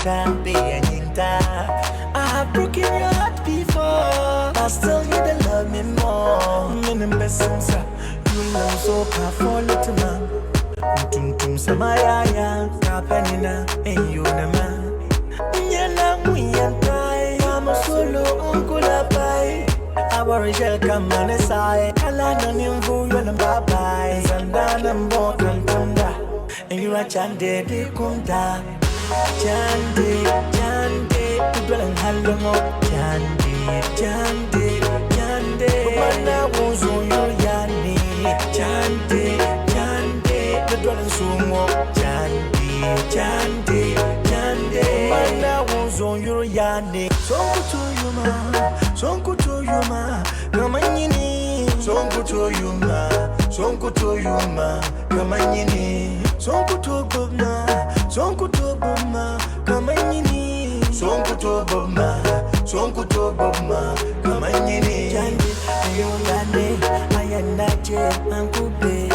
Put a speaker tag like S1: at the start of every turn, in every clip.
S1: nyinta, be a nyinta. I have broken your heart before, but still you don't love me more. Menim besimsa, you love so powerful little man. Tum samayaya, kapanina, eyunama. Nyela muyantai, I'm a solo uncle pai. Aborigel kamane sai, kala no nimvu yolam babai. Zandana mbo kantanda, yura chande di kunta. Chande, chande, udwalan halongo. Chande, chande, chande, mana wuzo yani. Chande, chande, udwalan sungo. Chande, chande, chande, mana wuzo yani. Sonku to yuma, sonku to yuma, kamanyini. Sonku to yuma, sonku to yuma, kamanyini. Sonku to gobna, sonku to gobna, kamanyini. Sonku to gobna, sonku to gobna, kamanyini. Chande, ayongane, ayanache, ankube,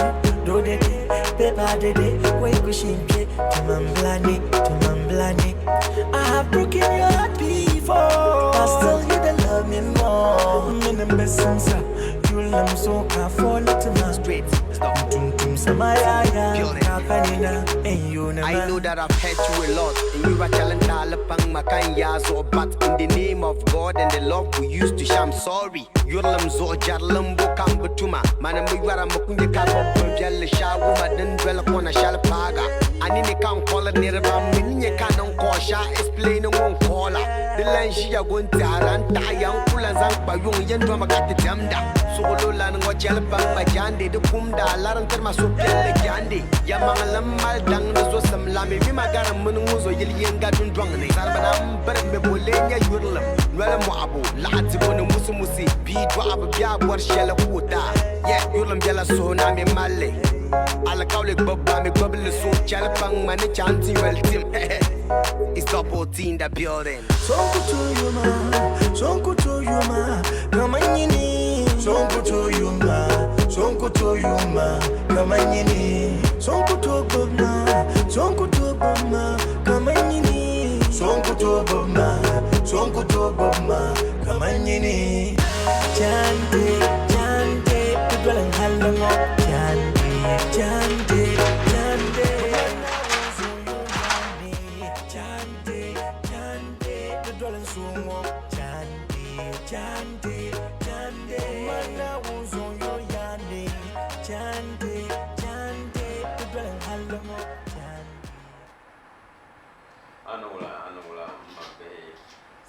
S1: dodede, pepa dede, weikushinke, tumamblani, tumamblani. I have broken your heart before, but still you don't love me more. Menim besimsa, you love so for little man.
S2: Straight. Stop.
S1: Tum tum samayaya,
S2: Building.
S1: kapanina, eyunama.
S2: I know that I've hurt you a lot. And you are challenged pang makan yazo. But in the name of God and the love we used to share, I'm sorry. Yurlam zo jarlam bo kambutuma. Mana mi wara mukunye ka bo bel shawu madan dwell kona shal paga. Ani ne kan call it near ba minye kan on kosha explain on caller. The line she ya gon taran ta yan kulan zan ba yung yen do makati jamda. Solo lan ngo chel pang ma jande de kumda laran ter ma so pelle jande. Ya mangalam mal dang no so sam lami mi magara mun nguzo yil yenga dun dwang ne. Sarbana bar me bolenya yurlam. Nwela mo abu laati bone musu musi bi do abu biya bor shela kuta. Yeah, yurlam jala so na mi malle. Ala kawle gbabba mi gbabli so chel pang ma ni chanti well tim. It's Double T in the building.
S1: Sonku to yuma, sonku to yuma, kamanyini. Sonku to yuma, sonku to yuma, kamanyini. Sonku to gobna, sonku to gobna, kamanyini. Sonku to gobna, sonku to gobna, kamanyini. Chande, chande, udwalan halongo. Chande, chande, chande. Chande, chande, udwalan sungo. Chande, chande, chande, mana wuzo yani. Chande, chande, udwalan halongo. Chande.
S3: Anwula anwula m ma bihi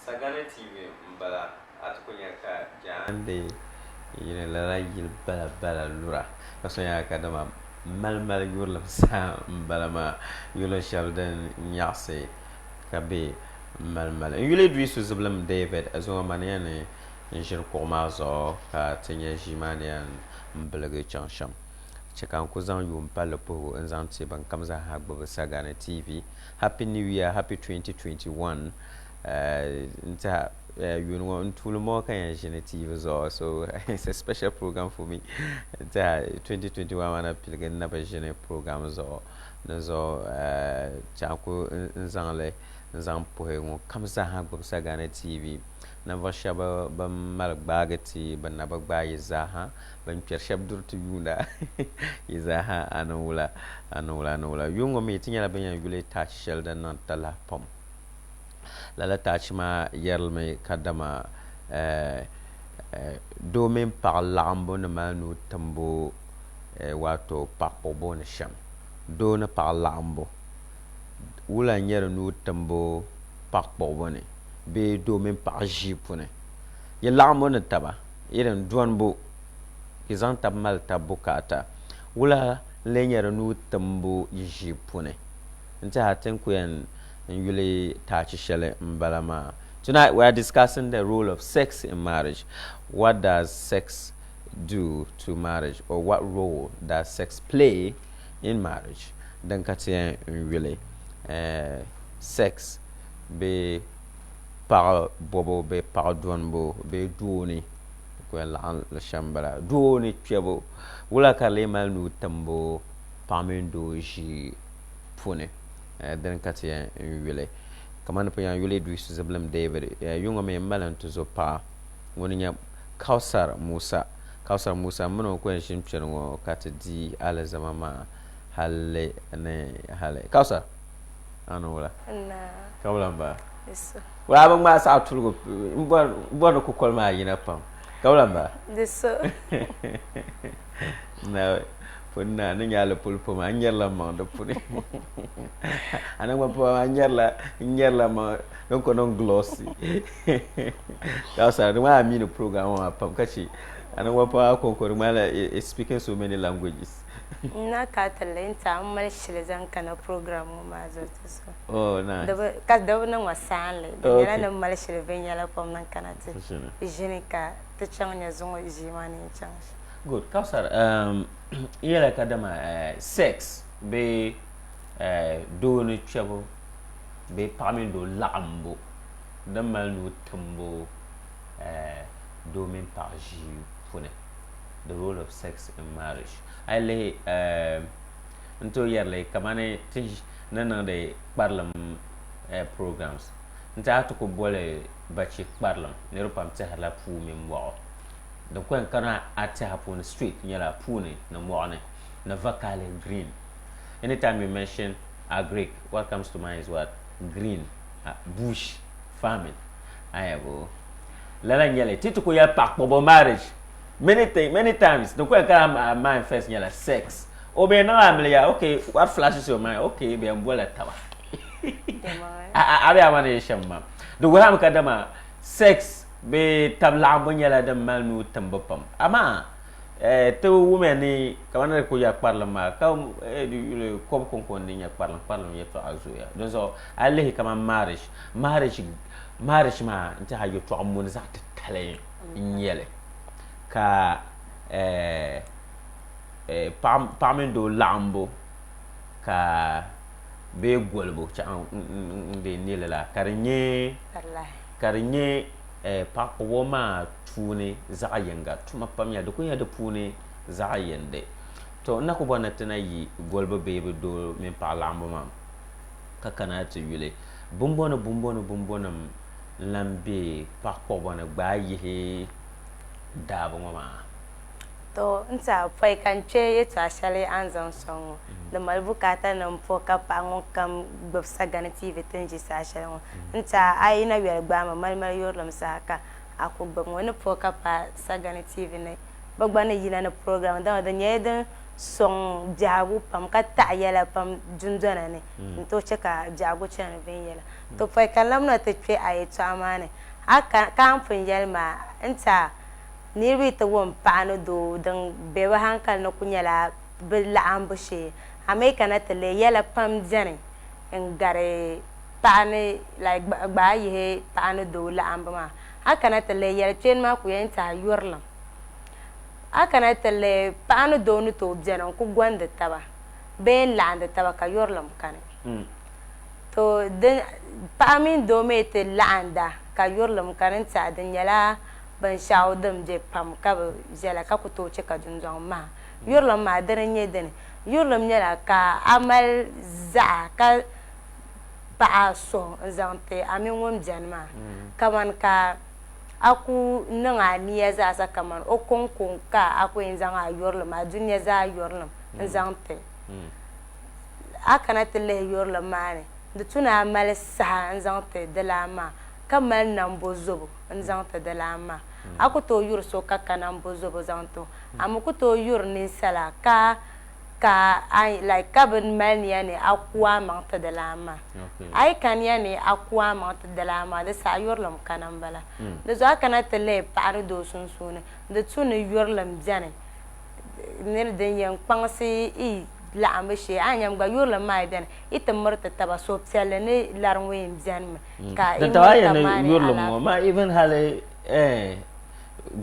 S3: Sagani TV n bala a ti ku nya ka jaande yili lala yili bala bala lura ka so nyɛla kadama mali mali yurilim saha n bala maa yuli shɛli din nyaɣisi ka be mali mali n yuli Idrisu Zibilim David zuŋɔ mani yɛn ni n ʒiri kuɣu maa zuɣu ka ti nya ʒii maa ni yɛn biligi chaŋ shɛm chɛ ka n ku zaŋ yuun palli puhigu n zaŋ ti ban kam zaa gbubi Sagani TV. Happy New Year, Happy 2021. N tiɛha yuuni ŋɔ n tuuli mɔɔ ka yɛn ʒini TV zuɣu so it's a special program for me. N tiɛha 2021 maa na piligi n na bi ʒini program zuɣu di zuɣu tiɛha n ku n zaŋli n zaŋ puhi ŋun kam zaa gbubi Sagani TV. Ninvuɣu shɛba ban mali gbaagi ti ban na bi gbaai yi zaaha ban kpɛri shɛba duri ti yuunda yi zaaha a ni wula a ni wula a ni wula. Yuŋ ŋɔ mi ti nyɛla bɛn yɛn yuli taachi shɛli din niŋ talahi pam. Lala taachi maa yɛrili kadama doo mini paɣa laɣimbu ni mali nuu timbu wato paɣa kpuɣibu ni shɛm. Doo ni paɣa laɣimbu wula n-nyɛ di nuu timbu paɣa kpuɣibu ni bee doo mini paɣa ʒii puuni. Yi laɣimbu ni taba irin dɔnbu yi zaŋ tab mali tab bukaata wula n-lee nyɛ di nuu timbu yi ʒii puuni n-tɛha ti ni ku yɛn yuli taachi shɛli m-bala maa. Tonight we are discussing the role of sex in marriage. What does sex do to marriage or what role does sex play in marriage? Din ka ti yɛn yuli sex bee paɣa bɔbu bee paɣa dɔnbu bee dooni ku yɛn laɣim li shɛm m-bala. Dooni kpɛbu wula ka di lee mali nuu timbu paɣa mini doo ʒii puuni dini ka ti yɛn yuli. Kamani pun yɛn yuli Idrisu Zibilim David, yuŋɔ mi m-mali n tuzo paɣa ŋuni nyɛ Kausar Musa. Kausar Musa m mini o ku yɛn ʒini kpɛni ŋɔ ka ti di alizama maa hali ni hali. Kausar, a ni wula? Ka wula m-bala? Wula a bi ŋmaai saɣa tuligu m bɔri ni kukoli maa yina pam. Ka wula m-bala?
S4: Di so.
S3: Naawuni pun na ni nyɛ alipuli pam a nyɛrila maŋ di puuni. A naŋgban pam a nyɛrila n nyɛrila maŋ din ko niŋ glossy. Kausar di ŋmanila a mi ni program ŋɔ maa pam ka che a naŋgban pam a kɔŋko di ŋmanila it's speaking so many languages.
S4: N na ka ti li n-ti a m mali shili zaŋ kana program ŋɔ maa zuɣu ti so.
S3: Oh, nice.
S4: Di bi, ka di bi niŋ ma saanli. Di nyɛla ni m mali shili viɛnyɛla pam niŋ kana ti ʒini ka ti chaŋ nya zuŋɔ ʒii maa ni yɛn chaŋ shɛm.
S3: Good. Kausar, n yɛla kadama sex bee doo ni kpɛbu bee paɣa mini doo laɣimbu din mali nuu timbu doo mini paɣa ʒii puuni, the role of sex in marriage. A yi lihi n tooi yɛri li kamani ti ni niŋdi kparilim programs n-ti a ti ku boli bachi kparilim niriba pam tɛhirila puu mini mɔɣu. Din ku yɛn kana a tɛha puuni straight nyɛla puuni ni mɔɣu ni ni vakahili green. Anytime you mention agric, what comes to mind is what? Green, bush, farming. Aya bo. Lala n nyɛli ti ti ku yɛli paɣa kpuɣibu marriage many thing, many times din ku yɛn kana a mind first nyɛla sex. O bɛ yɛn niŋ amiliya, okay, what flashes your mind? Okay, bɛ yɛn bolila taba. A bɛ a ma ni yɛ shɛm maa. Di wuhirimi kadama sex bee tab laɣimbu nyɛla din mali nuu timbu pam. Amaa ti wumiya ni kamani di kuli yɛli kparilim maa ka di yuli kɔbu kɔŋko n-di nyɛ kparilim, kparilim yɛltɔɣa zooya. Dinzuɣu a yi lihi kamani marriage, marriage, marriage maa n-tɛha yɛltɔɣa muni zaɣ titali n-nyɛ li ka paɣa mini doo laɣimbu ka bee golibu n-dee n-neei li la ka di nyɛ ka di nyɛ paɣa kpuɣibo maa tuuni zaɣ yinga. Tuma pam nyɛla di kuli nyɛla di puuni zaɣ yindi. To n na ku bɔri ni ti na yi golibu bee bi doo mini paɣa laɣimbu maa ka kana ti yuli bumbɔni bumbɔni bumbɔnim n-lan be paɣa kpuɣibo ni gbaai yihi daabu ŋɔ maa.
S4: To n tiɛha pɔi ka n kpe yɛltɔɣa shɛli a ni zaŋ sɔŋ ŋɔ, di mali bukaata ni m po ka paɣa ŋun kam gbubi Sagani TV ti ni ʒi saha shɛli ŋɔ. N tiɛha a yi na yoli gbaai ma malimali yurilim saha ka a ku gbubi ŋɔ ni po ka paai Sagani TV ni bɛ gba ni yina ni program dama di nyɛla din sɔŋ biɛhigu pam ka taɣi yɛla pam dundona ni n-tooi che ka biɛhigu chani viɛnyɛla. To pɔi ka n labina ti kpe a yɛltɔɣa maa ni, a ka a ni pun yɛli maa n tiɛha Niriba yi ti wum paɣa ni doo din be bɛ hankali ni kuli nyɛla bɛ laɣimbu shee. Amii kana ti lihi yɛla pam beni n-gari paɣa ni like gbaai yihi paɣa ni doo laɣimbu maa. A kana ti lihi yɛli kpeeni maa kuli yɛn tiɛha yurilim. A kana ti lihi paɣa ni doo ni tooi beni n-ku gondi taba bee n-laɣindi taba ka yurilim kani. To din paɣa mini doo mi ti laɣinda ka yurilim kani n-tiɛha di nyɛla binshɛɣu din be pam ka bi viɛla ka ku tooi chɛ ka dundɔŋ maha. Yurilim maa dini n-nyɛ dini? Yurilim nyɛla ka a mali zaɣa ka paɣi a suhu n-zaŋ ti a mini ŋun beni maa. Kamani ka a ku niŋ a nia zaasa kamani o kɔŋko ka a ku yɛn zaŋ a yurilim, a dunia zaa yurilim n-zaŋ ti. A kana ti lihi yurilim maa ni, di tu ni a mali saha n-zaŋ ti dilan maa ka mali nambo zobu n-zaŋ ti di lan maa. A ku tooi yuri so ka ka nambo zobu zaŋ ti o. A mi ku tooi yuri ninsala ka ka a like ka bi mali nia ni a ku a maŋ ti di lan maa. A yi ka nia ni a ku a maŋ ti di lan maa, di saha yurilim kani m-bala. Di zuɣu a kana ti lihi paɣa ni doo sunsuuni, di tu ni yurilim beni ni din yɛn kpaŋsi yi laɣimbu shee. A ni nyam gba yurilim maa yi beni, yi ti miri ti taba suhupiɛlli ni lari ŋɔ yɛn benimi. Ka
S3: Di tawa yɛn ni yurilim ŋɔ maa even hali eh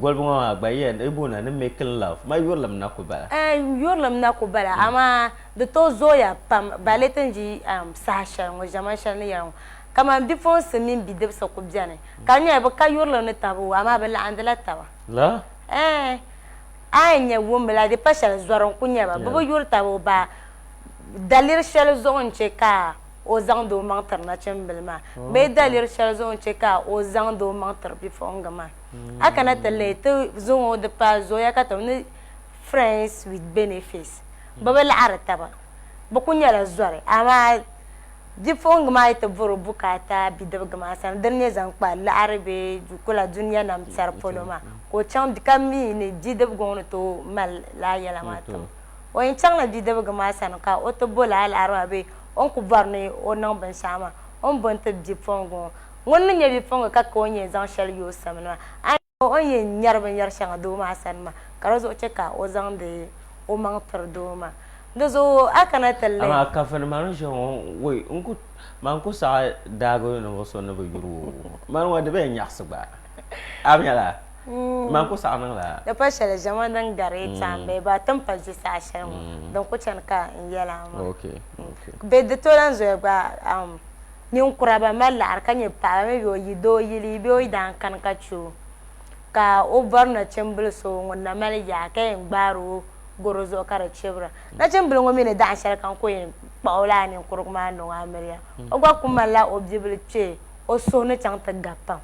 S3: golibu ŋɔ maa gba yɛn di booni ni making love ma yurilim na ku bala.
S4: Eh yurilim na ku bala amaa di tooi zooya pam balle ti ni ʒi saha shɛli ŋɔ ʒiɛmani shɛli ni yɛli ŋɔ kamani bipuɣinsi mini bidibisi ku beni ka di nyɛla bɛ ka yurilim ni taba o amaa bɛ laɣindila taba.
S3: La?
S4: Eh a yɛn nya wumbu la di pa shɛli zɔri n ku nyɛ ba bɛ bi yuri taba o ba daliri shɛli zuɣu n-che ka. o zaŋdi o maŋ tiri nachimbili maa bee daliri shɛli zuɣu n-che ka o zaŋdi o maŋ tiri bipuɣiŋga maa. A kana ti lihi ti zuŋɔ di paai zooya ka ti ni friends with benefits bɛ bi laɣiri taba bɛ ku nyɛla zɔri amaa bipuɣiŋga maa yi ti bɔri o bukaata bidibga maa sani dini nyɛ zaŋ kpa laɣiri bee kula dunia nam tɛri polo maa ka o chaŋ ka mi ni bidibga ŋɔ ni tooi mali lala yɛla maa tim o. O yɛn chaŋla bidibga maa sani ka o ti bo lala laɣiri maa bee o ni ku bɔri ni o niŋ binshɛɣu maa o ni bo n-ti bipuɣiŋga ŋɔ. Ŋun ni nyɛ bipuɣiŋga ka ka o ni yɛn zaŋ shɛli yo o samli maa, a ni o ni yɛn nyari binyɛr shɛŋa doo maa sani maa, ka di zuɣu chɛ ka o zaŋdi o maŋ tiri doo maa. Di zuɣu a kana ti lihi.
S3: Amaa kafuni mani ʒiya ŋɔ, woi, n ku, man ku saɣi daagi ninvuɣ so ni bi yuri o. Mani ŋɔ di bee nyaɣisi gba. A bi nya laa? Man ku saɣi niŋ laa.
S4: Di pa shɛli ʒiɛmani din gari yi taam bee ba ti ni pa ʒi saha shɛli ŋɔ, din ku chani ka n yɛl a maa. Bɛ di tooi lan zoya gba ninkura ban mali laɣiri ka nyɛ paɣaba mi bee o yi doo yili bee o yidaan kani ka che o ka o bɔri nachimbili so ŋun na mali yaa ka yɛn gbaari o gɔro zuɣu ka di chibira. Nachimbili ŋɔ mi ni dahin shɛli kam ka o yɛn kpuɣi o lala ninkurigu maa niŋ o amiliya. O gba ku malila o bibila kpee o suhu ni chaŋ ti gabi pam.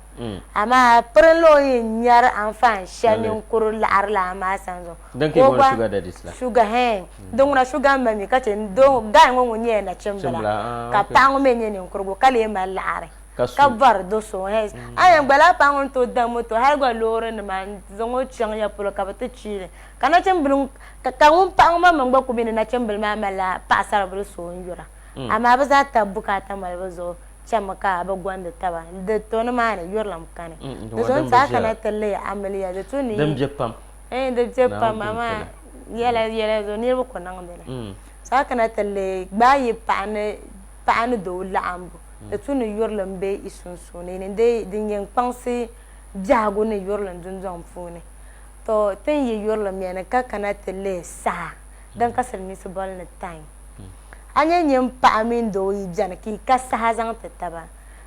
S4: Amaa pirinla o ni yɛn nyari anfaan shɛli ninkuri laɣiri laa maa sani zuɣu.
S3: Din ka yi booni sugar daddies la.
S4: Sugar hɛn. Din ŋuna sugar mami ka che doo guy ŋɔ ŋun nyɛla nachimbila ka paɣa ŋɔ mi nyɛ ninkurigu ka lee mali laɣiri ka bɔri do so hɛn. A yɛn gba lala paɣa ŋɔ ni tooi da moto hali gba loori nima n zaŋ o chaŋ ya polo ka bɛ ti chiili ka nachimbila ka ŋun paɣa ŋɔ maŋmaŋ gba kuli mi ni nachimbila maa malila paɣasaribila so o ni yura amaa bɛ zaa tabi bukaata malibu zuɣu chami ka bɛ gɔndi taba. Di to ni maa ni yurilim kani. Di zuɣu n ti a kana ti lihi amiliya di tu ni.
S3: Din be pam.
S4: Ɛɛn di be pam amaa yɛla yɛla zuɣu niriba ku niŋdi li. So a kana ti lihi gbaai yi paɣa ni paɣa ni doo laɣimbu di tu ni yurilim be yi sunsuuni ni din yɛn kpaŋsi biɛhigu ni yurilim dundɔŋ puuni. To ti ni yi yurilim yɛni ka kana ti lihi saha din ka silimiinsi boli ni time. A nya nyin paɣa mini doo yi beni ka yi ka saha zaŋ ti taba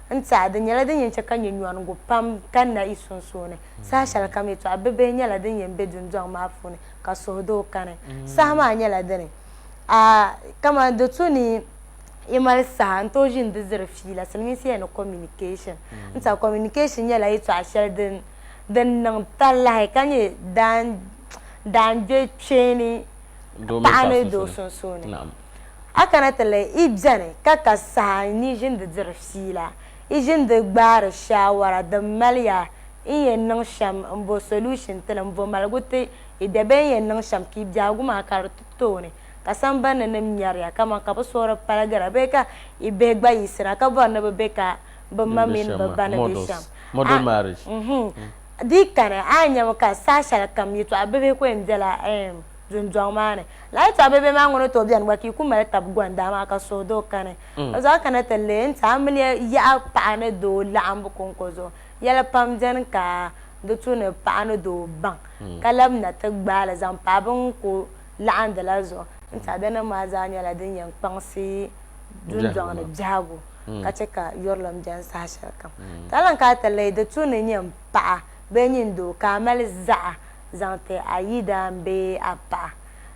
S4: n-ti a, di nyɛla din yɛn chɛ ka nya nyɔnigu pam ka na yi sunsuuni. Saha shɛli kam yɛtɔɣa bibihi nyɛla din yɛn be dundɔŋ maa puuni ka suhudoo kani. Saha maa nyɛla dini a kaman di tu ni yi mali saha n-tooi ʒini di diri fiila, silimiinsi yɛli ni communication. N-ti a communication nyɛla yɛtɔɣa shɛli din din niŋ talahi ka nyɛ daangbe kpeeni paɣa ni doo sunsuuni. A kana ti lihi yi beni ka ka saha n-yi ʒini di diri fiila, yi ʒini di gbaari shaawara din mali ya n yɛn niŋ shɛm m-bo solution ti li m-bo maligu ti yi bɛ bee n yɛn niŋ shɛm ka yi biɛhigu maa ka di ti tooni ka sambani ni nim nyari ya kaman ka bɛ suhuri paligira bee ka yi bihi gba yiɣisira ka bɔri ni bɛ be ka bɛ ma mini bɛ ba ni be shɛm. Di yi kani a ni nyami ka saha shɛli kam yɛtɔɣa bibihi ku yɛn bela dundɔŋ maa ni. Lala yɛtɔɣa bibihi maa ŋɔ ni tooi beni gba ka yi ku mali tab gɔnda amaa ka suhudoo kani. Di zuɣu a kana ti lihi nti amiliya yaɣa paɣa ni doo laɣimbu kɔŋko zuɣu. Yɛla pam beni ka di tu ni paɣa ni doo baŋ ka labina ti gbaai li zaŋ paai bɛ ni ku laɣindi la zuɣu. N tɛha di nim maa zaa nyɛla din yɛn kpaŋsi dundɔŋ ni biɛhigu ka chɛ ka yurilim beni saha shɛlikam. Ka lan ka a ti lihi di tu ni nyin paɣa bee nyin doo ka a mali zaɣa zaŋ ti a yidaan bee a paɣa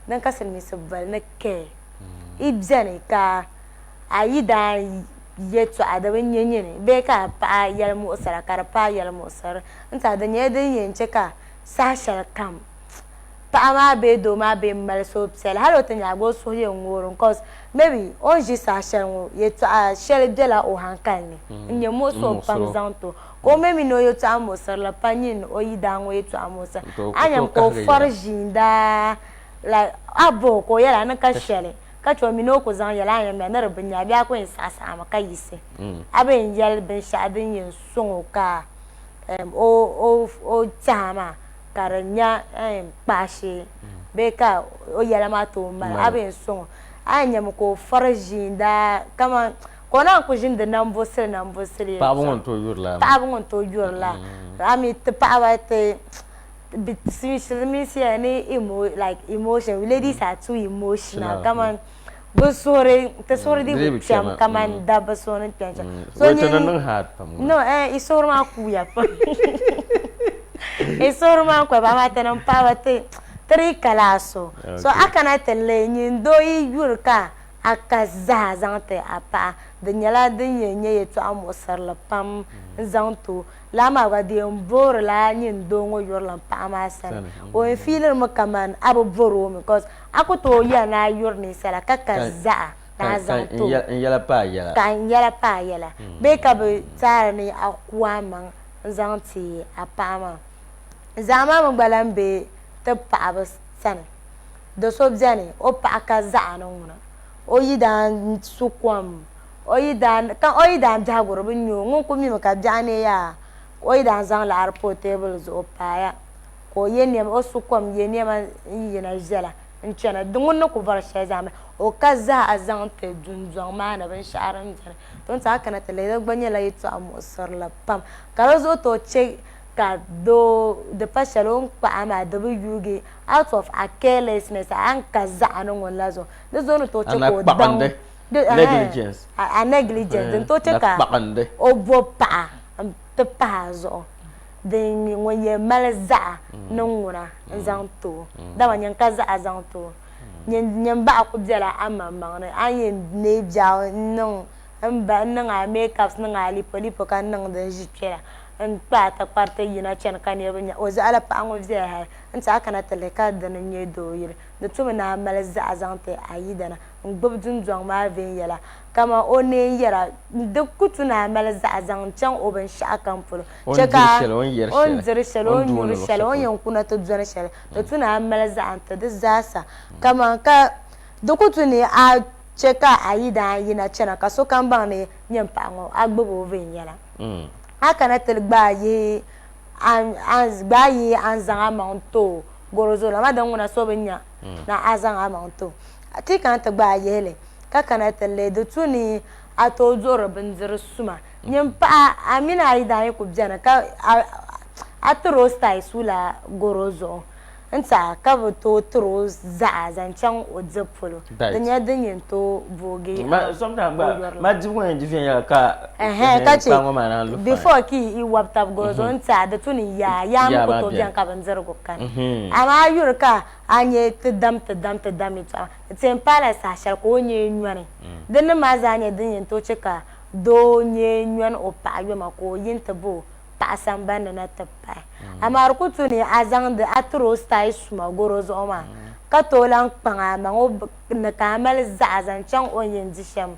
S4: din ka silimiinsi boli ni care. Yi beni ka a yidaan yɛtɔɣa di bi nya nyini bee ka a paɣa yɛli muɣisira ka di paai yɛli muɣisiri n-ti a di nyɛla din yɛn chɛ ka saha shɛlikam paɣa maa bee doo maa bee mali suhupiɛlli hali o ti nya a gba o suhu yɛn ŋoori mi cos maybe o ni ʒi saha shɛli ŋɔ yɛltɔɣa shɛli bela o hankali ni n-nyɛ muɣisi o pam zaŋ ti o ka o mi mi ni o yɛltɔɣa muɣisirili pa nyin o yidaan ŋɔ yɛltɔɣa muɣisira a nyami ka o fɔri ʒiinda like a bo o ka o yɛli a ni ka shɛli ka che o mi ni o ku zaŋ yɛli a yɛn mi ni di bi nya bee a ku yɛn saɣisaɣimi ka yiɣisi a bi yɛn yɛli binshɛɣu din yɛn sɔŋ o ka o tɛha maa ka di nya kpaashee bee ka o yɛla maa tooi mali a bi yɛn sɔŋ o a yɛn nyami ka o fari ʒiinda kaman ka o naan ku ʒindi nambusili nambusili
S3: Paɣaba ŋɔ n-tooi yuri laa maa.
S4: Paɣaba ŋɔ n-tooi yuri laa. A mi ti paɣaba ti silimiinsi yɛli ni emo like emotion ladies are too emotional kaman bɛ suhuri ti suhuri dii bi kpɛm kaman dabba suhuri ni kpɛm shɛm.
S3: So Wait, ti niŋ hard pam.
S4: No, eh, i suhuri maa kuuya pam. I suhuri maa kuuya pam amaa tinim paɣaba ti ti dii ka laa so. So a kana ti lihi nyin doo yi yuri ka. a ka zaha zaŋ ti a paɣa, di nyɛla din yɛn nyɛ yɛtɔɣa muɣisirili pam n-zaŋ ti o. Lala maa gba di yɛn boorila nyin doo ŋɔ yurilim paɣa maa sani. O yɛn fiilirimi kaman a bi bɔri o mi cos a ku tooi yɛli ni a yuri ninsala ka ka zaha ni a zaŋ ti o. Ka n yɛla paai yɛla bee ka bi taari ni a ku a maŋ n-zaŋ ti a paɣa maa. Zaɣa maa mi gba lahi be ti paɣaba sani. Do so beni o paɣa ka zaɣa ni ŋuna, o yidaan su kom, o yidaan ka o yidaan biɛhigu di bi nya o, ŋun kuli mimi ka biɛɣu ne yaa, ka o yidaan zaŋ laɣiri pa o teebuli zuɣu paaya ka o ye nɛma, o su kom ye nɛma n-yina viɛla n-chana, di ŋun ni ku bɔri shɛli zaa m-bala, o ka zaɣa zaŋ ti dundɔŋ maa ni binshɛɣu din beni. To n-ti a kana ti lihi di gba nyɛla yɛtɔɣa muɣisirili pam ka di zuɣu tooi che ka doo di pa shɛli o ni kpahi maa di bi yuugi out of a carelessness a ni ka zaɣa ni ŋun la zuɣu di zuɣu ni tooi che ka o daŋ
S3: negligence
S4: a negligence din tooi che ka o bo paɣa n ti pahi a zuɣu din ŋun yɛn mali zaɣa ni ŋuna n zaŋ ti o dama nyin ka zaɣa zaŋ ti o nyin baɣa ku bela a maŋmaŋ ni a ni yɛn neei biɛɣu n niŋ n ba n niŋ a makeups niŋ a lipo lipo ka niŋdi n ʒi kpɛla n kpa a takpariti yina chani ka niriba nya o zaɣila paɣa ŋɔ viɛla hali n tiɛha kana ti lihi ka dini n-nyɛ doo yili di tumi ni a mali zaɣa zaŋ ti a yidana n gbubi dundɔŋ maa viɛnyɛla kaman o neen yɛra di ku tu ni a mali zaɣa zaŋ chaŋ o binshɛɣu kam polo chɛ ka o ni diri shɛli o ni nyuri shɛli o ni yɛn kuna ti dɔni shɛli di tu ni a mali zaɣa n-ti di zaasa kaman ka di ku tu ni a chɛ ka a yidana yina chana ka sokam baŋ ni nyini paɣa ŋɔ a gbubi o viɛnyɛla. A kana ti gbaai yihi a ni zaŋ a maŋ ti o gɔro zuɣu la, amaa din ŋuna so bi nya ni a zaŋ a maŋ ti o. Ti yi kana ti gbaai yihi li ka kana ti lihi, di tu ni a tooi duɣiri bindiri suma. Nyin paɣa, a mini a yidana yi kuli beni ka a tiri o style suula gɔro zuɣu n-ti a ka bi tooi tiri o zaɣa zaŋ chaŋ o dibu polo, di nyɛla din yɛn tooi boogi o yurili.
S3: Ma dibu ŋɔ yɛn di viɛnyɛla ka
S4: ka che before ki yi wabi tabi gɔro zuɣu n-ti a di tu ni yaa, yaa mi ku tooi beni ka bindirigu kani. Amaa a yuri ka a nya ti dam ti dam ti dam yɛltɔɣa di ti yɛn paala saha shɛli ka o nyee nyɔni. Dinni maa zaa nyɛla din yɛn tooi che ka doo nyee nyɔni o paɣa yoma ka o yi nti bo paɣa sambani ni na ti pahi. Amaa di ku tu ni a zaŋdi a tiri o style suma gɔro zuɣu maa ka tooi lahi kpaŋ a maŋ o ni ka a mali zaɣa zaŋ chaŋ o ni yɛn di shɛm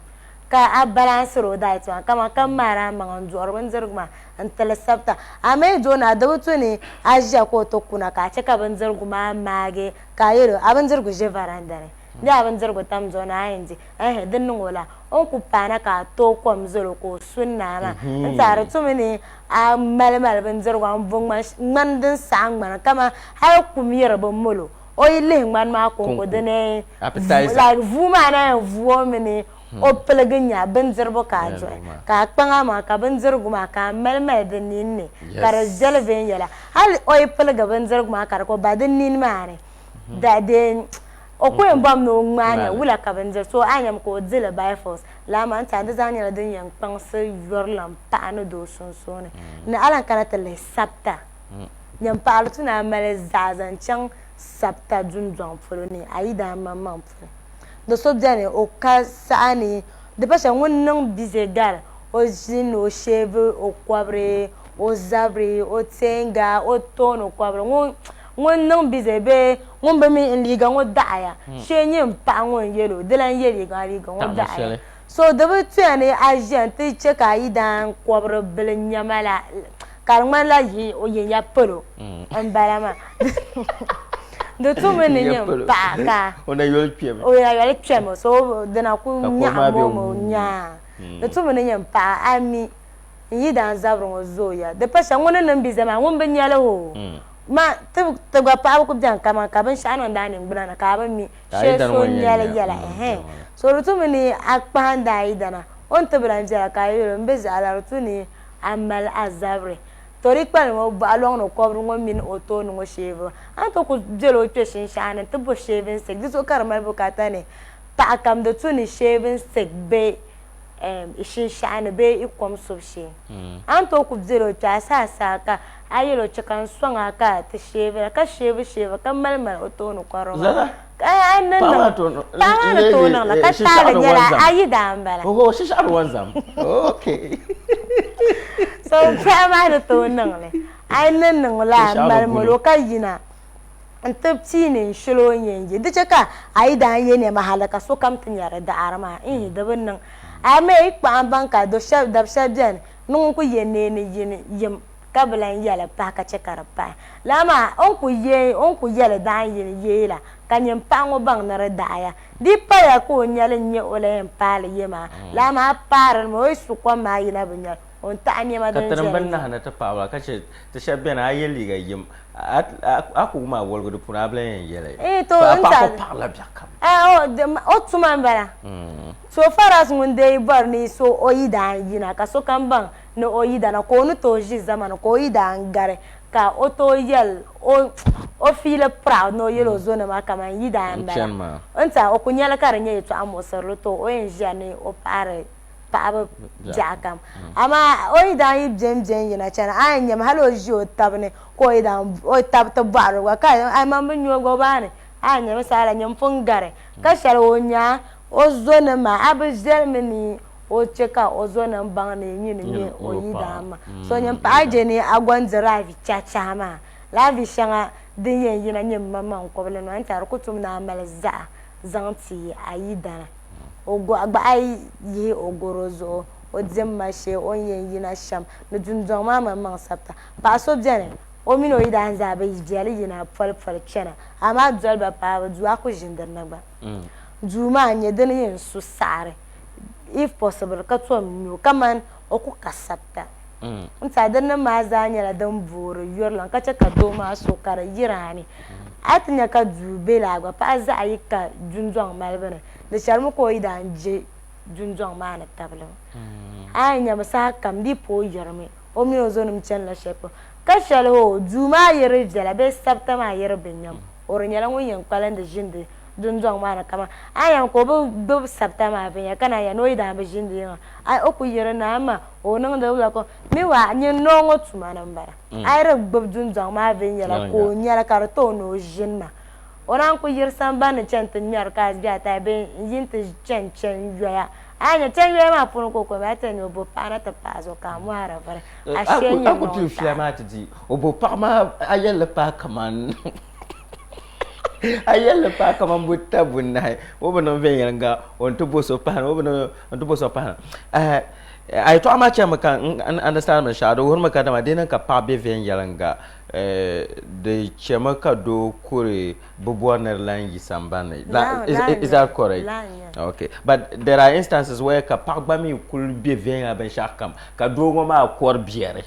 S4: ka a balansiri o diet maa kaman ka maari a maŋa n-duɣiri bindirigu maa n-tili sabita. A mi yi dooni a di bi tu ni a ʒiya ka o ti kuna ka a che ka bindirigu maa maagi ka a yɛl o a bindirigu ʒe varanda ni bee a bindirigu tam zuɣu ni a yɛn di ɛɛh di niŋ o la o ni ku paana ka a tooi kom zali o ka o su n-naai maa n-ti a di tumi ni a mali mali bindirigu a ni bo ŋmani din saɣim ŋmani kaman hali kum yi di bi mali o o yi lihi ŋmani maa kɔŋko di ni like vuu maa na yɛn vuui o mi ni o piligi nya bindirigu ka a duɣi ka a kpaŋ a maŋa ka bindirigu maa ka a mali mali di ninni ka di viɛli viɛnyɛla hali o yi piligi bindirigu maa ka di ku ba di nini maa ni o ku yɛn bɔrimi ni o ŋmaai nya wula ka bindiri so a nyami ka o dili by force lala maa n tiɛha di zaa nyɛla din yɛn kpaŋsi yurilim paɣa ni doo sunsuuni ni a lahi kana ti lihi sabita Nyin paɣa di tu ni a mali zaɣa zaŋ chaŋ sabita dundɔŋ polo ni a yidaanmaŋmaŋ polo. Do so beni o ka saha ni di pa shɛli ŋun niŋ bize gari o ʒini ni o sheevi o kɔbiri, o zabiri, o teenga, o tooni kɔbiri. Ŋun niŋ bize bee ŋun bi mi n liiga ŋɔ daɣiya shee nyin paɣa ŋun yɛl o di lan ye liiga maa liiga ŋɔ daɣiya. So di bi tuya ni a ʒiya nti che ka a yidaan kɔbiri bili nyama la ka di ŋmanila o yɛn ya palo m-bala maa. Di tumi ni nyɛ paɣa ka
S3: o na yoli kpɛmi.
S4: O na yoli kpɛmi so di na ku nyaɣim o mi o nyaa. Di tumi ni nyɛ paɣa a mi n yidaan zabiri ŋɔ zooya. Di pa shɛli ŋuni n-niŋ biza maa ŋun bi nya li hoo. Ma ti gba paɣaba ku beni kaman ka binshɛɣu niŋdi a ningbuna ni ka a bi mi shee so n-nya li yɛla ɛhɛn. So di tumi ni a kpahindi a yidana o ni ti bi lan viɛla ka a yɛl o m bi zaɣi la di tu ni a mali a zabiri. To di kpalim o bɔɣa lɔŋ ni kɔbiri ŋɔ mini o tooni ŋɔ sheebu. A ni tooi ku bela o kpe shinshɛɣu ni nti bo shaving stick. Di zuɣu ka di mali bukaata ni paɣa kam di tu ni shaving stick be. i shinshaɣu ni bee i kom subu shee. A ni tooi ku bela o kpe a saha saha ka a yɛl o chɛ ka n sɔŋ a ka ti sheevi la, ka sheevi sheevi ka mali mali o tooni kɔrili maa.
S3: Lala?
S4: Ka a ni
S3: Paɣa
S4: niŋ
S3: maa tooni
S4: paɣa maa ni tooi niŋ la ka
S3: shinshɛɣu
S4: taali
S3: ni
S4: nyɛla
S3: wanzam.
S4: a yidaan m-bala.
S3: Oho, shinshɛɣu ni wanzam. Okay.
S4: So paɣa maa ni tooi niŋ li, a yi ni niŋ la
S3: Shinshɛɣu ni
S4: mali mali
S3: guni.
S4: o ka yina n-ti piini n-shili o ni yɛn ye. Di chɛ ka a yi daa ye nɛma hali ka sokam ti nyari daɣiri maa, ihi di bi niŋ. A mi yi kpaɣi m-baŋ ka do shɛb, dab shɛb beni ni ŋun ku ye neeni yini yim ka bi lan ye li pahi ka chɛ ka di pahi. Lala maa o ni ku ye, o ni ku ye li dahin yini yeei la, ka nyin paɣa ŋɔ baŋ ni di daɣiya. Di paya ka o nya li n-nyɛ o la yɛn paai li ye maa. Lala maa a paari li mi, o yi su kom maa yina bi nya li, o ni taɣi nɛma
S3: Ka
S4: din
S3: ti ni
S4: viɛla
S3: bin
S4: ye.
S3: nahi ni ti paɣiba ka chɛ ti shɛba beni a ye liiga yim a ku wum a woligu di puuni a bi lan yɛn yɛli
S4: Ee, to
S3: a
S4: n
S3: paɣa
S4: ta
S3: ku paɣila biɛɣukam.
S4: Ee, o tuma m-bala. So far as ŋun deei bɔri ni so o yidaan yina ka sokam baŋ ni o yidana ka o ni tooi ʒi zamani ka o yidaan gari ka o tooi yɛl o o fiili proud ni o yɛl o zonima kaman yidaan m-bala. N ta o ku nyɛli ka di nyɛ yɛtɔɣa muɣisirili to o yɛn ʒiya ni o paɣiri paɣaba biɛɣu kam. Amaa o yi daa yi beni beni yina chana, a yɛn nyami hali o ʒi o tab ni ka o yi daa o tab ti bɔɣiri o gba ka a man bi nya o gba o baani a yɛn nyami saha la nyini pun gari ka shɛli o nya o zonima maa a bi viɛlimi ni o che ka o zonima baŋ ni nyini nyɛ o yidaan maa. So nyin paɣa je ni a gɔn diri a vi chahichahi maa lala vi shɛŋa din yɛn yina nyɛ m-maŋmaŋ kɔbili nima n-ti a di ku tum ni a mali zaɣa zaŋ ti a yidana. O gba a yi yihi o gɔro zuɣu, o dimma shee, o ni yɛn yina shɛm ni dundɔŋ maa maŋmaŋ sabita. Paɣa so beni, o mini o yidaan zaa bi viɛli yina polipoli chana, amaa doli ba paabu duu a ku ʒini di ni gba. Duu maa n-nyɛ di ni yɛn su saɣiri, if possible, ka tom nyo kaman o ku ka sabita. N tiɛha di nim maa zaa nyɛla din boori yurilim ka chɛ ka doo maa so ka di yiri a ni. A yi ti nya ka duu be laa gba, paɣa zaɣa yi ka dundɔŋ malibu ni, di chɛrimi ka o yidaan je dundɔŋ maa ni tabili. A yi nyami saha kam di yi pa o yirimi, o mini o zonim chanila shɛli polo. Ka shɛli hoo, duu maa yi di viɛla bee sabita maa yi di bi nyam, o di nyɛla ŋun yɛn kpalindi ʒindi dundɔŋ maa ni kaman a ni yɛn ka o bi gbubi sabita maa viɛnyɛla ka naan yɛli ni o yidaan bi ʒindi yiŋa, ai o ku yiri ni amaa o niŋdi wula ka meanwhile nyin noo ŋɔ tuma ni m-bala. A yi di gbubi dundɔŋ maa viɛnyɛla ka o nyɛli ka di ti o ni o ʒini maa, o naan ku yiri sambani ni chani ti ŋmɛri ka a be a taai bee n-yi nti chani chani yoya. A yi nya chani yoya maa puuni ka o kuli a ti yɛn nya o bo paɣa na ti paai zuɣu ka a mɔhiri vuri. Ashee nyin
S3: A ku
S4: noo
S3: tuui fiila
S4: n-taai.
S3: maa ti di o bo paɣa maa a yɛlli paai kaman a yɛlli paai kaman buta bunahi o bi niŋ viɛnyɛliŋga o ni ti bo so pahina o bi niŋ o ni ti bo so pahina a yɛtɔɣa maa chɛmi ka n understand binshɛɣu di wuhirimi kadama di niŋ ka paɣa be viɛnyɛliŋga di chɛmi ka doo kuri bi bɔri ni di lan yi sambani ni is that correct? Okay but there are instances where ka paɣa gba mi kuli be viɛnyɛla binshɛɣu kam ka doo ŋɔ maa kɔri biɛri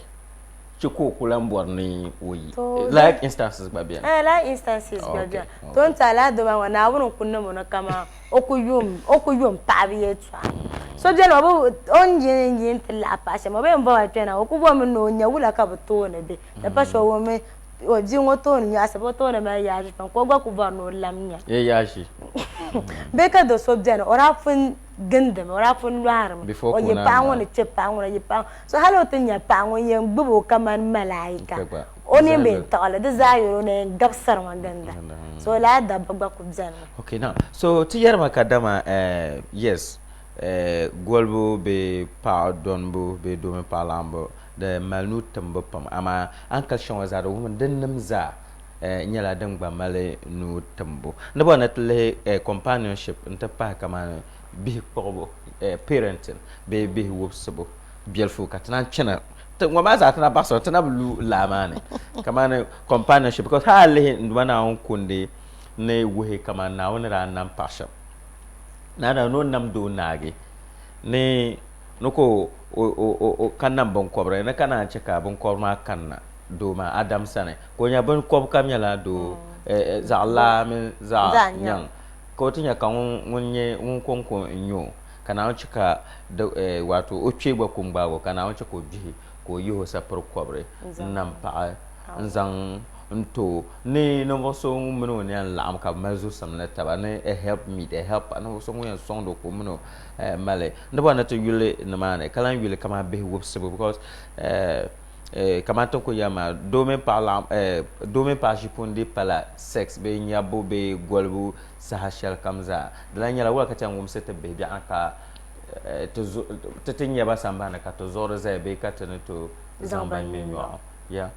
S3: chɛ ka o ku lan bɔri ni o yi. Like instances gba beni.
S4: Eh, like instances gba beni. To n ti lala doo maa ŋɔ Naawuni n-ku niŋ o ni kaman o ku yum o ku yum paɣaba yɛltɔɣa. So beni o bi o ni yɛn yi nti laɣi paɣa shɛm o bi yɛn bɔba kpɛna o ku bɔrimi ni o nya wula ka bɛ tooni be. Di pa shɛli o wummi o bia ŋɔ tooni nyaɣisi bɛ o tooni mali yaaʒi pam ka o gba ku bɔri ni o lam nya.
S3: Ye yaaʒi.
S4: Bee ka do so beni o daa pun gindimi, o daa pun lɔhirimi,
S3: Before
S4: o
S3: ka o
S4: yi
S3: naan
S4: paɣa ŋɔ
S3: naai.
S4: ni kpe paɣa ŋɔ ni yi paɣa ŋɔ. So hali o ti nya paɣa ŋun yɛn gbubi o kamani malaika,
S3: Kpe gba.
S4: o
S3: Di
S4: nini
S3: zaa
S4: bee
S3: yoli.
S4: n-taɣi li, di zaa yoli o ni yɛn gabisirimi ginda. So lala dabba gba kuli beni mi.
S3: Okay, now, so ti yɛrimi kadama eh, yes, eh, golibu bee paɣa dɔnibu bee doo mini paɣa laɣimbu di mali nuu timbu pam, amaa a ni kali shɛŋa zaa di wuhimi ni din nim zaa eh, nyɛla din gba mali nuu timbu. N ni bɔri ni ti lihi eh, companionship n-ti pahi kamani bihi kpuɣibu, eh, parenting bee bihi wubisibu biɛlifu ka ti naan chana ti ŋɔ maa zaa ti na baɣisiri ti na bi lu laa maa ni kamani companionship because hali a lihi n Duuma Naawuni kundi ni wuhi kamani Naawuni ni daa nam paɣa shɛm Naawuni ni o nam doo naagi ni ni ka o ka nam binkɔbiri ni ka naan chɛ ka binkɔbiri maa kanna doo maa Adam sani ka o nya binkɔb kam nyɛla doo zaɣ laa mini zaɣ nyaŋ ka o ti nya ka ŋun nyɛ ŋun kɔŋko n-nyɛ o ka Naawuni chɛ ka wato o kpee gba ku n-gbaag o ka Naawuni chɛ ka o gbihi ka o yihi o sapiri kɔbiri n-nam paɣa n-zaŋ n-ti o ni ninvuɣ so ŋun mini o ni yɛn laɣim ka bɛ mali zuɣusim ni taba ni a help meet, a helper, ninvuɣ so ŋun yɛn sɔŋdi o ka o mini o mali. N di bɔri ni ti yuli nimaani ka lahi yuli kamani bihi wubisibu because kamani ti ni kuli yɛli maa doo mini paɣa laɣim doo mini paɣa ʒi puuni dii pala sex bee nyabbu bee golibu saha shɛli kam zaa. Di lahi nyɛla wula ka ti yɛn wumsi ti bihi biɛɣuni ka ti ti nya ba sambani ka ti zuɣuri zaya bee ka ti ni tooi zaŋ ba ŋme nyɔɣu. Yeah.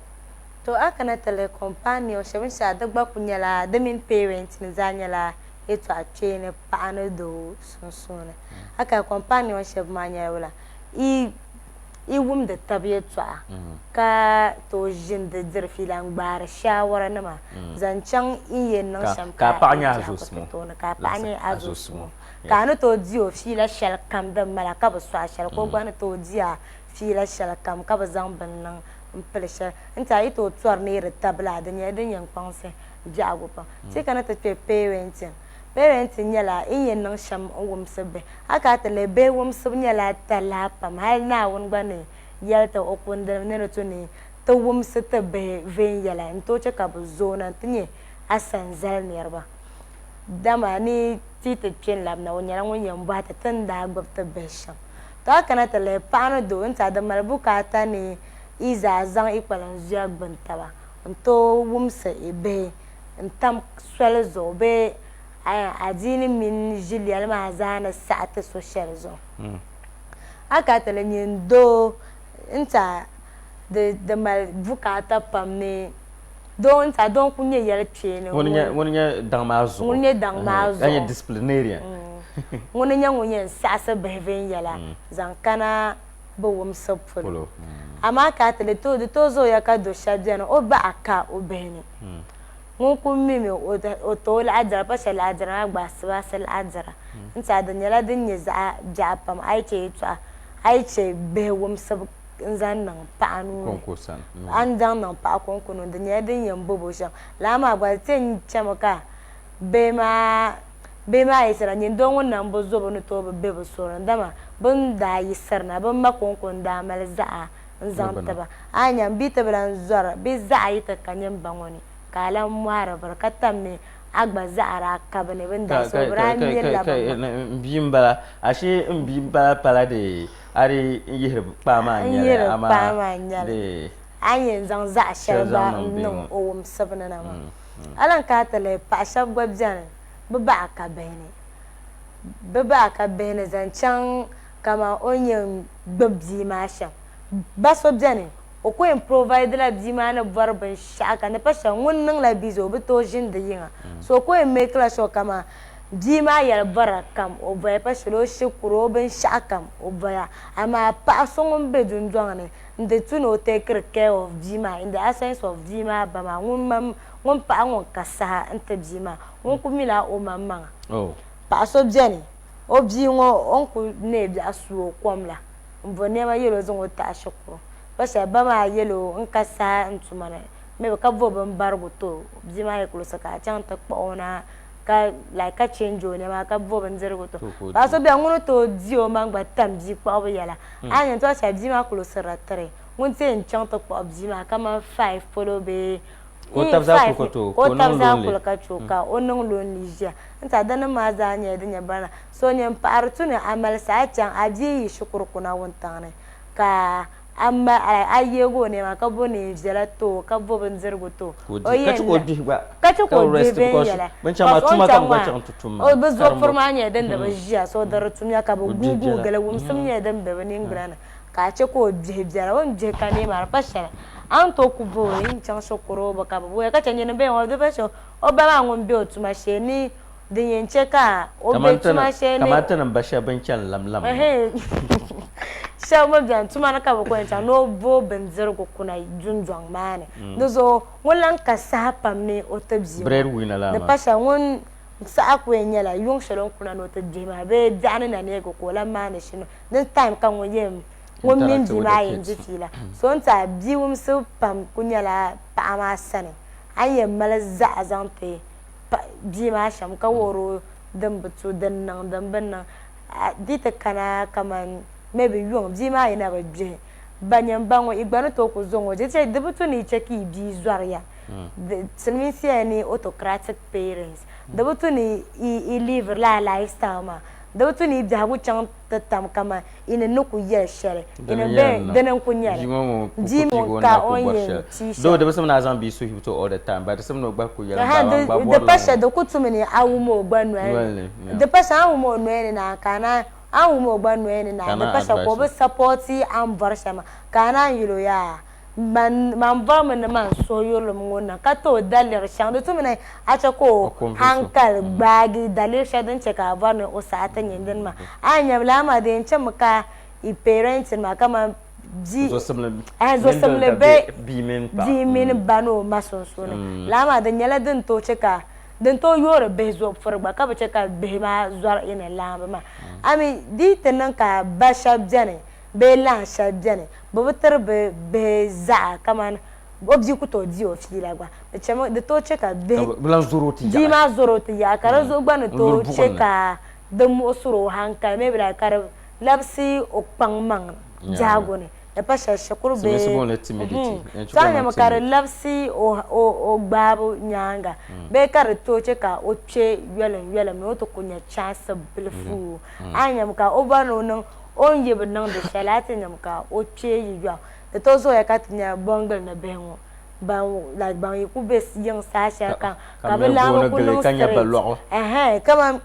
S4: To a kana ti lihi companionship binshɛɣu di gba kuli nyɛla di mini parenting zaa nyɛla yɛltɔɣa kpeeni paɣa ni doo sunsuuni. A kana companionship maa nyɛla wula yi wumdi taba yɛltɔɣa ka tooi ʒini diri fiila n-gbaari shaawaranima zaŋ chaŋ yi yɛn niŋ shɛm ka yi biɛhigu ti tooni ka a paɣa nyɛ a zoosumo ka a ni tooi di o fiila shɛli kam din mali a ka bi sɔɣi shɛli ka o gba ni tooi di a fiila shɛli kam ka bi zaŋ bini niŋ m-pili shɛli n-ti a yi tooi tɔri neeri tabili a di nyɛla din yɛn kpaŋsi biɛhigu pam. Ti kana ti kpe parenting. Parenting nyɛla yi ni yɛn niŋ shɛm n-wumsi bihi. Hali ka a ti lihi bihi wumsibu nyɛla talahi pam hali Naawuni gba ni yɛli ti o kundinima ni di tu ni ti wumsi ti bihi viɛnyɛla n-tooi che ka bɛ zooi na nti nyɛ asanzali niriba. Dama ni ti yi ti kpe n-labina o nyɛla ŋun yɛn bɔhi ti ti ni daa gbubi ti bihi shɛm. To a kana ti lihi paɣa ni doo n-ti a di mali bukaata ni yi zaa zaŋ yi kpalanzuya gbuni taba n-tooi wumsi yi bihi n-tam soli zuɣu bee adiini mini ʒilɛli maa zaa ni saɣi ti so shɛli zuɣu. A ka ti li nyin doo n-ti a di mali bukaata pam ni doo n-ti a doo n-kuli nyɛ yɛli kpeeni.
S3: Ŋuni n-nyɛ daŋ maa zuɣu.
S4: Ŋuni n-nyɛ daŋ maa zuɣu.
S3: Ka nyɛ disciplinarian.
S4: Ŋuni n-nyɛ ŋun yɛn saɣisi bihi viɛnyɛla zaŋ kana bɛ wumsibu polo. Amaa ka a ti li di tooi zooya ka do shɛba beni o baɣa ka o bihi ni. Ŋun kuli mimi o ti o laɣidira pa shɛli laɣidira maa gba asibaasi laɣidira n-ti a di nyɛla din nyɛ zaɣ biɛɣu pam a yi chɛ yɛltɔɣa a yi chɛ bihi wumsibu n-zaŋ niŋ paɣa nuu ni a ni zaŋ niŋ paɣa kɔŋko nuu ni di nyɛla din yɛn bobo shɛm. Lala maa gba ti yɛn chami ka bihi maa Bihi maa yiɣisira, nyin doo ŋun na m-bi zo bɛ ni tooi bi be bɛ suhuri ni, dama bɛ ni daa yiɣisirina, bɛ ma kɔŋko n-daa mali zaɣa n-zaŋ ti ba. A yi nya m bia ti bi lan zɔra, bɛ zaɣa yi ti ka nyin ba ŋɔ ni, ka a lan mɔhiri biri, ka tam ni a gba zaɣa daa ka bɛ ni, bɛ ni daa so bɛ daa mirila bɛ maŋa.
S3: M bia m-bala, ashee m bia m-bala pala dee a dii n-yihiri kpaa maa n-nyɛ li, amaa dee.
S4: A ni yɛn zaŋ zaɣ shɛli gba n-niŋ o wumsibu ni na maa. A lan kana ti lihi paɣ shɛba gba beni bɛ baɣa ka bihi ni. Bɛ baɣa ka bihi ni zaŋ chaŋ kaman o ni yɛn gbubi bia maa shɛm. Ba so beni o ku yɛn provide-la bia maa ni bɔri binshɛɣu ka ni pa shɛli ŋun niŋla busy o bi tooi ʒindi yiŋa. So o ku yɛn make-la sure kaman bia maa yɛli bɔra kam o bɔya pa shɛli o shikuru o binshɛɣu kam o bɔya. Amaa paɣa so ŋun be dundɔŋ ni n-di tu ni o take care of bia maa in the absence of bia maa ba maa ŋun mam ŋun paɣa ŋun ka saha n-ti bia maa ŋun kuli mila o maŋmaŋa. Paɣa so beni o bia ŋɔ o ni kuli neei biɛɣu su o kom la m-bo nɛma yɛli o zaŋ o tahi shikuru pa shɛli ba maa yɛli o n ka saha n tuma ni maybe ka bo binbarigu ti o bia maa yi kuli so ka a chaŋ ti kpuɣi o na ka like ka change o nɛma ka bo bindirigu ti o. Paɣa so beni ŋun ni tooi di o maŋ gba tam bia kpuɣibu yɛla. A ni yɛn tɔri shɛli bia maa kuli sirila tiri ŋun ti yɛn chaŋ ti kpuɣi bia maa kamani 5 polo bee
S3: Ka o tabi zaa kuli ka to,
S4: ka o tabi zaa kuli ka to ka o niŋ lonely ʒiya. N tiɛha dinnim maa zaa nyɛla din nyɛ barina. So nyin paɣiri tu ni a mali saha a chaŋ a bia yi shikuru kuna wuntaŋ ni ka a a yeegi o nɛma ka bo neen viɛla ti o ka bo bindirigu ti o.
S3: O yɛn ka chɛ ka o gbihi gba.
S4: Ka chɛ ka o gbihi viɛnyɛla.
S3: Binshɛɣu maa tuma ka bɛ gba chaŋ ti tum maa.
S4: Bɛ zuɣupuri maa nyɛla din di bi ʒiya so di di tumya ka bɛ guui guui gili wumsim nyɛla din be bɛ ningbuna ni ka a chɛ ka o gbihi biɛla o ni gbihi ka neei maa di pa shɛli a ni tooi ku bo o yi ni chaŋ shikuru o bi ka bɛ boya ka chɛ nyini bɛ ŋɔ di pa shɛli o ba maa ŋun be o tuma shee ni din yɛn chɛ ka o be tuma shee ni.
S3: Kamani ti ni ba shɛba bɛn chani lamlam
S4: ŋɔ. Shɛba mi beni tuma ni ka bɛ ku yɛn chaŋ ni o bo bindirigu kuna dundɔŋ maa ni. Di zuɣu ŋun lan ka saha pam ni o ti bia ŋɔ. Di pa shɛli ŋun saha ku yɛn nyɛla yuŋ shɛli o ni kuna ni o ti gbihi maa bee biɛɣu ni na neegi ka o lan maani shini. Di time ka ŋun yɛn ŋun mini bia maa yɛn di fiila. So n tiɛha bia wumsibu pam ku nyɛla paɣa maa sani. A ni yɛn mali zaɣa zaŋ ti bia maa shɛm ka wuhiri o din bi tu, din niŋ, din bi niŋ. Di ti kana kaman maybe yuŋ bia maa yi na bi gbihi ba nyin ba ŋɔ yi gba ni tooi ku zaŋ o di bi tu ni yi chɛ ka yi bia zɔri ya. Silimiinsi yɛli ni autocratic parents. Di bi tu ni i liiviri lala lifestyle maa. Di bi tu ni i biɛhigu chaŋ ti tam kaman i ni ni ku yɛli shɛli. I ni bɛ dini n-ku nyɛ li. Bia ŋɔ ka o ni yɛn ti shɛli.
S3: Though di bi simdi ni a zaŋ bia suhi to all the time but di simdi ni o gba ku yɛli m ba maa n gba
S4: bɔrila Di pa shɛli di ku tumi ni a wum o gba noli ni. Di pa shɛli a ni wum o noli ni naai ka a naan a ni wum o gba noli ni naai di pa shɛli ka o bi sapɔti a ni bɔri shɛli maa ka a naan yɛl o yaa Man bɔrimi ni man suhuyurilim ŋɔ niŋ ka ti o daliri shɛŋa. Di tumi ni a chɛ ka o haŋkali gbaagi daliri shɛli din chɛ ka a bɔri ni o saɣi ti nyɛ dini maa. A ni nyami lala maa di yɛn chɛmi ka i parenting maa kaman bia zosimli be bia mini ba ni o ma sunsuuni. Lala maa di nyɛla din tooi chɛ ka din tooi yoori bihi zuɣu puri gba ka bi chɛ ka bihi maa zɔri i ni laamba maa. Ami di yi ti niŋ ka ba shɛba beni bee lahi shɛli beni bɛ bi tiri bɛ bihi zaɣa kamani o bia ku tooi di o fiila gba di chɛmi di tooi chɛ ka bihi bia maa zɔri o ti yaɣi ka di zuɣu gba ni tooi chɛ ka di muɣisiri o hankali maybe like ka di labisi o kpaŋ maŋ biɛhigu ni di pa shɛli shikuru bee to a nyami ka di labisi o gbaabu nyaaŋa bee ka di tooi chɛ ka o kpe yɔlim yɔlim ni o ti ku nya chansi bilifu a nyami ka o bɔri ni o niŋ O ni yi bi niŋdi shɛli a ti nyami ka o kpee yi yɔɣu. Di tooi zooya ka ti nya bɔŋgili ni bihi ŋɔ ban like ban yi ku be yiŋ saha shɛli kam ka bɛ laamba ku niŋ straight. Ɛhɛn kaman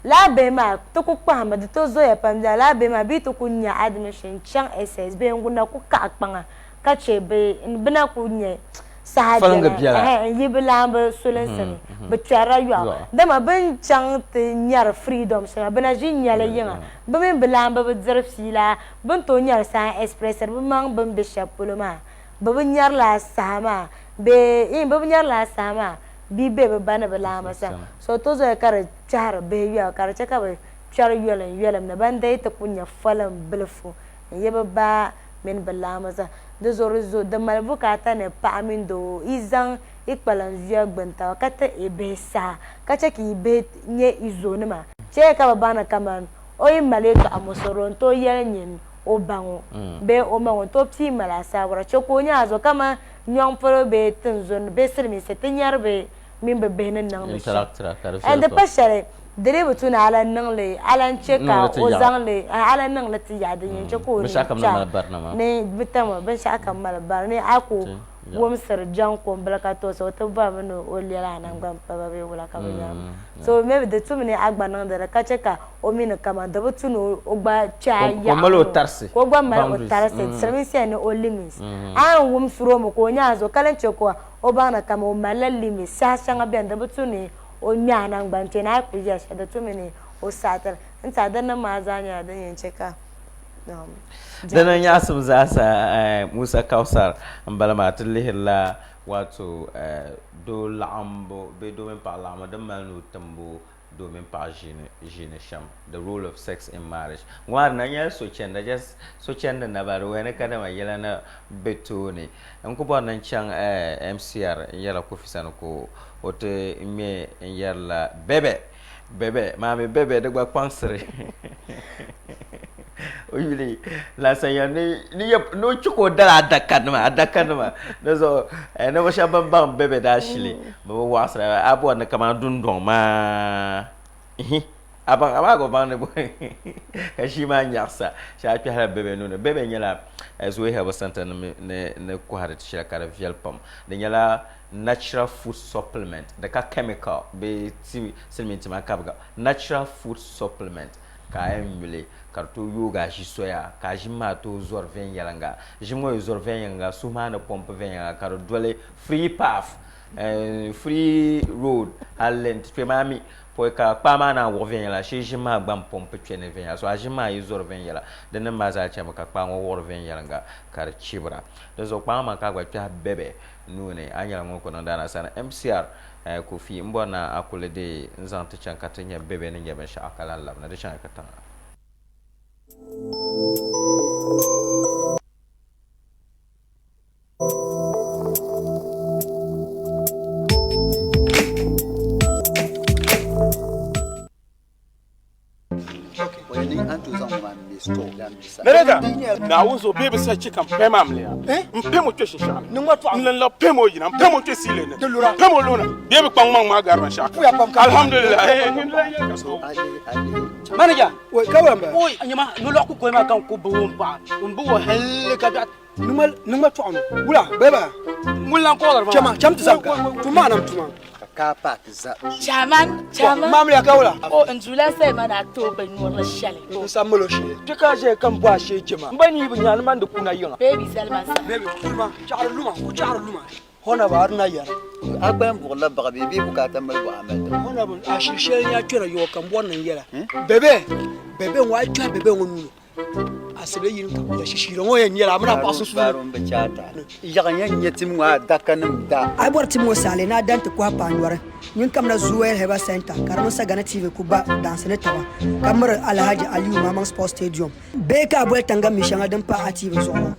S4: lala bihi maa ti ku kpahimmi di tooi zooya pam bia lala bihi maa bɛ yi ti ku nya admission chaŋ SS bee n-gu na ku kaɣi kpaŋa ka chɛ bɛ na ku nya saha biɛla n-yi bɛ laamba sulinsi ni bɛ kpɛrila yɔɣu dama bɛ ni chaŋ ti nyari freedom shɛli maa bɛ na ʒi n-nyali yiŋa bɛ mini bɛ laamba bi diri fiila bɛ ni tooi nyari saha n-expressiri bɛ maŋ bɛ ni be shɛli polo maa bɛ bi nyari lala saha maa bee iin bɛ bi nyari lala saha maa bia be bɛ ba ni bɛ laamba sani so di tooi zoya ka di kpɛhiri bihi yɔɣu ka di chɛ ka bɛ kpɛri yɔlim yɔlim ni ban dii ti ku nya foliŋ bilifu n-yi bɛ ba mini bɛ laamba zaa. Di zuɣu di zo di mali bukaata ni paɣa mini doo yi zaŋ yi kpalan zuya gbuni taba ka ti yi bihi saha ka chɛ ka yi bihi nyɛ yi zonima. Chɛya ka bɛ baŋ ni kaman o yi mali yɛtɔɣa muɣisiri n tooi yɛli nyin o ba ŋɔ bee o ma ŋɔ n-tooi pii mali asaawara. Chɛ ka o nya a zuɣu kaman nyɔŋ polo bee tinzun bee silimiinsi ti nyari bɛ mini bɛ bihi ni niŋdi shɛm. Di pa shɛli di dii bi tu ni a lan niŋ li, a lan chɛ ka o zaŋ li, a lan niŋ li ti yaɣi din yɛn chɛ ka o niŋ kpɛɣu ni bɛ tama binshɛɣukam mali bari ni a ku wumsiri jaŋkumbila ka tooi o ti bɔrimi ni o lɛli a naŋgbankpaba bee wula ka bɛ yɛri maa. So maybe di tumi ni a gba niŋdi li ka chɛ ka o mi ni kaman di bi tu ni o gba kpɛ a yaɣa ŋɔ ka o gba mali o tarisi silimiinsi yɛli ni o limits. A yɛn wumsiri o mi ka o nya a zuɣu ka lan chɛ ka o baŋ ni kaman o malila limits saha shɛŋa beni di bi tu ni o ŋmɛ a naŋgbankpeeni a yi kuli yɛli shɛli di tumi ni o saɣi ti li. N tiɛha dinnim maa zaa nyɛla din yɛn chɛ ka
S3: Dini nyaɣisim zaasa Musa Kausar m-bala maa ti lihirila wato doo laɣimbu bee doo mini paɣa laɣimbu din mali nuu timbu doo mini paɣa ʒiini shɛm, the role of sex in marriage. Ŋɔ maa di na nyɛla sochanda just sochandi naba di wuhiya ni kadama yɛla na be tooni. N ku bɔri ni n chaŋ MCR n yɛrila Kofi sani ka o ti ŋme n yɛrila bɛbɛ bɛbɛ maa mi bɛbɛ di gba kpaŋsiri o yuli lansanya ni ni ni o chɛ ka o dali adakanima adakanima di zuɣu ninvuɣu shɛba ban baŋ bɛbɛ daa shili bɛ bi waɣisira a bɔri ni kamani dundɔŋ maa ihi a baŋ amaa ka o baŋ ni ka ʒii maa nyaɣisa shee a kpɛhila bɛbɛ nuuni bɛbɛ nyɛla Zoe Herbal Center ni ni kɔhiri ti shɛli ka di viɛli pam di nyɛla natural food supplement di ka chemical bee ti silimiin tima kabiga natural food supplement ka a yɛn nyuli ka di tooi yoogi a ʒi soya ka a ʒim maa tooi zɔri viɛnyɛliŋga ʒim ŋɔ yi zɔri viɛnyɛliŋga suhu maa ni pɔmpi viɛnyɛliŋga ka di doli free path free road hali nti kpɛ maa mi pɔi ka kpaa maa naan wuɣi viɛnyɛla shee ʒim maa gba m-pɔmpi kpɛ ni viɛnyɛla so a ʒim maa yi zɔri viɛnyɛla di nim maa zaa chɛmi ka kpaa ŋɔ wuɣiri viɛnyɛliŋga ka di chibira di zuɣu kpaa ŋɔ maa ka a gba kpɛhi bɛbɛ nuu ni a nyɛla ŋun ku niŋdi a sani MCR Kofi m bɔri ni a kuli deei n zaŋ ti chaŋ ka ti nya bɛ bɛ ni nya binshɛɣu ka lahi labina di chaŋya katiŋa.
S5: Narrator. Naawuni zuɣu bee bi sa chɛ ka m pam amiliya, m pam o kpe shinshɛɣu ni, n lan labi pam o yina, m pam o kpe siili ni, m pam o luɣili bee bi kpaŋ maŋ maa gari binshɛɣu kam. Alhamdulillah.
S6: Manager, oi ka wala mba. Oi, anyama no lɔɣu ku koli maa ka n ku bi o n paɣa, n bi o halli ka biɛɣu.
S7: Niŋma tɔɣu ni wula bee ba.
S6: Ŋun lan kɔɣiliri maa.
S7: Chama, cham ti zaŋ ka tuma maa nam tuma.
S8: Ka car park za.
S9: Chairman, chairman.
S7: Maamliya ka wula.
S9: O n duula sai ma na tooi bin nyurili shɛli.
S7: N sa molo shee.
S6: Kpe ka a ʒeya ka m bɔ a shee je ma. M ba ni yi bi nya ni man di kuuna yiŋa.
S9: Baby zali ma sa.
S7: Baby kulima, chaɣiri luma, ku chaɣiri luma. Honorable Haruna Yari.
S8: A gba yɛn buɣirila baɣa bee bee bukaata mali buɣa a mali tiba?
S7: Honorable, a shiri shɛli ni a kpɛra yɔɔ ka m bɔri ni n yɛla. Bebe, bebe ŋɔ a yi kpɛhi bebe ŋɔ nuu ni. Asiba yini kam la shishiira ŋɔ yɛn nyɛla a mini a paɣa sunsuuni.
S8: Baarum bi chaai ta. Yaɣi yɛn nyɛ tim ŋɔ adakanim da.
S10: A yi bɔri tim ŋɔ saali ni a dan ti kɔhi paai nyɔri, nyin kamina Zuwell Herbal Centre ka di mini Sagana TV ku ba daansi ni taba ka miri Alhaji Aliyu Mamang Sports Stadium bee ka a boli taŋga mi shɛŋa din pa a TV zuɣu ŋɔ.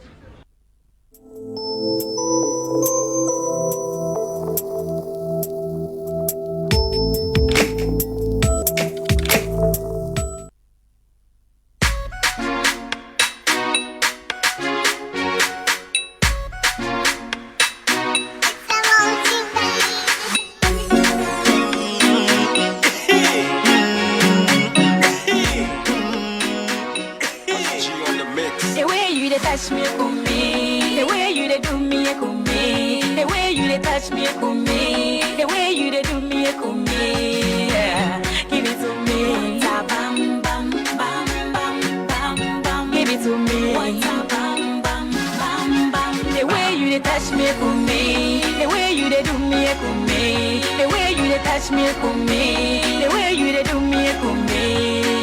S9: The way you dey touch me, kumi. The way you dey do me, kumi. The way you dey touch me, kumi. The way you dey do me, kumi. Yeah. Give it to me. Bam, bam, bam, bam, bam, bam. Give it to me. Bam, bam, bam, bam. The way you dey touch me, kumi. The way you dey do me, kumi. The way you dey touch me, kumi. The way you dey do me, kumi.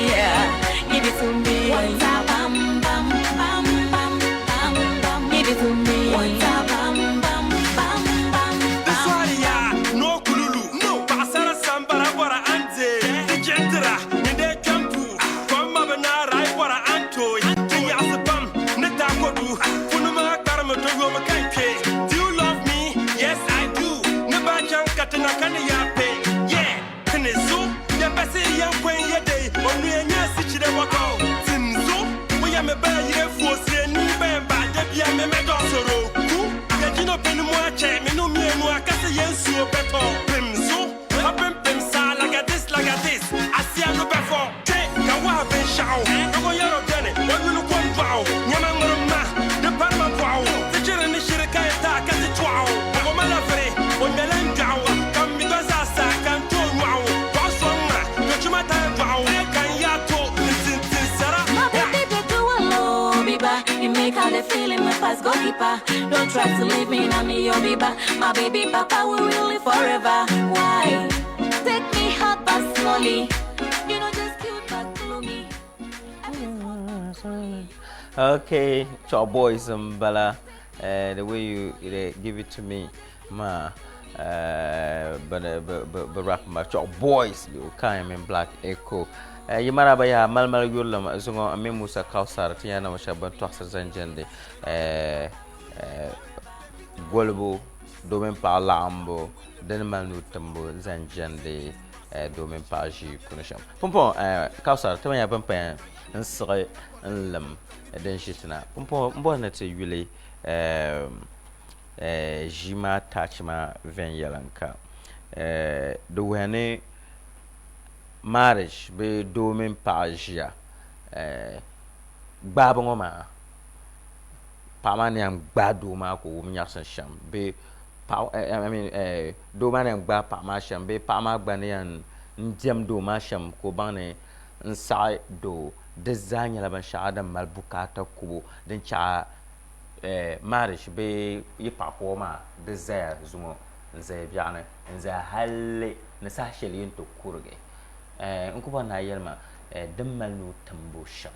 S9: Yeah. Give it to me. Bam, bam, bam, bam, bam, bam. Give it to me. Bam, bam, bam, bam.
S11: This one, yeah, no kululu, no. Paɣasara sambara bɔra an deei, di jiɣitira ni dee kpɛm puu. Kom ma bi naara yi bɔra an tooi, ti yaɣisi pam ni daa kodu. Puni maa kparimi to yoomi ka n kpe. Do you love me? Yes, I do. Ni ba chaŋ ka ti na ka ni yaa pe. Yeah, ti ni zu. Ya basi yan kwen ya dei, onu ya nya si chire wako. Tim zu, wo ya me ba yire fuo sire ni ba ba de bia me me do soro. Ku, ya jino penu mo ache, me no mi enu akase yen suo beto. Pim zu, a pim pim sa like a this like a this. Asia no before. Che, ka wa ben shao. Go yaro dene, wo yulu kwon dwao. Nyama ngoro ma, de parma bwao. Te chire ni shire ka ta ka ti twao. Go ma la fere, o melan dwao. Kam mi do za sa kan to nwao. Wa so ma, to chuma ta dwao. Kan ya to, tin tin sara.
S9: My baby, they do a low biba. You make all the feeling my past goalkeeper. Don't try to leave me, now me your biba. My baby papa will really live forever. Why? Take me hard but slowly. You know just cute but gloomy.
S3: Okay, Chop Boys and Bala, the way you give it to me, ma, but rap ma Chop Boys, you came in Black Echo. You maraba ya mal mal yurlam zungo mi Musa Kausar tiya na mashaban toxer zanjende golbo domin pa lambo den mal nu tambo zanjende domin pa ji kunasham. Pompon Kausar tiya ya pampa nsigi nlim din shitina. Pompon mbo na ti yuli jima tachima ven yalanka. The wene marriage be domin pa jia gbabu ŋɔ maa paɣa maa ni yɛn gbaai doo maa ka o wum nyaɣisim shɛm bee paɣa I mean doo maa ni yɛn gbaai paɣa maa shɛm bee paɣa maa gba ni yɛn diɛm doo maa shɛm ka o baŋ ni n saɣi doo di zaa nyɛla binshaɣu din mali bukaata kubo din chaɣa marriage bee yi paɣa kuɣu maa di zaya zuŋɔ n zaya biɛɣuni n zaya halli ni saha shɛli yin ti kurigi n ku bɔri ni a yɛli ma din mali nuu timbu shɛm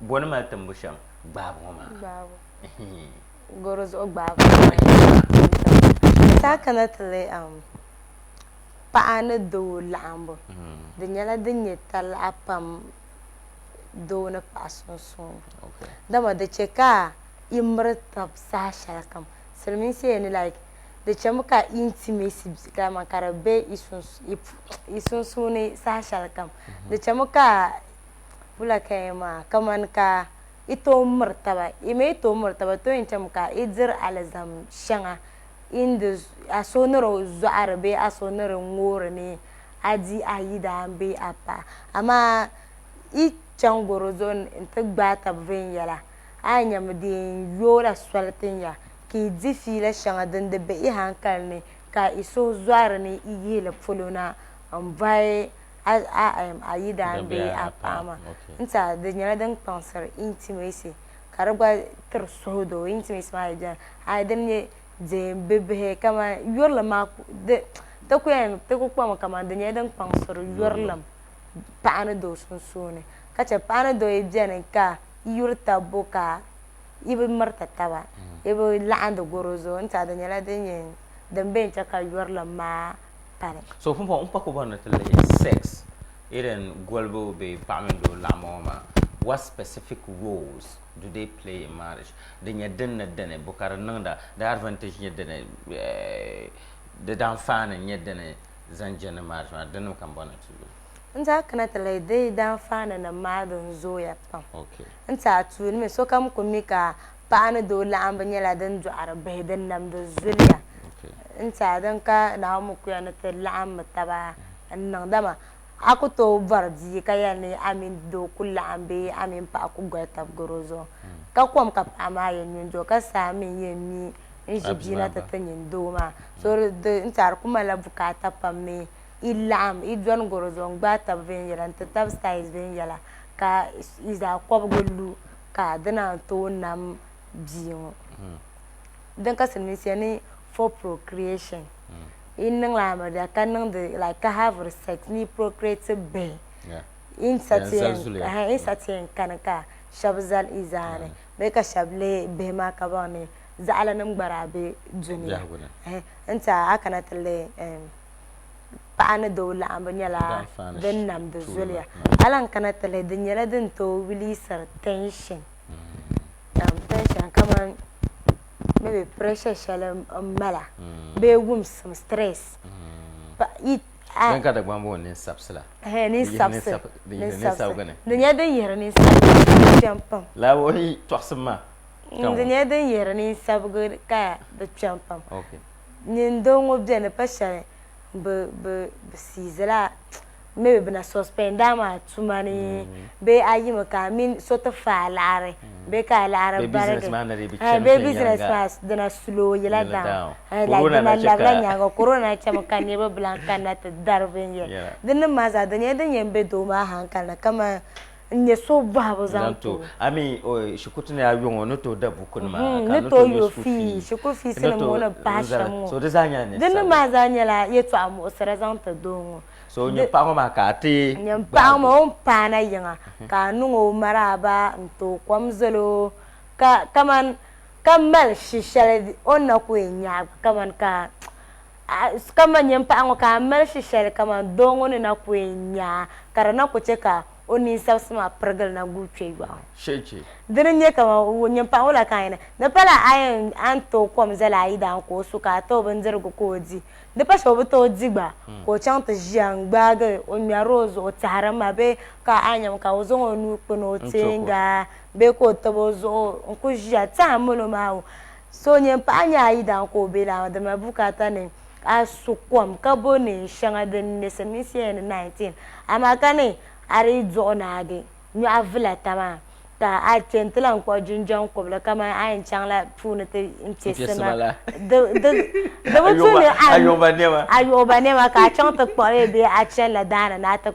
S3: bo ni mali timbu shɛm gbaabu ŋɔ maa.
S4: Gbaabu. Goro zuɣu gbaabu. Saha kana ti lihi paɣa ni doo laɣimbu di nyɛla din nyɛ talahi pam doo ni paɣa sunsuuni dama di che ka yi miri taba saha shɛli kam silimiinsi yɛli ni like di chemi ka intimacy kaman ka di be yi sunsuuni saha shɛli kam di chemi ka. Wula ka yɛn maa kamani ka i tooi miri taba, i mi yi tooi miri taba tooi yɛn chami ka i diri alizam shɛŋa in di a suhu ni di zɔhiri bee a suhu ni di ŋoori ni a di a yidaan bee a paɣa. Amaa yi chaŋ gɔro zuɣu nti gbaai taba viɛnyɛla a yi nyami di yɛn yooi la soli tin ya ka yi di fiila shɛŋa din di be i hankali ni ka i suhu zɔhiri ni i yihi li polo na m-bɔhi a yidaan bee a paɣa maa. N-tiɛha di nyɛla din kpaŋsiri intimacy ka di gba tiri suhudoo. Intimacy maa yi beni a yi dini nyɛ deem bibihi kaman yurilim maa ti ku yɛn ti ku kpami kaman di nyɛla din kpaŋsiri yurilim paɣa ni doo sunsuuni ka che paɣa ni doo yi beni ka yi yuri taba bo ka yi bi miriti taba yi bi laɣindi gɔro zuɣu n-tiɛha di nyɛla din yɛn din bɛ n-che ka yurilim maa pali.
S3: So pumpɔŋɔ m pa ku bɔri ni ti lihi sex irin golibu bee paɣa mini doo laɣimbu ŋɔ maa, what specific roles do they play in marriage? Di nyɛ din ni dini, bo ka di niŋda, di advantage nyɛ dini, di daanfaani nyɛ dini zaŋ jɛndi marriage maa, dini ka m bɔri ni ti lihi.
S4: N daa kana ti lihi di daanfaani nim maa din zooya pam. N tiɛha tuuli mi sokam ku mi ka paɣa ni doo laɣimbu nyɛla din dɔɣiri bihi, din namdi zuliya. N tiɛha din ka Naawuni mi kuya ni ti laɣimmi taba n-niŋ dama a ku tooi bɔri bia ka yɛli ni a mini doo ku laɣim bee a mini paɣa ku goli taba garo zuɣu ka kom ka paɣa maa yɛn nyu n-doo ka saa mi yɛn mi n-ʒi bia na ti ti nyin doo maa. So n tiɛha di ku malila bukaata pam ni yi laɣim yi dɔni garo zuɣu n-gbaai taba viɛnyɛla n-ti taba size viɛnyɛla ka yi zaa kɔbigi lu ka di naan tooi nam bia ŋɔ. Din ka silimiinsi ni for procreation. Yi niŋla amiliya ka niŋdi like ka have sex ni yi procreate bihi. Yi ni sa ti yɛn kani ka shɛba zali yi zaani bee ka shɛba lihi bihi maa ka baŋ ni zaɣilanima gba daa be dunia. N-tiɛha a kana ti lihi paɣa ni doo laɣimbu nyɛla din namdi zuliya. A lahi kana ti lihi di nyɛla din tooi releasiri tension. Tension kamani maybe pressure shɛli m-mala bee wumsim stress.
S3: Din ka Dagbaŋ booni ninsabisi la.
S4: Ninsabisi. Di nyɛla din yihiri ninsabisi ka di kpɛm pam.
S3: Lala o yi tɔɣisim maa.
S4: Di nyɛla din yihiri ninsabigi ka di kpɛm pam. Nyin doo ŋɔ beni pa shɛli bɛ bɛ bɛ siizila maybe bɛ na suspend a maa tuma ni bee a yimi ka a mini so ti fa a laɣiri bee ka a laɣiri
S3: Bee
S4: barigi
S3: business maa na dii bi
S4: Eh,
S3: chani
S4: bee
S3: viɛnyɛliŋga.
S4: business maa di na slow yila
S3: Yila
S4: down.
S3: down.
S4: Eh, like di
S3: Corona
S4: na
S3: na che
S4: labila
S3: ka
S4: nyaaŋa corona chami ka niriba bi lahi kanna ti dari binyɛra.
S3: Yeah.
S4: Di nim maa zaa di nyɛla din yɛn be doo maa hankali ni kaman n nyɛ suhu bɔhibu zaŋ
S3: Zaŋ
S4: ti o.
S3: to. A mi o shikuruti ni a yuŋ o ni tooi da bukunima
S4: Mhm,
S3: ka
S4: ni
S3: ni
S4: tooi
S3: tooi
S4: yo
S3: yo school
S4: fee,
S3: fee,
S4: shikuru fees
S3: ni
S4: nim
S3: tooi
S4: ŋɔ ni pahi
S3: n zali.
S4: shɛm ŋɔ.
S3: So di zaa nyɛla
S4: Di nim
S3: ninsabili.
S4: maa zaa nyɛla yɛltɔɣa muɣisira zaŋ ti doo ŋɔ.
S3: So
S4: Di
S3: nyɛ paɣa ŋɔ maa ka a ti
S4: Nyɛ paɣa
S3: gbaagi
S4: maa
S3: o.
S4: o ni paana yiŋa ka a niŋ o maraaba n-ti o kom zali o ka kaman ka mali shi shɛli o ni na ku yɛn nyaagi kaman ka kaman nyɛ paɣa ŋɔ ka a mali shi shɛli kaman doo ŋɔ ni na ku yɛn nyaai ka di na ku chɛ ka o ninsabisi maa pirigili na guui kpe yɔɣu.
S3: Shɛchi.
S4: Dini n-nyɛ kaman nyin paɣa ŋɔ la ka a yɛn di pala a yɛn a ni tooi kom zali a yidaan ka o su ka a ti o bindirigu ka o di. Di pa shɛli o bi tooi di gba ka o chaŋ ti ʒiya n-gbaagi o ŋmɛri o zuɣu tɛhiri ma bee ka a nyami ka o zaŋ o nuu kpini o teenga bee ka o tabi o zuɣu n-kuli ʒiya tɛha mali o maa o. So nyin paɣa nyɛ a yidaan ka o be laa maa di mali bukaata ni a su kom ka bo neen shɛŋa din ne silimiinsi yɛli ni 19 amaa ka ni a di yi duɣi naagi nyɔɣu vilata maa ka a kpe nti lan kpuɣi jinjam kubili kamani a yɛn chaŋla puuni ti n-kpe sima di bi tu ni a yuɣiba nɛma ka a chaŋ ti kpuɣi li bee a chanila daa ni ni a ti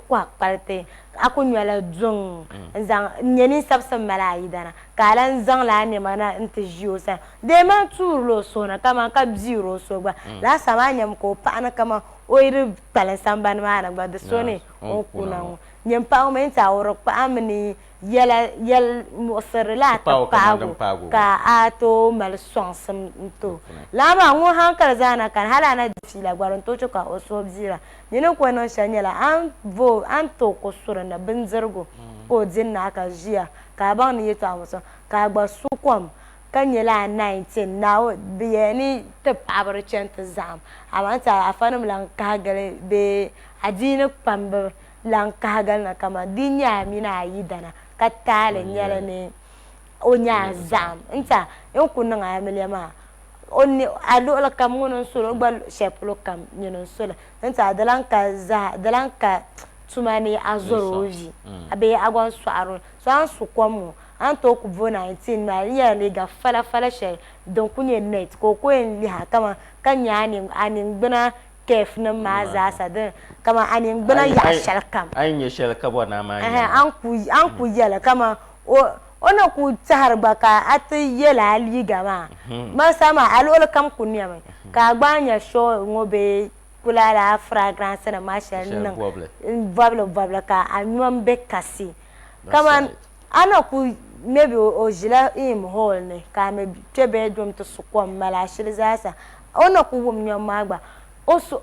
S4: kɔhi kpaliti a ku nyɔla duŋ n-zaŋ n-nyɛ ninsabisi m-mali a yidana ka a lan zaŋ lala nɛma na nti ʒi o sani. Dee maa tuurila o suhu ni kaman ka biiri o suhu gba. Laasabu maa nyami ka o paɣa ni kaman o yi di kpalim sambani maa ni gba di so ni o ni kuna ŋɔ. Nyin paɣa ŋɔ mi n-ti a o di kpaɣimi ni yɛla yɛl muɣisirili la ti paagi o ka a tooi mali sɔŋsim n-ti o. Lala maa ŋun haŋkali zaa na kani hali a na di fiila gba di ni tooi che ka o suhu biira. Nyini ni kuli niŋ shɛli nyɛla a ni bo a ni tooi ko suri ni bindirigu ka o di n-naai ka ʒiya ka a baŋ ni yɛltɔɣa ŋɔ so ka a gba su kom ka nyɛ lala 19 Naawuni bi yɛli ni ti paɣaba di chani ti zahim amaa n-ti afanim lan kahigili bee adiini kpambi. lan kahigili na kaman di nyɛ a mini a yidana ka taali nyɛli ni o nyɛ a zaɣim n-ti a n ku niŋ amiliya maa o ni a luɣili kam ŋuni n-su li o gba shɛli polo kam nyini n-su li n-ti a di lan ka zaha di lan ka tuma ni a zɔri o vi bee a gba n-sɔɣiri o so a ni su kom ŋɔ a ni tooi ku bo 19 maa di nyɛla liiga falafala shɛli din ku nyɛ net ka o ku yɛn lihi a kaman ka nya a ningbuna kɛf nim maa zaasa din kaman a ningbuna yaɣa shɛli kam.
S3: A yi nya shɛli ka bɔri ni a maa nya maa.
S4: A ni ku yɛli kaman o ni ku tɛhiri gba ka a ti ye lala liiga maa masa maa a luɣili kam ku nɛmi ka a gba nya shawl ŋɔ bee ku lala fragrance nim maa shɛli niŋ bɔbili bɔbili ka a nyom be kasi kaman a na ku maybe o ʒila im hall ni ka a mi kpe bedroom ti su kom mali ashili zaasa o na ku wum nyom maa gba o su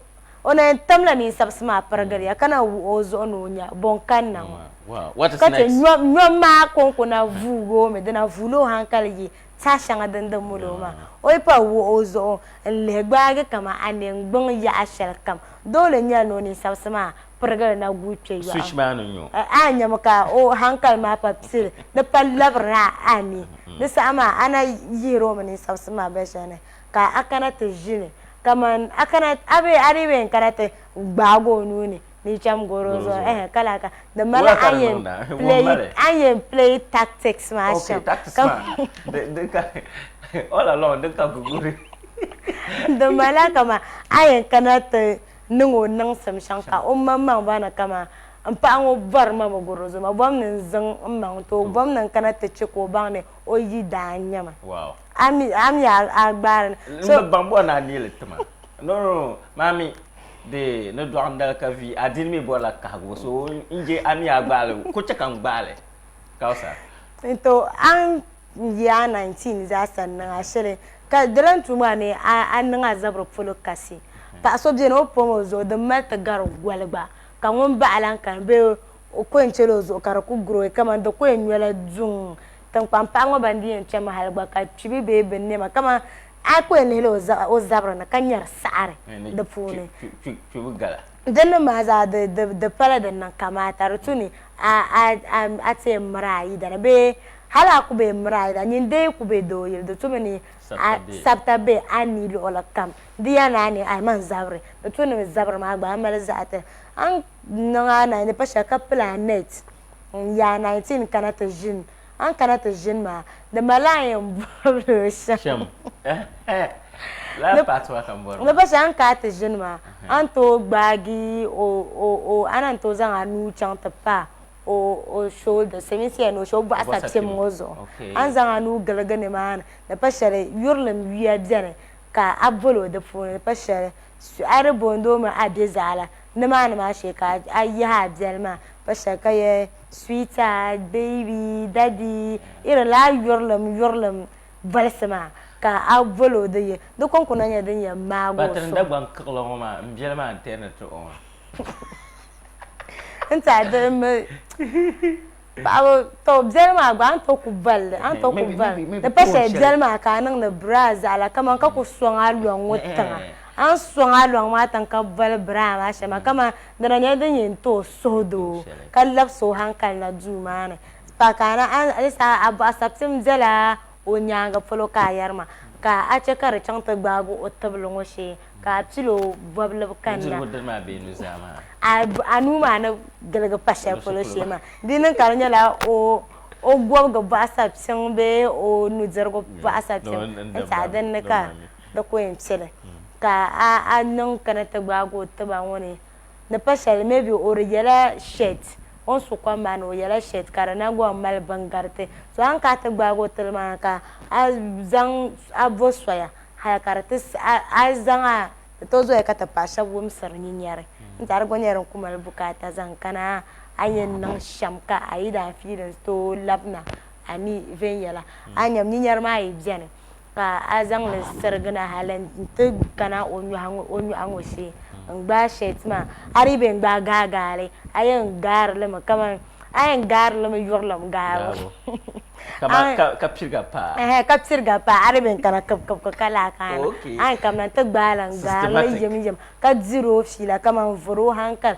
S4: o na yɛn tamla ninsabisi maa pirigiriya ka na wuɣi o zuɣu ni o nya bɔ n-kanna ŋɔ ka che nyom maa kɔŋko na vuugi o mi di na vuula o hankali yi saha shɛŋa din di mali o maa o yi pa wuɣi o zuɣu n-lihi gbaagi kaman a niŋgbuŋ yaɣa shɛli kam doole nyɛli ni o ninsabisi maa pirigili na guui kpe yɔɣu.
S3: Switch maa ni nyo.
S4: A nyami ka o hankali maa pa pili di pa labiri na a ni. Di saha maa a na yihiri o mi ninsabisi maa binshɛli ni ka a kana ti ʒini kaman a kana a bee a dii bee n-kana ti gbaagi o nuu ni ni yi cham gɔri o zuɣu ɛhɛn ka laa ka di mali a ni yɛn play a ni yɛn play tactics maa shɛm.
S3: Okay, tactics maa din ka all along din ka guguri.
S4: Di malila kaman a yɛn kana ti niŋ o niŋsim shɛm ka o maŋmaŋ ba ni kaman n paɣa ŋɔ bɔri ma mi gɔro zuɣu ma bom ni n zaŋ n maŋ n-ti o bom ni n kana ti che ka o baŋ ni o yi daa n-nyɛ ma. A mi a mi a gbaari ni.
S3: N bi baŋ bɔri ni a neeli ti ma. No no no maa mi di ni dɔɣi n dali ka vi a dini mi bɔrila kahigu so n je a mi a gbaali ko che ka n gbaali Kausa.
S4: To a ni yi a 19 zaasa n niŋ a shili ka di lan tu maa ni a niŋ a zabiri polo kasi. Paɣa so beni o pom o zuɣu din mali ti gari goli gba ka ŋun baɣa lan kani bee o ko yɛn chɛla o zuɣu ka di ku grow kaman di ko yɛn nyola duŋ tiŋkpaŋ paɣa ŋɔ ban di yɛn chɛmi hali gba ka kpibi bee binnɛma kaman a ku yɛn lihila o zabiri ni ka nyari saɣiri di puuni. Dinnim maa zaa di pala din niŋ kamaata di tu ni a ti yɛn miri a yidana bee hali a ku be miri a yidana nyin dee ku be doo yili di tumi ni sabita be a ni luɣili kam di ya ni a ni a man zabiri di tu ni zabiri maa gba a mali zaɣa ti a ni niŋ a na ni pa shɛli ka pili a net n yaa 19 kana ti ʒini a ni kana ti ʒini maa di malila a yɛn bɔbili o shɛm di pa shɛli a ni kana ti ʒini maa a ni tooi gbaagi o a na ni tooi zaŋ a nuu chaŋ ti pa o shoulder silimiinsi yɛli ni o bɔɣu sapim ŋɔ zuɣu a ni zaŋ a nuu giligi nimaani di pa shɛli yurilim yuya beni ka a boli o di puuni di pa shɛli a di booni o mi a be zaɣila nimaani maa shee ka a yihi a biɛli maa pa shɛli ka yɛli sweetheart, baby, daddy irin lala yurilim yurilim bolisi maa ka a boli o di yi di kɔŋko na nyɛla din yɛn maagi o
S3: But n
S4: suhu.
S3: Dagbaŋ kiɣili ŋɔ maa m biɛli maa n tɛri ni ti o maa.
S4: N tiɛha di mi paɣaba to biɛli maa gba a ni tooi ku boli li a ni tooi ku boli li di pa shɛli biɛli maa ka a niŋdi braa zaɣila kaman ka ku sɔŋ a lɔŋ ŋɔ tiŋa a ni sɔŋ a lɔŋ maa tiŋa ka boli braa maa shɛm maa kaman di na nyɛla din yɛn ti o suhudoo ka labisi o hankali na duu maa ni pa ka a na at least a bɔɣu sapim bela o nyaaŋa polo ka a yɛri maa ka a che ka di chaŋ ti gbaagi o tibili ŋɔ shee ka a pili o bɔbilibu kanna a nuu maa ni giligi pa shɛli polo shee maa di niŋ ka di nyɛla o gɔbigi bɔɣu sapiŋ bee o nudirigu bɔɣu sapiŋ n-tiɛha din ni ka di ku yɛn pili ka a niŋ kana ti gbaagi o tiba ŋɔ ni ni pa shɛli maybe o di yɛla shirt o ni su kom maa ni o yɛla shirt ka di na gba mali bin gariti so a ni kana ti gbaagi o tili maa ka a zaŋ a bo soya hali ka di ti a zaŋ a di tooi zoya ka ti paɣa shɛba wumsiri nyinyari n tiɛha di gba nyɛla din ku mali bukaata zaŋ kana a ni yɛn niŋ shɛm ka a yidana feelings tooi labina a ni viɛnyɛla a ni nyam nyinyari maa yi beni ka a zaŋ li sirigina hali n-ti kana o nyɔɣu ŋɔ shee n-gbaai shirt maa a dii bee n-gbaai gaagaali a yɛn gaari li mi kaman A yɛn gaari li mi yurilim gaabu.
S3: Ka piriga paai.
S4: Ka piriga paai a di bɛn kana kibikib ka lahi kana. A yɛn kamina n-ti gbaai li n-gaari li yim yim ka diri o fiila kaman vuri o hankali.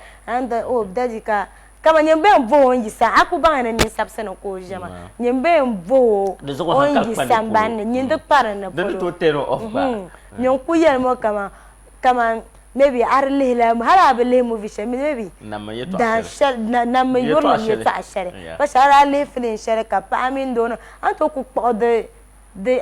S4: Oh daddy ka kaman nyin bɛn bo o n-yi sa a ku baŋ ni ninsabisi ni ka o ʒiya maa. Nyin bɛn bo o n-yi sambani ni nyin di kpa di ni polo. Nyin ku yɛli mi kaman kaman maybe a di lihi la hali a bi lihi movie shɛli maybe dan shɛli nammi yurilim yɛltɔɣa shɛli pa shɛli a daa lihi film shɛli ka paɣa mini doo niŋ a ni tooi ku kpuɣi di di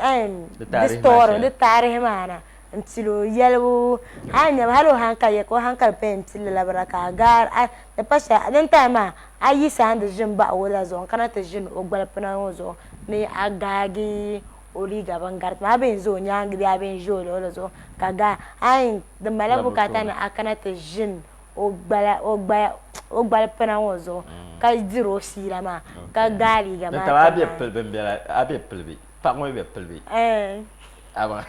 S4: di story di taarihi maa na n pili o yɛlibu a ni nyami hali o hankali ka o hankali paya n pili labira ka a gaari di pa shɛli din time maa a yi saha n ti ʒini baɣi o la zuɣu n kana ti ʒini o gbali pina ŋɔ zuɣu ni a gaagi o liiga bin gariti maa a bee n-za o nyaaŋa bee a bee n-ʒi o luɣili zuɣu ka ga ayi di malila bukaata ni a kana ti ʒini o gbala o gbaya o gbali pina ŋɔ zuɣu ka diri o fiila maa ka gaai liiga maa
S3: Din taba a be pili bin bela a be pili bi paɣa ŋɔ be pili bi ama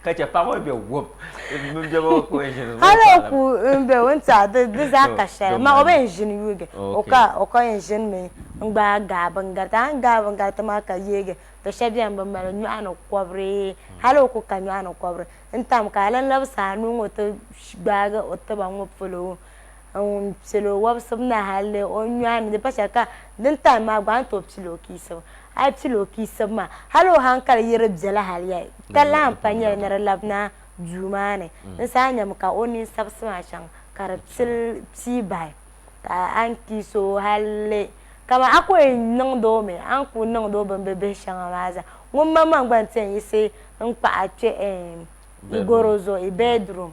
S3: ka chɛ paɣa ŋɔ be wup min bɛ ŋɔ ka o ʒini
S4: hali o ku n be o ni tiɛha di di zaa ka shɛli ma o bee n ʒini yuugi o ka o ka yɛn ʒini mi n gbaai gaai bin gariti a ni gaai bin gariti maa ka yeegi to shɛba bɛni bi mali nyɔɣu ni kɔbiri hali o ku ka nyɔɣu ni kɔbiri n tam ka a lan labisi a nuu ŋɔ ti gbaagi o tiba ŋɔ polo n pili o wobisibu na hali o nyɔɣu ni di pa shɛli ka din time maa gba a ni tooi pili o kiisibu a yi pili o kiisibu maa hali o hankali yi di bela hali ya ka lahi pa nyɛli ni di labina duu maa ni n saha nyami ka o ninsabisi maa chaŋ ka di pili pii bahi ka a ni kiisi o hali kaman a ku yɛn niŋdi o mi a ni ku niŋdi o bini bibihi shɛŋa maa zaa ŋun maŋmaŋ gba n-ti yɛn yiɣisi n-kpahi kpe i gɔro zuɣu i bedroom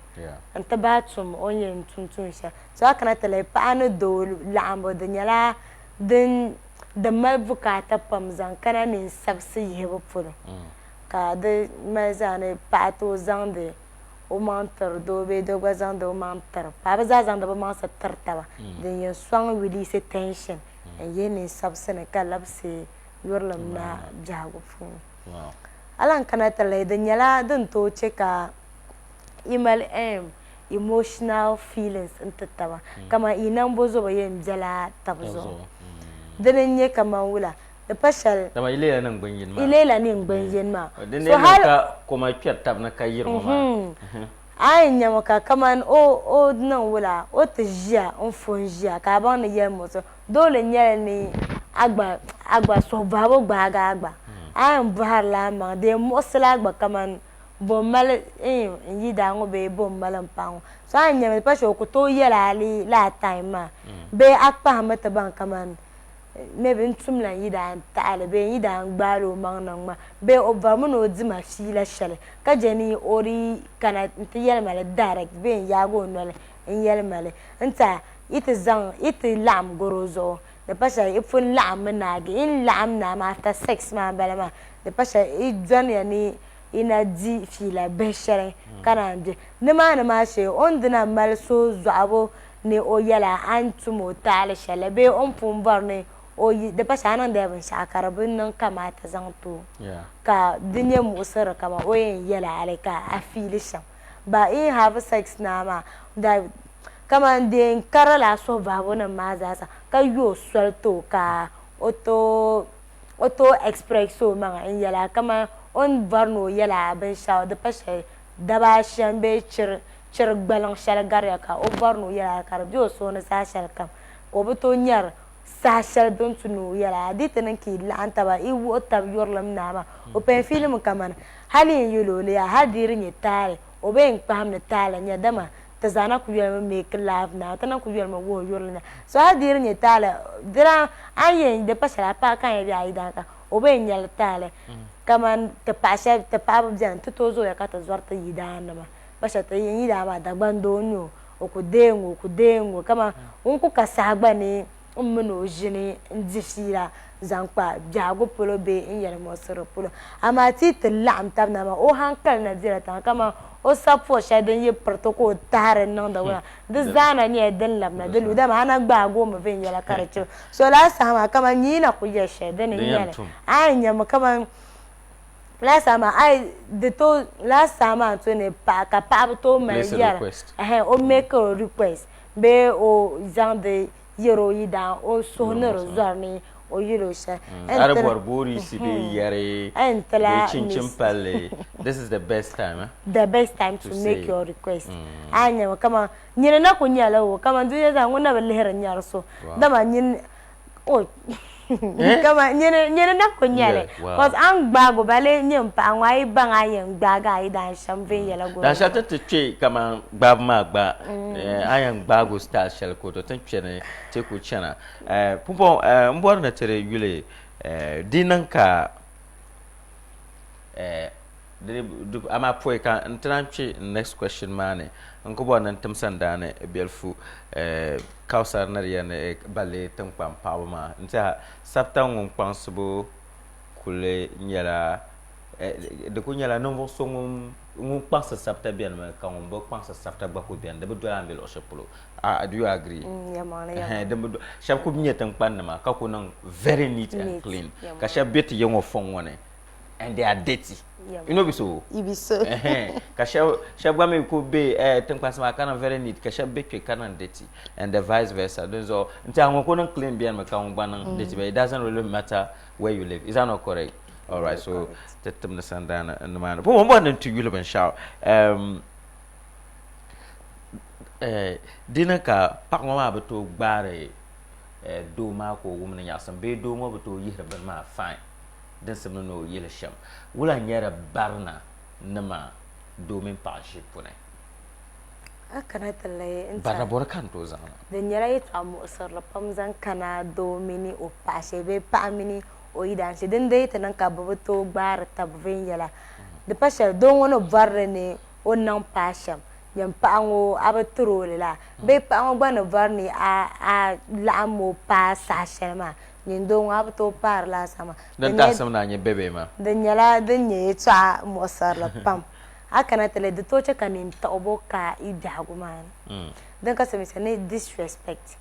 S4: n-ti bahi tum o ni yɛn tum tuun shɛli. So a kana ti lihi paɣa ni doo laɣimbu di nyɛla din mali bukaata pam zaŋ kana ninsabisi yihibu polo ka di mali zaa ni paɣa tooi zaŋdi o maŋ tiri doo bee doo gba zaŋdi o maŋ tiri paɣa bɛ zaa zaŋdi bɛ maŋsi tiri taba din yɛn sɔŋ release tension n-yihi ninsabisi ni ka labisi yurilim na biɛhigu puuni. A lahi kana ti lihi di nyɛla din tooi che ka yi mali emotional feelings n-ti taba kaman yi nambo zobo yɛn bela taba zuɣu. Dini n-nyɛ kaman wula di pa shɛli.
S3: Dama yi leela niŋgbun yini maa.
S4: Yi leela niŋgbun yini maa.
S3: Din lee niŋ ka koma kpɛri taba ni ka yiri ŋɔ maa.
S4: A yɛn nyami ka kaman o niŋ wula o ti ʒiya n-fo n-ʒiya ka a baŋ ni yɛli muɣisi Doole nyɛla ni a gba a gba suhubɔhibu gbaagi a gba. A yɛn bɔhirila a maŋa di yɛn muɣisila a gba kaman bo m-mali n yidaa ŋɔ bee bo m-mali m paɣa ŋɔ. So a yɛn nyami di pa shɛli o ku tooi yɛli a li lala time maa bee a kpahimmi ti baŋ kaman maybe n tumla n yidaa n-taɣi li bee n yidaa n-gbaali o maŋ niŋ ma bee o bɔrimi ni o di ma fiila shɛli ka je ni o di kana nti yɛli ma li direct bee n-yaagi o noli n-yɛli ma li n-ti yi ti zaŋ yi ti laɣim garo zuɣu di pa shɛli yi pun laɣimmi naagi yi ni laɣim naai maa after sex maa m-bala maa di pa shɛli yi dɔniya ni yi na di fiila bihi shɛli ka naan di nimaani maa shee o ni di na mali suhuzɔhibu ni o yɛla a ni tum o taali shɛli la bee o ni pun bɔri ni o yi di pa shɛli a niŋdila binshɛɣu ka di bi niŋ kamaata zaŋ ti o ka di nyɛ muɣisiri kaman o yɛn yɛla a li ka a fiili shɛm but yi ni have sex naai maa Kaman di n kari lala suhubahibu nim maa zaa sa ka yo soli ti o ka o tooi express o maŋa n yɛla kaman o ni bɔri ni o yɛla binshɛɣu di pa shɛli daba ashɛm bee chiri gbaliŋ shɛli gariya ka o bɔri ni o yɛla ka di be o suhu ni saha shɛli kam ka o bi tooi nyari saha shɛli din tu ni o yɛla di ti niŋ ka yi laɣim taba yi wuhi tab yurilim naa maa o pɛn fiilimi kaman hali n yɛl o li yaa hali di yi di nyɛ taali o bee n kpahim ni taali n-nyɛ dama ti zaa na kuli yolimi make love now, ti na kuli yolimi wuhi yurili na. So hali di yi di nyɛ taali, di daa a ni yɛn di pa shɛli a paɣa ka a yɛn bɛ a yidana ka o bee n-nyɛ li taali. Kaman ti paɣa shɛba, ti paɣaba beni ti tooi zooya ka ti zɔri ti yidaannima. Pa shɛli ti yidana maa Dagbaŋ doo n-nyɛ o, o ku deei ŋ-ŋɔ, o ku deei ŋ-ŋɔ kaman ŋun ku ka saha gba ni n mini o ʒini n-di fiila zaŋ kpa biɛhigu polo bee n yɛli muɣisiri polo. Amaa ti yi ti laɣim tab na maa, o hankali na bela tiŋa kaman o sapuɣ shɛli din yi piriti ka o tahiri niŋdi wula, di zaa na nyɛla din labina di luhi, dama a na gbaagi o mi viɛnyɛla ka di chibi. So lala saha maa kaman nyee na ku yɛli shɛli di ni n-nyɛ li, a yɛn nyami kaman lala saha maa a yi di tooi lala saha maa n-tooi ni paɣa ka paɣaba tooi mali yɛra, ɛhɛn o make o request bee o zaŋdi. yɛri o yidaan o suhu ni di zɔri ni o yuli o shɛli.
S3: A di bɔri boorisi bee yɛri bee chinchin palli, this is the best time eh?
S4: The best time to make your request. A nyami kaman nyini na ku nyɛla o kaman dunia zaa ŋun na bi lihiri nyari so dama nyini o kaman nyini nyini na ku nyɛli cause a ni gbaagi o balee nyɛ n paɣa ŋɔ a yi baŋ a yɛn gbaagi a yidaan shɛm viɛnyɛla
S3: Dan shɛli ti ti kpe kaman gbaabu maa gba a yɛn gbaagi o style shɛli ka o to ti ni kpe ni ti ku chana pumpɔŋɔ m bɔri ni ti di yuli di niŋ ka amaa pɔi ka n ti lahi kpe next question maa ni n ku bɔri ni n tim sandaani biɛlifu Kausar ni di yɛli ni balli tiŋkpaŋ paɣaba maa n tiɛha sabita ŋun kpaŋsibu kuli nyɛla di kuli nyɛla ninvuɣu so ŋun kpaŋsi sabita beni mi ka ŋun bi kpaŋsi sabita gba kuli beni di bi doli a ni be luɣu shɛli polo do you agree? Shɛba kuli nyɛ tiŋkpan nima ka kuli niŋ very neat and clean ka shɛba be ti ya ŋɔ fɔŋ ŋɔ ni and they are dirty. You know be so?
S4: E be so.
S3: Ka shɛba gba mi ku be tiŋkpansi maa ka niŋ very neat ka shɛba be kpe ka niŋ dirty and the vice versa. Dinzuɣu n tiɛha ŋun ku niŋ clean beni mi ka ŋun gba niŋ dirty but it doesn't really matter where you live. Is that not correct? All right, so ti timdi sandaani nimaani. Pumpɔŋ m bɔri ni n ti yuli binshɛɣu. Di ni ka paɣa ŋɔ maa bi tooi gbaari doo maa ka o wum ni nyaɣisim bee doo ŋɔ bi tooi yihiri bini maa fine. Din simdi ni o yili shɛm. Wula n-nyɛ di barina nima doo mini paɣa ʒi puni?
S4: A kana ti lihi n
S3: Barina bɔri ka n tooi zaŋ na.
S4: Di nyɛla yɛtɔɣa muɣisirili pam zaŋ kana doo mini o paɣa shee bee paɣa mini o yidaan shee. Din dee ti niŋ ka bɛ bi tooi gbaari taba viɛnyɛla. Di pa shɛli doo ŋɔ ni bɔri li ni o niŋ paai shɛm, nyini paɣa ŋɔ a bi tiri o li laa bee paɣa ŋɔ gba ni bɔri ni a laɣim o paai saha shɛli maa, Nyin doo ŋɔ, a bi tooi paari laasabu maa.
S3: Din taɣisim na nyɛ bebe maa.
S4: Di nyɛla din nyɛ yɛtɔɣa muɣisirili pam. A kana ti lihi, di tooi chɛ ka nintiɣibo ka yi biɛhigu maa ni. Din ka silimiinsi ni disrespect.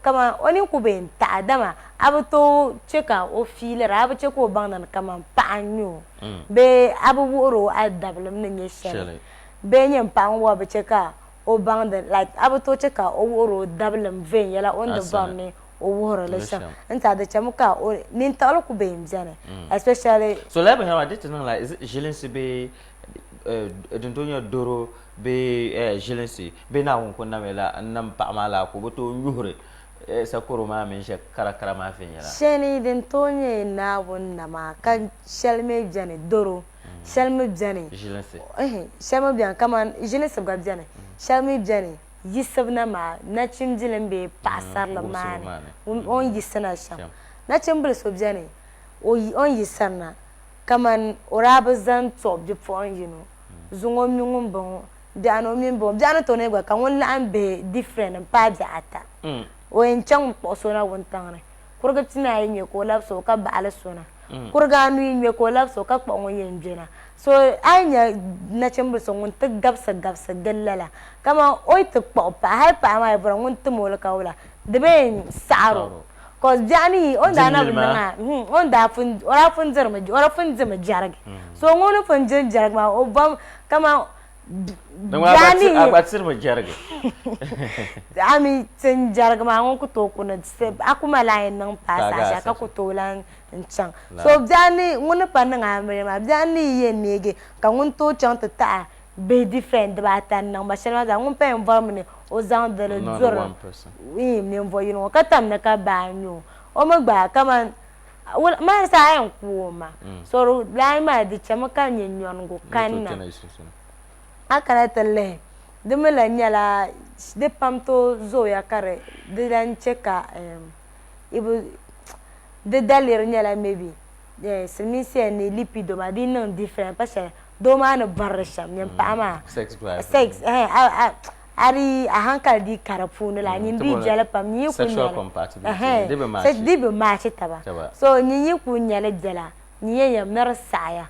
S4: Kaman o nini ku be n-taɣi dama a bi tooi chɛ ka o fiilira, a bi chɛ ka o baŋdi ni kaman paɣa n-nyɛ o bee a bi wuhiri o a dabilim ni nyɛ shɛli bee nyin paɣa ŋɔ gba bi chɛ ka o baŋdi like a bi tooi chɛ ka o wuhiri o dabilim viɛnyɛla o ni di bɔri ni o wuhiri li shɛm n tiɛha di chɛmi ka o nintiɣili ku bee n biɛni especially.
S3: So lala binyɛra maa di ti niŋla ʒilinsi bee din tooi nyɛ doro bee ʒilinsi bee Naawuni ku namya la n nam paɣa maa laa ka o bi tooi nyuhiri sakoro maa mini shɛli karakara maa viɛnyɛla.
S4: Shɛli din tooi nyɛ Naawuni nama ka shɛli mi biɛni doro shɛli mi biɛni
S3: ʒilinsi
S4: shɛli mi biɛni kamani ʒilinsi gba biɛni shɛli mi biɛni yiɣisibu na maa nachimbili m-be paɣisarili maa ni o ni yiɣisina shɛm. Nachimbili so beni o ni yiɣisirina kaman o daa bi zaŋ tuɣi bipuɣin yino zuŋɔ mi ŋun bɔŋɔ biɛɣuni o mi m-bɔŋɔ biɛɣuni tooni gba ka ŋun laɣim bihi different m-paai bihi ata o yɛn chaŋmi kpuɣi so na wuntaŋ ni Kurigi pinaayi ŋme ka o labisi o ka baɣili so na. Kurigi anu yi ŋme ka o labisi o ka kpuɣi ŋun yɛn gbe na. So a yi nya nachimbili so ŋun ti gabisi gabisi gili lala, kaman o yi ti kpuɣi paɣa, hali paɣa maa yi bɔra ŋun tim o li ka wula, di bee n saɣiri o. Cos biɛɣu ni yi o ni daa na bi niŋ a, o ni daa pun, o daa pun dirimi, o daa pun dimi jɛrigi. So ŋun ni pun diri jɛrigi maa, o bom kaman
S3: A gba tirimi jɛrigi.
S4: A mi tin jɛrigi maa ŋun ku tooi kuni a ku mali a yɛn niŋ paai saha shɛli ka ku tooi lan chaŋ. So biɛɣu ni ŋun ni pa niŋ amiliya maa biɛɣu ni yi yɛn neegi ka ŋun tooi chaŋ ti taɣi bihi different dibaata n-niŋ ba shɛli maa zaa ŋun pa yɛn bɔrimi ni o zaŋ dili duri ninvuɣ yino ŋɔ ka tam ni ka baa n-nyɛ o. O mi gba kaman Maa saha a yɛn ku o ma so di lahi maa di chɛmi ka nyɛ nyɔnigu kanna a kana ti lihi di mi lahi nyɛla di pam tooi zooya ka di lahi chɛ ka di daliri nyɛla maybe silimiinsi yɛn ni lipido maa di yi niŋ different pa shɛli doo maa ni bɔri di shɛm nyini paɣa maa sex A di a hankali dii ka di puuni la, nyin dii jɛli pam, nyin yi ku nyɛli di bi maachi taba. So nyin yi ku nyɛli jɛla, nyin yɛn yɛm ni di saɣiya.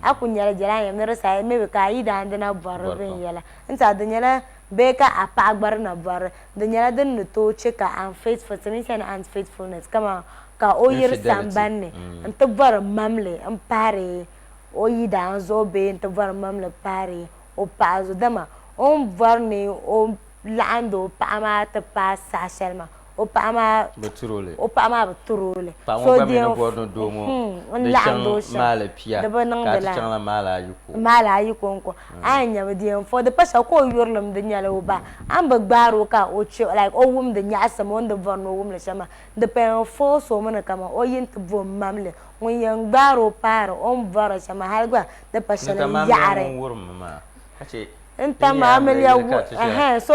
S4: A ku nyɛli jɛla, a yɛm ni di saɣiya, maybe ka a yidaandina bɔri di viɛnyɛla. N tiɛha di nyɛla bee ka a paɣa gba di na bɔri di nyɛla din ni tooi che ka unfaithful, silimiinsi ni unfaithfulness kaman ka o yiri sambani ni n-ti bɔri mamli m-pahiri o yidaan zuɣu bee n-ti bɔri mamli pahiri o paɣa zuɣu dama o ni bɔri ni o laɣindi o paɣa maa ti paai saha shɛli maa o paɣa maa
S3: bi tiri o li
S4: o paɣa maa bi tiri o li
S3: paɣa ŋɔ gba mi ni bɔri ni doo ŋɔ
S4: n
S3: di
S4: laɣim
S3: chaŋ
S4: doo shɛm
S3: maali pia
S4: di bi
S3: ka
S4: niŋdi
S3: a ti
S4: lala
S3: chaŋla maali ayi ko
S4: maali ayi konko a ni nyami di yɛn fo di pa shɛli ka o yurilim di nyɛla o ba a ni bi gbaari o ka o che like o wumdi nyaɣisim o ni di bɔri ni o wumli shɛm maa di pa yɛn force o mi ni kaman o yi nti bo mamli ŋun yɛn gbaari o paari o ni bɔri shɛm maa hali gba di pa
S3: Ni
S4: shɛli
S3: ka
S4: n
S3: mamli
S4: yaɣiri
S3: ŋun wurimmi maa ka che
S4: N tam amiliya wu ɛhɛn so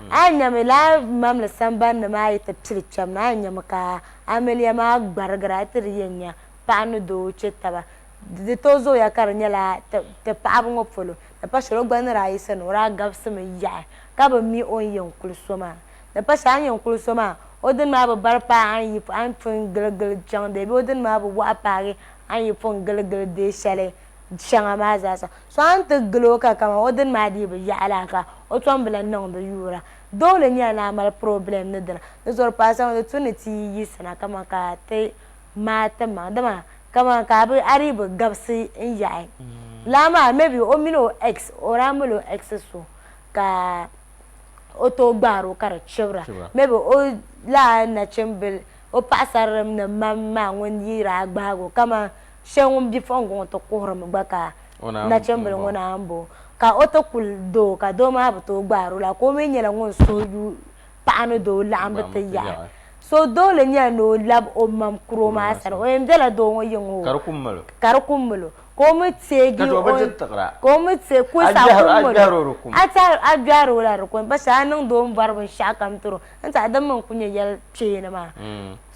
S4: a yi nyami lala mamli sambani ni maa yi ti pili kpɛbu na a yi nyami ka amiliya maa gbarigira a ti di yɛn nya paɣa ni doo che taba di tooi zooya ka di nyɛla ti paɣaba ŋɔ polo di pa shɛli o gba ni daa yiɣisi ni o daa gabisimi yaɣi ka bi mi o ni yɛn kuli so maa di pa shɛli a ni yɛn kuli so maa o dini maa bi bari paai a ni pun giligili chaŋ dee bee o dini maa bi waɣa paagi a ni yi pun giligili dee shɛli shɛŋa maa zaa sa. So a ni ti gili o ka kaman o dini maa dii bi yaɣi laa ka o tom bi lahi niŋdi yuura. Doole nyɛla ni a mali problem ni dina. Di zuɣu paɣisara ŋɔ di tu ni ti yi yiɣisina kaman ka ti maai ti maŋa dama kaman ka a dii bi gabisi n-yaɣi laa maa maybe o mini o ex o daa mali o ex so ka o tooi gbaari o ka di chibira maybe o lala nachimbil o paɣisarilim ni mam maa ŋun yi daa gbaagi o kaman Shɛli ŋun bipuɣiŋga ŋɔ ti kuhirimi gba ka nachimbila ŋɔ naan bo ka o ti kuli doo ka doo maa bi tooi gbaari o la ka o mi nyɛla ŋun suhu yu paɣa ni doo laɣimbu ti yaɣi. So doole nyɛla ni o labi o mam kuro maa sani o yɛn bela doo ŋɔ yiŋ o ka di ku mali o ka o mi teegi o ka o mi teegi ku sa ku mali o a gbɛhiri o la di ku ba shee a niŋdi o ni bɔri binshɛɣu kam tiri o n tiɛha din mi n-ku nyɛ yɛli kpeeni maa.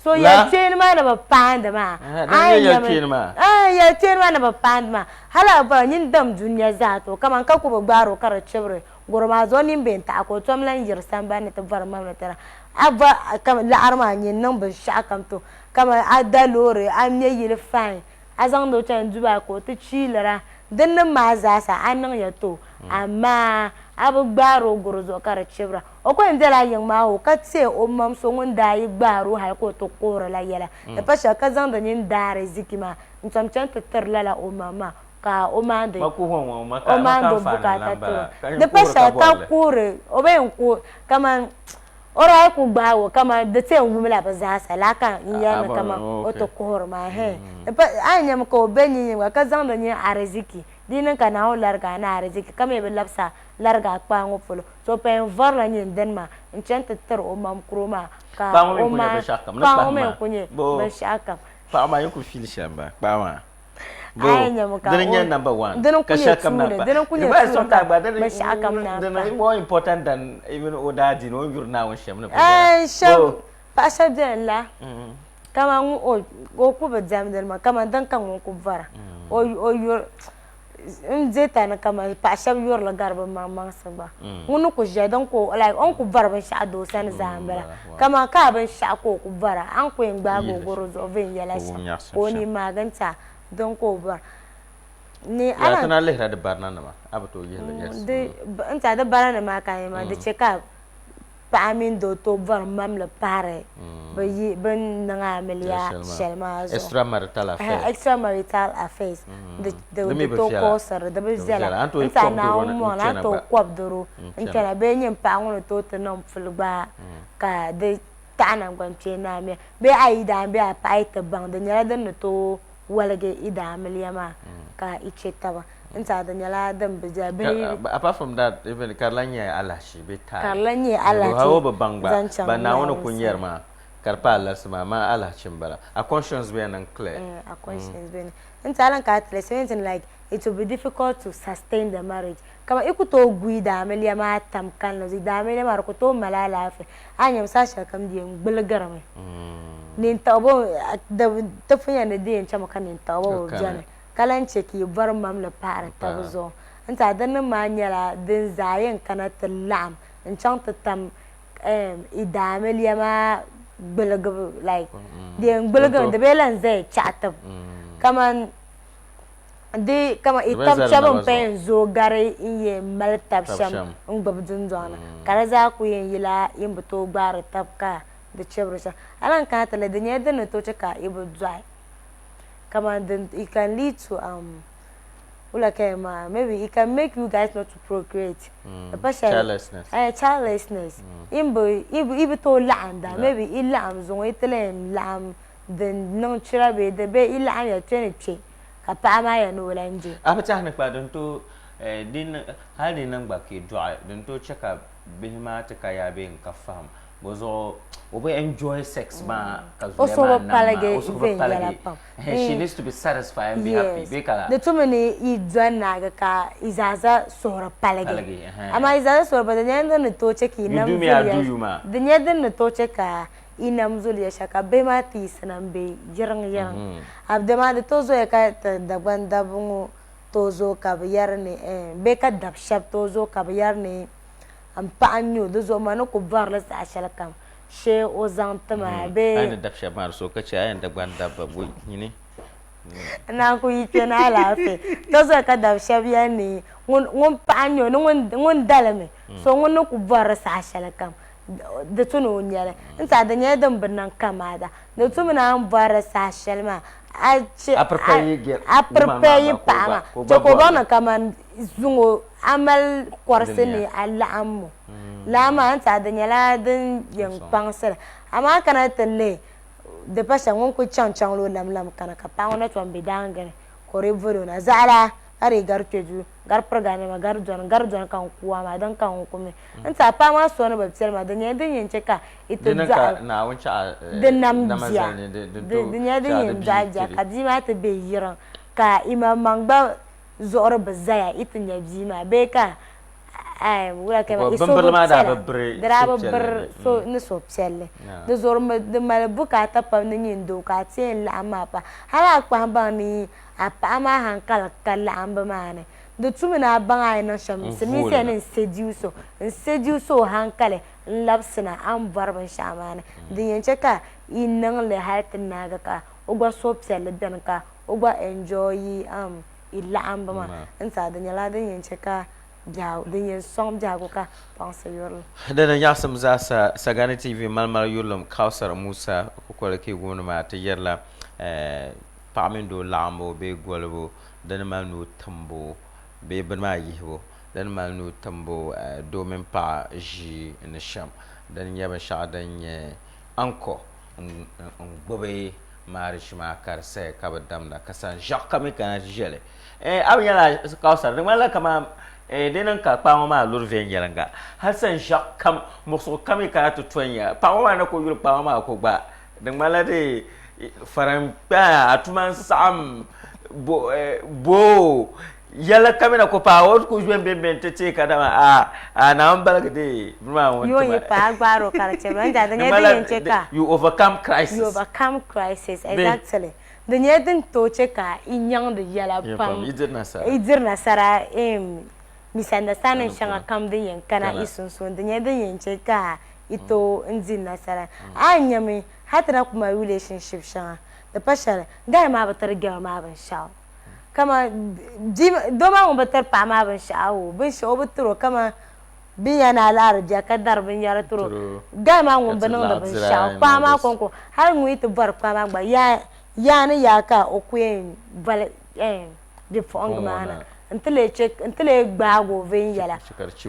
S4: So yɛlkpeeni maa na bi paandi maa. A yi nyami, ɛɛn, yɛlkpeeni maa na bi paandi maa. Hali a bɔra nyin dam dunia zaa to, kaman ka ku bi gbaari o ka di chibiri gɔro maa zuɣu, o nini be n-taɣi ka o tom lan yiri sambani ni ti bɔri mamli tira. A bɔ kaman laɣiri maa nyin niŋ binshɛɣu kam to, kaman a da loori, a me yili fain, a zaŋdi o chani Dubai ka o ti chiilira, dinnim maa zaasa a niŋya to, amaa a bi gbaari o gɔro zuɣu ka di chibira. O ko yɛn bela yiŋ maa o ka teei o mam so ŋun daa yi gbaari o hali ka o ti kuhiri la yɛla. Di pa shɛli ka zaŋdi nini daari ziki maa n-tom chani ti tiri lala o mam maa ka o maandi o maandi o bukaata tiri o. Di pa shɛli ka kuhiri o bi yɛn kuhi kaman o daa yi ku gbaagi o kaman di ti yɛn wumla bɛ zaasa lala ka n yɛli ni kaman o ti kuhiri maa hɛɛn. A ni nyami ka o be nyin yiŋga ka zaŋdi nini ariziki di yi niŋ ka Naawuni larigi a ni ariziki ka mi bi labisi a larigi a kpaa ŋɔ polo. So paya n-vɔrila nyin dini maa n-chani ti tiri o mam kuro maa ka
S3: Kpaa ŋɔ mi
S4: o
S3: n-ku nyɛ
S4: maan
S3: binshɛɣu kam ni
S4: kpaa ŋɔ
S3: kpahi
S4: mi
S3: maa.
S4: n-ku nyɛ
S3: Boo.
S4: binshɛɣu kam.
S3: Paɣa maa yi ku feel shɛm ba, kpaa maa. Boo.
S4: A yi nyami ka
S3: Dini
S4: o
S3: n-nyɛ number one.
S4: dini n-ku
S3: Ka
S4: nyɛ
S3: shɛli kam na
S4: tuuli,
S3: pa.
S4: dini n-ku nyɛ
S3: Well,
S4: tuuli
S3: sometimes
S4: ka
S3: gba dini
S4: binshɛɣu kam na
S3: dini
S4: pa.
S3: more important than even o daa dini o ni yuri Naawuni shɛm ni binyɛra.
S4: Ɛɛn, shɛb
S3: Boo.
S4: paɣa shɛb beni la kaman ŋun o o ku bi diɛmdi li maa kaman din ka ŋun ku bɔra o o yuri N dihi ta ni kaman paɣa shɛba yurili gari bɛ maŋmaŋsi gba. Ŋun ni ku ʒiya din ka o like o ni ku bɔri binshɛɣu doo sani zaa m-bala. Kaman ka a binshɛɣu ka o ku bɔra, a ni ku yɛn gbaagi o garo zuɣu viɛnyɛla shɛm ka o nini maagi n-ti a din ka o bɔra. Ni a
S3: Yaa ti na lihira di barinanima, a bi tooi yihili, yes.
S4: Di n tiɛha di barinanima maa ka a yɛn maa di chɛ ka paɣa mini doo tooi bɔri mamli pahiri bɛ yi bɛ ni niŋ amiliya shɛli maa zuɣu.
S3: Extramarital affairs.
S4: Extramarital affairs. Di
S3: Di mi
S4: di
S3: bi
S4: tooi
S3: viɛla.
S4: kɔɔsiri, di bi
S3: Di bi
S4: viɛla.
S3: viɛla. A ni tooi
S4: N tiɛha
S3: kɔbi doro
S4: Naawuni mɔŋ ni a ni
S3: n-kpɛna
S4: tooi
S3: gba.
S4: kɔbi doro
S3: N-kpɛna.
S4: n-kpɛna bee nyin paɣa ŋɔ ni tooi ti niŋ puli gba ka di taɣi naŋgbankpeeni ni amiliya bee a yi daa bee a paɣa yi ti baŋ di nyɛla din ni tooi waligi i daamiliya maa ka i che taba n tiɛha di nyɛla din bi viɛla bihi
S3: Apart from that even ka di lahi nyɛ alahichi bee taali.
S4: Ka di lahi nyɛ alahichi
S3: Hali o bi baŋ gba
S4: zaŋ chaŋ
S3: but Naawuni
S4: Naawuni
S3: ku
S4: sani.
S3: nyɛri maa ka di paai larisi maa amaa alahichi m-bala. A conscience bee niŋ clear.
S4: A conscience bee niŋ n tiɛha din ka a ti lɛsi like it will be difficult to sustain the marriage kaman i ku tooi guui daamiliya maa tam kalinli zuɣu daamiliya maa di ku tooi mali alaafee a ni nyami saha shɛli kam di yɛn gbuligirimi nintaɣibo ti pun yɛn ni di yɛn chami ka nintaɣibo bi beni ka lahi che ka yi bɔri mamli pahiri taba zuɣu n tiɛha di nim maa nyɛla din zaa yɛn kana ti laɣim n-chaŋ ti tam i daamiliya maa gbuligibu like di yɛn gbuligimi di bee lahi zaya chaɣi tibu kaman Di kaman i tab chɛbu m-pa yɛn zooi gari n yɛn mali tab shɛm n-gbubi dundɔŋ ni, ka di zaa ku yɛn yila yi ni bi tooi gbaari tab ka di chɛbiri shɛm. A lan kana ti lihi, di nyɛla din ni tooi chɛ ka yi bi dɔɣi. Kaman din, it can lead to um. Wula ka yɛn maa maybe it can make you guys not to procreate.
S3: Mm. Childlessness.
S4: Eh, childlessness. In bi i bi tooi laɣimda maybe i laɣim zuŋɔ i ti lahi yɛn laɣim din niŋ chira bee di bee i laɣim ya kpe ni kpe ka paɣa maa yɛn ni o lahi je.
S3: A bi tɛhi ni kpa din tooi eh, din hali di niŋ gba ka i dɔɣi din tooi che ka bihi maa ti ka yaa bee n-ka fahim bɔzuɣu o bi enjoy sex maa ka
S4: O
S3: zuliya
S4: suhu
S3: maa
S4: bi
S3: nam
S4: paligi
S3: maa o suhu bi
S4: viɛnyɛla
S3: paligi
S4: pam.
S3: She needs to be satisfied and be happy
S4: Yes.
S3: bee ka
S4: Di tumi ni yi dɔni naagi ka yi zaa za suhuri paligi.
S3: Paligi, ɛhɛn.
S4: Amaa yi zaa za suhuri paligi, di nyɛla din ni tooi che ka yi
S3: You
S4: nam
S3: do me, I
S4: zuliya
S3: do you maa.
S4: Di nyɛla din ni tooi che ka yi nam zuliya shɛli ka bihi maa ti yiɣisina m-be yiriŋ yiriŋ. A dama di tooi zoya ka ti Dagban dabba ŋɔ tooi zooi ka bɛ yɛri ni ɛɛn bee ka dab shɛba tooi zooi ka bɛ yɛri ni m paɣa n-nyɛ o, di zuɣu ma ni ku bɔri li saha shɛli kam shee o zaŋ ti ma bee.
S3: A yi ni dab shɛba maa di so ka chɛ a yɛn Dagban dabba bo nyini.
S4: N naan ku yi kpe ni alaafee. Di zuɣu ka dab shɛba yɛli ni ŋun paɣa n-nyɛ o ni ŋun dalimi so ŋun ni ku bɔri li saha shɛli kam di tu ni o nya li. N tiɛha di nyɛla din bi niŋ kamaata. Di tumi ni a ni bɔri li saha shɛli maa a chɛ a prepare yi paɣa maa chɛ ka o baŋ ni kamani zuŋɔ a mali kɔrisi ni a laɣimbu. Lala maa n tiɛha di nyɛla din yɛn kpaŋsiri amaa kana ti lihi di pa shɛm ŋun kuli chaŋ chaŋla o lamlam kana ka paɣa ŋɔ na tom be daangi ni ka o dii voli o na zaɣila ka dii gari kpe duu gari piriga nima gari dɔni gari dɔni ka n ku a maa din ka n ku mi n tiɛha paɣa maa so ni bi piɛli maa di nyɛla din yɛn chɛ ka yi ti dɔɣi di nam bia di nyɛla din yɛn dɔɣi bia ka bia maa ti be yiriŋ ka imaŋmaŋ gba zuɣuri bi zaya yi ti nya bia maa bee ka wula ka
S3: Bɔ
S4: i so
S3: bimbirili
S4: bi
S3: maa daa
S4: piɛla
S3: bi biri
S4: di daa bi
S3: suhupiɛlli
S4: biri
S3: ni.
S4: so ni suhupiɛlli di zuɣu di mali bukaata pam ni nyin doo ka a ti yɛn laɣim maa pahi hali a kpahi baŋ ni a paɣa maa hankali ka laɣimbu maa ni di tumi ni a baŋ a yi niŋ shɛm
S3: N
S4: silimiinsi
S3: vooli
S4: yɛli ni
S3: na.
S4: n seduce o n seduce o hankali n labisina a ni bɔri binshɛɣu maa ni din yɛn che ka yi niŋ li hali ti naagi ka o gba suhupiɛlli beni ka o gba enjoy yi laɣimbu maa n tiɛha di nyɛla din yɛn che ka biɛhigu din yɛn sɔŋ biɛhigu ka kpaŋsi yurili.
S3: Dini nyaɣisim zaasa Sagani TV malimali yurilim Kausar Musa kukoli Kiguuni maa ti yɛrila paɣa mini doo laɣimbu bee golibu dini mali nuu timbu bee bini maa yihibu dini mali nuu timbu doo mini paɣa ʒii ni shɛm. Dini nyɛ binshɛɣu din nyɛ ankɔ n gbubi marriage maa ka di saya ka bi damda ka san ʒiɛɣu ka mi kana ti ʒɛli eh, a bi nyɛla kausar di ŋmanila kaman eh, di niŋ ka kpaa ŋɔ maa luri viɛnyɛliŋga hali san ʒiɛɣu kam muɣisigu kam yi kana ti to n-ya paɣa ŋɔ maa ni ku yuli kpaa ŋɔ maa ko gba di ŋmanila di fariŋ kpɛya a tuma n-saɣim bo eh, boo yɛlli kam na ku paai o ku yɔn bɛn bɛn ti teei kadama a a Naawuni baligi deei bini maa ŋun
S4: Yo
S3: ti
S4: yi
S3: ma.
S4: paai gbaari o ka di chɛ ba n di
S3: Di
S4: nyɛla din
S3: ŋmanila
S4: yɛn chɛ ka
S3: you overcome crisis.
S4: You overcome crisis,
S3: Bee
S4: exactly. Di nyɛla din tooi chɛ ka yi nyaŋdi yɛla
S3: Yɛla
S4: pam.
S3: pam, yi diri nasara.
S4: Yi diri nasara misunderstanding
S3: Kana
S4: shɛŋa
S3: puuni.
S4: kam din yɛn kana
S3: Kana.
S4: yi sunsuuni. Di nyɛla din yɛn chɛ ka yi tooi n di nasara. A ni nyami hali ti na ku mali relationship shɛŋa di pa shɛli guy maa bi tiri girl maa binshɛɣu. Kaman doo maa ŋun bi tiri paɣa maa binshɛɣu o binshɛɣu o bi tiri o kaman bɛ ni yɛli ni a laɣiri bia ka dari binyɛra tiri o guy maa ŋun bi niŋdi binshɛɣu paɣa maa kɔŋko hali ŋun yi ti bɔri paɣa maa gba yaa ni yaa ka o ku yɛn boli bipuɣiŋga maa na n-ti lee gbaagi o viɛnyɛla.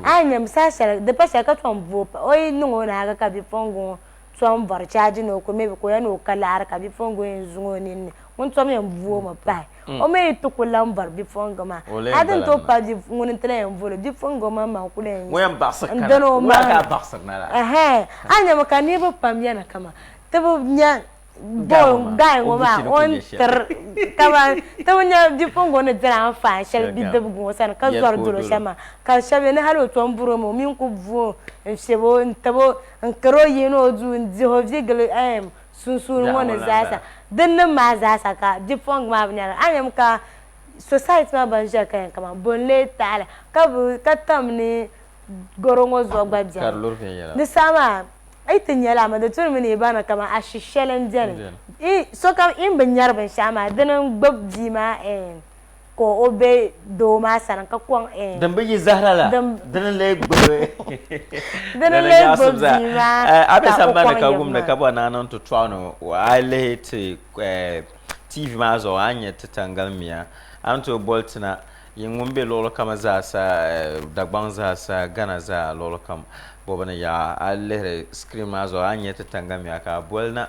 S4: A ni nya saha shɛli di pa shɛli ka tom bo o yi niŋ o naagi ka bipuɣiŋga ŋɔ tom bɔri chaaji ni o ku maybe ka o yɛli ni o ka laɣiri ka bipuɣiŋga ŋɔ yɛn zuŋ o nini ni ŋun tom yɛn boomi pahi o mi yi ti ku lan bɔri bipuɣiŋga maa hali din tooi pa ŋuni n-ti lahi yɛn boli o bipuɣiŋga o maŋmaŋ ku lahi yɛn n-dini o maŋa ɛhɛn a ni nyami ka niriba pam yɛna kaman ti bi nya guy ŋɔ maa o ni tiri kaman ti bi nya bipuɣiŋga o ni diri anfaani shɛli bidibga ŋɔ sani ka zɔri doli o shɛm maa ka shɛba yɛli ni hali o tom buri o mi o mi n-ku bu o n-fiɛbi o n-tabi o n-kari o yihi ni o duu n-dihi o vi gili sunsuuni ŋɔ ni zaasa. Din niŋ maa zaasa ka bipuɣiŋga maa bi nyara. A ni nyami ka society maa ban ʒiya ka yɛn kaman bo n-lee taɣi li ka bi ka tam ni garo ŋɔ zuɣu gba beni. Di saha maa a yi ti nya li amaa di tuni mi ni yi baŋ ni kaman ashi shɛli m-beni. Sokam yi ni bi nyari binshɛɣu maa dini n-gbubi bia maa ka o be doo maa sani ka kɔŋ ɛɛn.
S3: Din bi yi zahira la, dini n-lee gbubi
S4: Dini n-lee gbubi bia maa
S3: A be
S4: ka o
S3: sambani
S4: kɔŋ
S3: ka
S4: yibu
S3: wumdi
S4: maa.
S3: ka bɔri ni a niŋ ti tɔɣu ni a yi lihi ti TV maa zuɣu a ni nya ti tangalimia. A ni tooi boli ti na. Yin ŋun be luɣili kam zaasa, Dagbaŋ zaasa, Ghana zaa, luɣili kam bɔbu ni yaɣa, a lihiri screen maa zuɣu a ni nya ti tangamia ka a boli na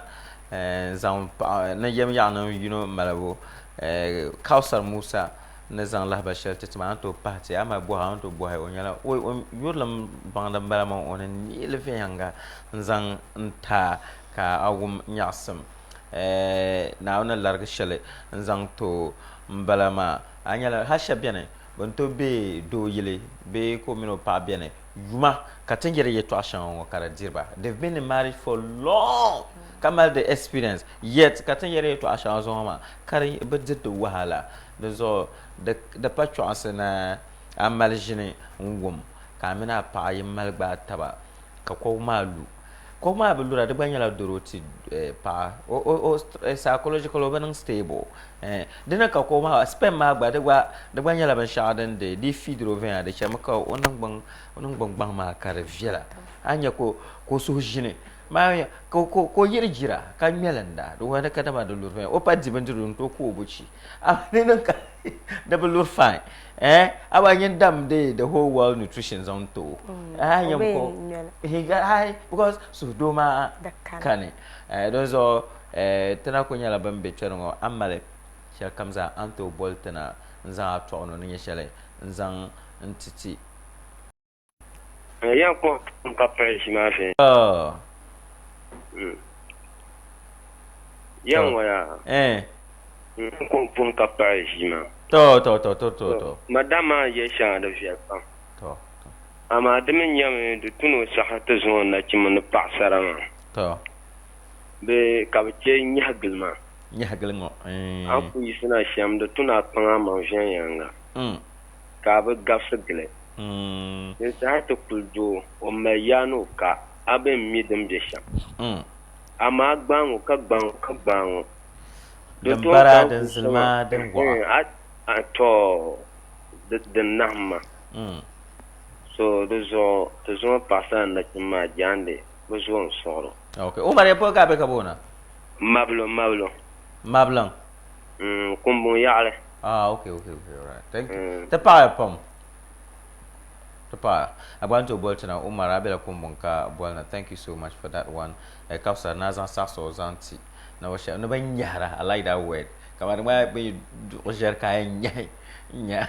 S3: n-zaŋ paɣa ni yɛm yaɣinim yino malibu Kausar Musa ni zaŋ lahibali shɛli ti ti maa, a ni tooi pahi ti, a mali bɔhigu a ni tooi bɔhi o nyɛla o yurilim baŋdi m-bala maa o ni neei li viɛnyɛliŋga n-zaŋ n-ti a ka a wum nyaɣisim Naawuni ni larigi shɛli n-zaŋ ti o m-bala maa. A nyɛla hal shɛba beni bɛ ni tooi be doo yili bee ka o mini o paɣa beni yuma ka ti ni yɛri yɛtɔɣ shɛŋa ŋɔ ka di diri ba. They've been in marriage for long ka mali the experience yet ka ti ni yɛri yɛtɔɣ shɛŋa zuɣu ŋɔ maa ka di bi diri di wahala. Di zuɣu di pa chɔɣinsi ni a mali ʒini n-wum ka a mini a paɣa yi mali gbaai taba ka kɔbu maa lu. Kɔbu maa bi lura di gba nyɛla doro ti paɣa o psychological o bi niŋ stable dini ka kɔbu maa sperm maa gba di gba di gba nyɛla binshɛɣu din di di feediri o viɛnyɛla di chɛmi ka o niŋgbuŋ o niŋgbuŋ gbaŋ maa ka di viɛla a ni nya ka o suhu ʒini maa ka o yiri jira ka ŋmɛlinda di wuhiya ni kadama di luri viɛnyɛla o pa di bindirigu n tooi ku o buchi amaa di niŋ ka di bi luri fine Eh, awa nyin dam de the whole world nutrition zaŋ ti o. Ah,
S4: O
S3: nyam
S4: bee
S3: ko.
S4: ŋmɛli.
S3: He got high because suhudoo maa
S4: Di kani.
S3: kani. Eh, don zuɣu eh, ti na ku nyɛla bin be kpɛri ŋɔ, a ni mali shɛli kam zaa a ni tooi boli ti na n-zaŋ a tɔɣino ni nyɛ shɛli n-zaŋ n-ti ti.
S12: Yɛn kpuɣi pam ka pahi ʒi maa viɛnyɛla.
S3: Oh.
S12: Yɛn ŋɔ yaa.
S3: Eh.
S12: Yɛn kpuɣi pam ka pahi ʒi maa.
S3: To to to to to to.
S12: Madam maa yɛ shɛŋa di viɛli pam.
S3: To to.
S12: Amaa di mi nyɛmi di tu ni o saɣisi ti zaŋ o nachimba ni paɣasara maa.
S3: To.
S12: Bee ka bɛ chɛ nyɛhigili maa.
S3: Nyɛhigili ŋɔ.
S12: A ni ku yiɣisina shɛm di tu ni a kpaŋ a maŋ viɛnyɛliŋga. Ka a bi gabisi gili. Din saha ti kuli doo, o mali yaa ni o ka, a bi mi din be shɛm. Amaa gbaai ŋɔ ka gbaai ŋɔ ka gbaai ŋɔ. Di
S3: Din
S12: tooi
S3: bara,
S12: ka n
S3: din
S12: kuli
S3: zilima,
S12: sɔŋ
S3: din gɔɣa.
S12: A tɔ din nahim ma. So di zuɣu ti zuŋɔ paɣasara ni nachimba maa jaande bɛ zuɣu n-sɔɣir o.
S3: Ok. Umar ya pɔi ka a be ka boona?
S12: Mabilo, mabilo.
S3: Mabiliŋ?
S12: Kumbuŋ yaɣili.
S3: Ah, okay, okay, okay, all right. Thank you. Ti paɣaya pam. Ti paɣaya. A gba ni tooi boli ti na Umar a bela Kumbuŋ ka boli na. Thank you so much for that one. Eh, Kafsar naa zaŋ saɣisi o zaŋ ti na o shɛba ni ban nyɛhira. I like that word. Kamani di ŋmanila bɛ yi duɣi ʒɛri ka a yɛn nyɛhi n-nya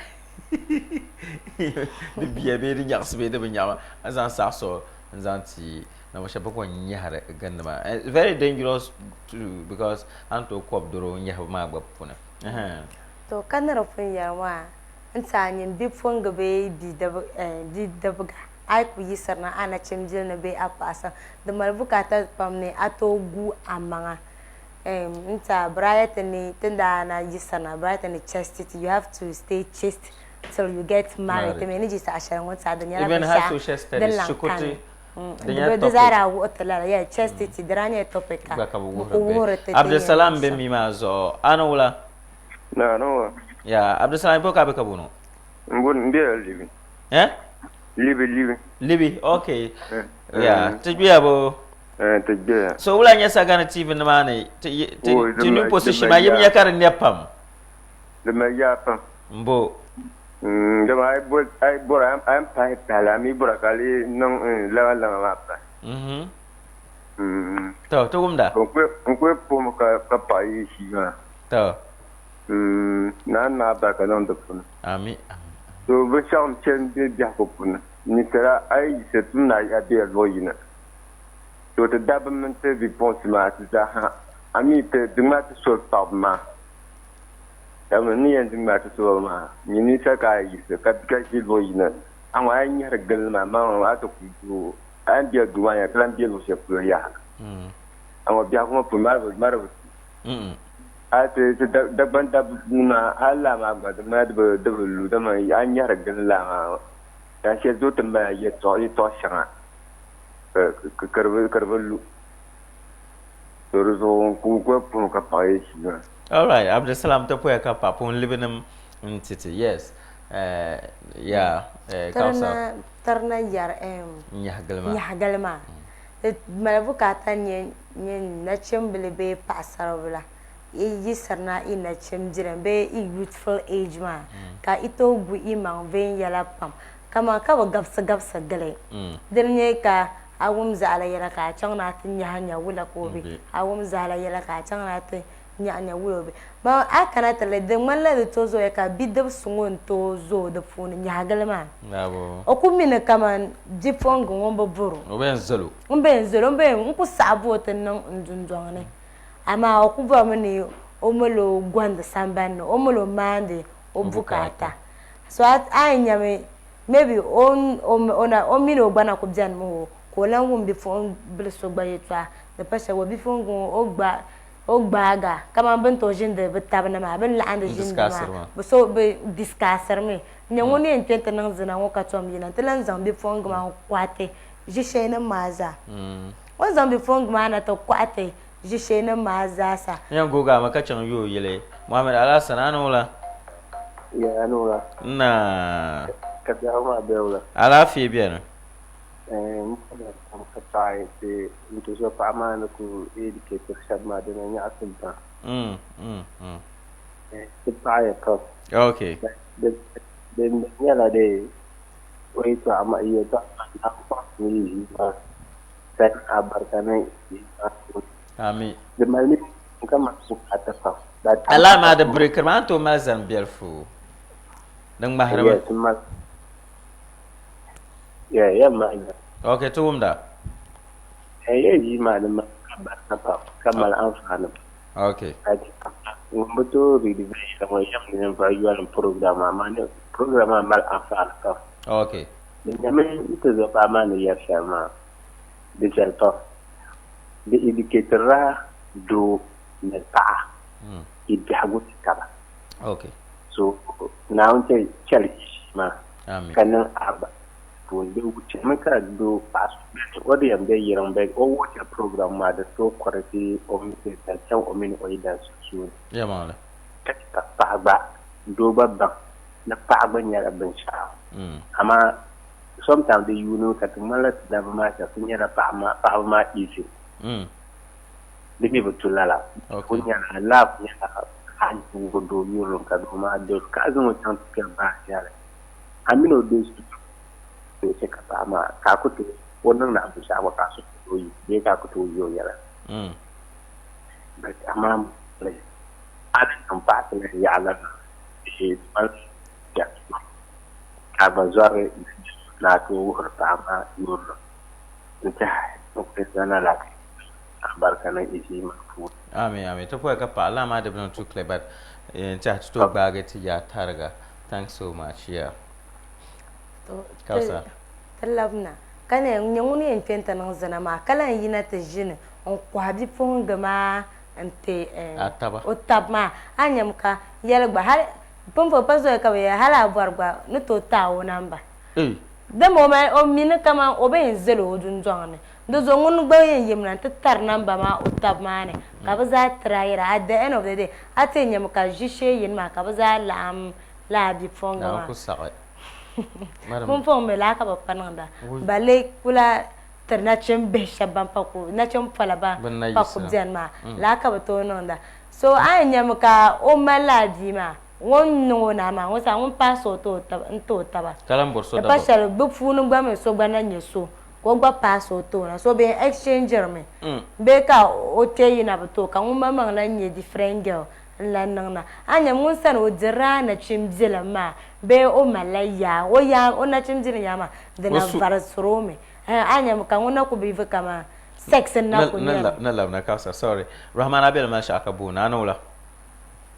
S3: di bia bee di nyaɣisi bee di bi nyaɣi maa. A zaŋ saɣisi o n-zaŋ ti na o shɛba bɛ kɔŋ nyɛhiri gindi maa. Eh, very dangerous too because a ni tooi kɔbi doro nyɛhibu maa gba puuni.
S4: To ka ni di pun yɛli maa n-ti a nyin bipuɣiŋga bee bidibiga, a yi ku yiɣisirina a nachimbili ni bee a paɣa sani, di mali bukaata pam ni a tooi gu amaŋa. N-ti a bɛ daa yɛli ti ni ti ni daa na yiɣisirina, bɛ daa yɛli ti ni chastity, you have to stay chaste till you get married. Ti mi ni ʒi saha shɛli ŋɔ n-ti a di nyɛla
S3: Even high
S4: binshɛɣu
S3: social
S4: din
S3: studies,
S4: lan
S3: shikuruti,
S4: kani.
S3: Di nyɛla
S4: Di zaa
S3: topic.
S4: daa wuhi ti lala, yeah, chastity, di daa nyɛla topic ka
S3: Gba ka bɛ
S4: bɛ
S3: wuhiri
S4: ku
S3: bihi.
S4: wuhiri ti ti
S3: Abdulsalam
S4: yɛn
S3: be
S4: niŋ
S3: mi maa zuɣu. A ni wula?
S13: Na, ni wa.
S3: Ya, Abdulsalam ibo ka a be ka bono?
S13: M bo m bela Libi.
S3: Eh?
S13: Libi, Libi.
S3: Libi, okay.
S13: Eh.
S3: Ya, ti gbiya bo?
S13: Eh, ti gbiya.
S3: So wula nyɛ Sagani TV nimaani? Ti, ti,
S13: Oi,
S3: ti new
S13: di
S3: position
S13: mali
S3: maa, yi bi
S13: yaa.
S3: nya ka di nɛ pam?
S13: Di mali yaa pam.
S3: M bo.
S13: Dama a yi bo, a yi bɔra, a yɛn pahi tahali, a mi bɔra ka a lee niŋ laŋa laŋa maa pahi.
S3: To, ti wumda.
S13: N kuli puhimi ka paɣi yi shii maa.
S3: To.
S13: Naa ni naa barika niŋ di puuni.
S3: Ami.
S13: To binshɛɣu m-piɛ m-be biɛhigu puuni. Ninsala a yi yiɣisi tum ni a bela luɣ yini. To ti dabba mini ti bipuɣinsi maa ti zaa ha, a mi ti di ŋmai ti soli paɣibu maa. Dama n ni yɛn di ŋmai ti soli maa, nyini ninsal ka a yi yiɣisi ka ʒi luɣ yini, amaa a yi nyɛhiri gili ma, amaa a ti ku du, a yɛn bela duu maa ni ka lan be luɣ shɛli polo yaha. Amaa biɛhigu ŋɔ puuni mali di bi tu. Hal ti Dagbaŋ dabba maa, hal laa maa gba di ŋmanila di bi lu, dama a yi nyɛhiri gili laa maa, dan shɛli zuɣu ti mali yɛtɔɣ shɛŋa ka di bi lu. To di zuɣu n ku kuli puhim ka paɣa yi ʒii maa.
S3: Alright, Abdulsalam ti poya ka pa pun libinim n titi. Yes. Yeah, Kausar.
S4: Tirina yɛri
S3: Nyahigili maa.
S4: Nyahigili maa. Di mali bukaata nyɛ nachimbili bee paɣasaribila. yi yiɣisirina yi nachimbilim bee yi youthful age maa ka yi tooi gu yi maŋ viɛnyɛla pam kaman ka bi gabisi gabisi gili. Dini nyɛ ka a wum zaɣila yɛla ka a chaŋ ni a ti nyahi nya wula ka o be, a wum zaɣila yɛla ka a chaŋ ni a ti nyahi nya wula o be. Ma a kana ti lihi di ŋmanila di tooi zooya ka bidibisi ŋɔ n-tooi zooi di puuni nyahigili maa. O ku mi ni kaman bipuɣiŋga ŋun bi bɔr o.
S3: O bi yɛn zal o.
S4: N bi yɛn zal o, m bi yɛn, n ku saɣi bo o ti niŋ n dundɔŋ ni. Amaa o ku bɔrimi ni o mali o gɔndi sambani ni, o mali o maandi o bukaata. So a a yɛn nyami maybe o o mini o gba na ku benimi o ka o lan wum bipuɣimbila so gba yɛltɔɣa di pa shɛli gba bipuɣiŋga ŋɔ o gba o gbaaga kamani bɛ ni tooi ʒindi bɛ taba ni maa bɛ ni laɣindi ʒindi maa bɛ so bɛ discussirimi n-nyɛ ŋun yɛn kpe nti niŋ zina ŋɔ ka tom yina nti lan zaŋ bipuɣiŋga maa n-kɔhi ti ʒisheenima maa zaa. O ni zaŋ bipuɣiŋga maa na ti kɔhi ti ʒisheenima maa zaasa.
S3: N yɛn gooi a mi ka chaŋ yooi yili. Mohammed Alhassan, a ni wula?
S14: Yeah, a ni wula.
S3: Naa.
S14: Ka biɛhigu maa be wula?
S3: Alaafee beni.
S14: N puhiya pam ka paɣi ti n tuzo paɣa maa ni ku educate shɛba maa dina nyaɣisim pam. Ti paɣiya pam.
S3: Okay.
S14: Din nyɛla dee o yɛltɔɣa maa yɛltɔɣa maa naawuni kpaŋsim yi ʒii maa ka niŋ abarika niŋ ʒii maa puuni.
S3: Amin.
S14: Di mali ni ka mali bukaata pam.
S3: Alahi maa di breakiri maa a ni tooi mali zani biɛlifu di ŋmahirimi.
S14: Yes, m mali. Yeah, yeah, ma.
S3: Ok, ti wumda.
S14: Eh, yeah, yi maa di mali ka barika pam ka mali anfaani.
S3: Ok.
S14: Ŋun bi tooi read viɛnyɛla ŋɔ yɛm ni ninvuɣ yɔlim program maa, amaa ni program maa mali anfaani pam.
S3: Ok.
S14: Di nyɛmi n ti zuɣupaɣa maa ni yɛri shɛli maa, di viɛli pam. Di educatirila doo ni paɣa yi biɛhigu ni taba.
S3: Ok.
S14: So Naawuni chɛ chɛli ʒii maa.
S3: Amin.
S14: Ka niŋ aba puuni di chɛmi ka doo paɣa so beni o di yɛn be yiriŋ bee o watch program maa di tooi kɔriti o mistake ka chaŋ o mini o yidana sunsuuni.
S3: Yɛlimaŋli.
S14: Ka chɛ ka paɣa gba doo gba baŋ ni paɣa gba nyɛla binshɛɣu amaa sometimes di yuuni mi ka ti ŋmanila ti dabba maa shɛba ti nyɛla paɣaba maa easy. Di mi bi tu lala. O nyɛla love nyɛla a ni wuhi doo yurilim ka doo maa doli ka a zaŋ o chaŋ ti kpɛri baa shɛli a mini o doo su tooi chɛ ka paɣa maa ka a ku tooi o niŋdi a binshɛɣu gba ka a su ku tooi yi bee ka a ku tooi yi o yɛla. But amaa a ni niŋ paɣa ti lahi yaɣi lala bee di mali ka a gba zɔri ni a tooi wuhiri paɣa maa yurilim n-tɛhi n-kuli zani lala Alibarika niŋ i ʒii maa puuni.
S3: Amin amin ti pɔi ka paɣa laa maa di bi niŋ too clear but n tiɛha ti tooi gbaagi ti yaa tariga thanks so much yeah Kausa.
S4: Ti labina ka na nyɛ ŋun yɛn kpe n-ti niŋ zina maa ka lahi yina ti ʒini n-kɔhi bipuɣiŋga maa n-ti o taba maa a ni nyami ka yɛli gba hali pumpɔŋɔ pa zoya ka bɛ yɛli hali a bɔri gba ni tooi ti a o namba dama o mi ni kaman o bi yɛn zali o dundɔŋ ni Di zuɣu ŋun gba yɛn yimina nti tari namba maa o taba maa ni ka bɛ zaa tiraayira. At the end of the day, a ti yɛn nyami ka ʒishee yini maa ka bɛ zaa laɣim lala bipuɣiŋga maa.
S3: Naawuni ku saɣi.
S4: Pumpɔŋ mi lala ka bɛ pa niŋda. Balle kula tiri nachimbihi shɛba ban pa ku, nachimpola ban pa ku beni maa, lala ka bɛ tooi niŋda. So a yɛn nyami ka o mali lala bia maa, ŋun niŋ o naa maa, ŋun saha ŋun paasi o n-ti o taba.
S3: Ka lahi bɔri so
S4: Di pa
S3: dabam.
S4: shɛli bɛ puuni gba mi so gba na nyɛ so ka o gba paasi o tooni so bɛ exchange mi bee ka o kpɛ yina bi tooi ka ŋun maŋmaŋ lan nyɛ different girl n lan niŋ na a nyami ŋun sani o dirila nachimbilim maa bee o malila yaa o yaa o nachimbilim yaa maa di na varisiri o mi a nyami ka ŋun na ku bi vi kaman sex n na ku nyɛli.
S3: Na labina Kausa sorry Rahman a bela maa shɛɣu ka booni a ni wula?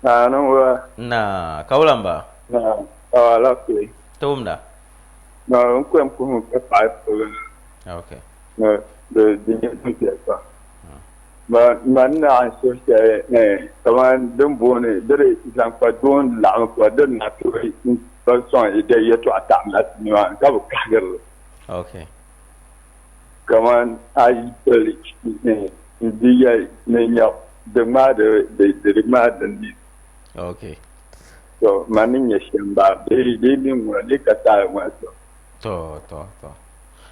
S13: A ni wula.
S3: Na ka wula m ba?
S13: Na alaafee.
S3: Ti wumda.
S13: Na n kpɛm kuhimi ka paɣi polo ni.
S3: Okay.
S13: Na di di nyɛ din viɛli pam. Ma ma ni naɣi suhi shɛli eh, kamani din booni di di zaŋ kpa doo n laɣimi kpa di na tooi n pa sɔŋ i da yɛltɔɣa taɣim la ti nimaani ka bi kahigiri li.
S3: Okay.
S13: Kamani a yi pili eh, n di yɛli ni nya di ŋmaai di di di ŋmaai din ni.
S3: Okay.
S13: To man ni nyɛ shɛm baa bee di mi ŋuna di ka taali ŋuna to.
S3: To to to.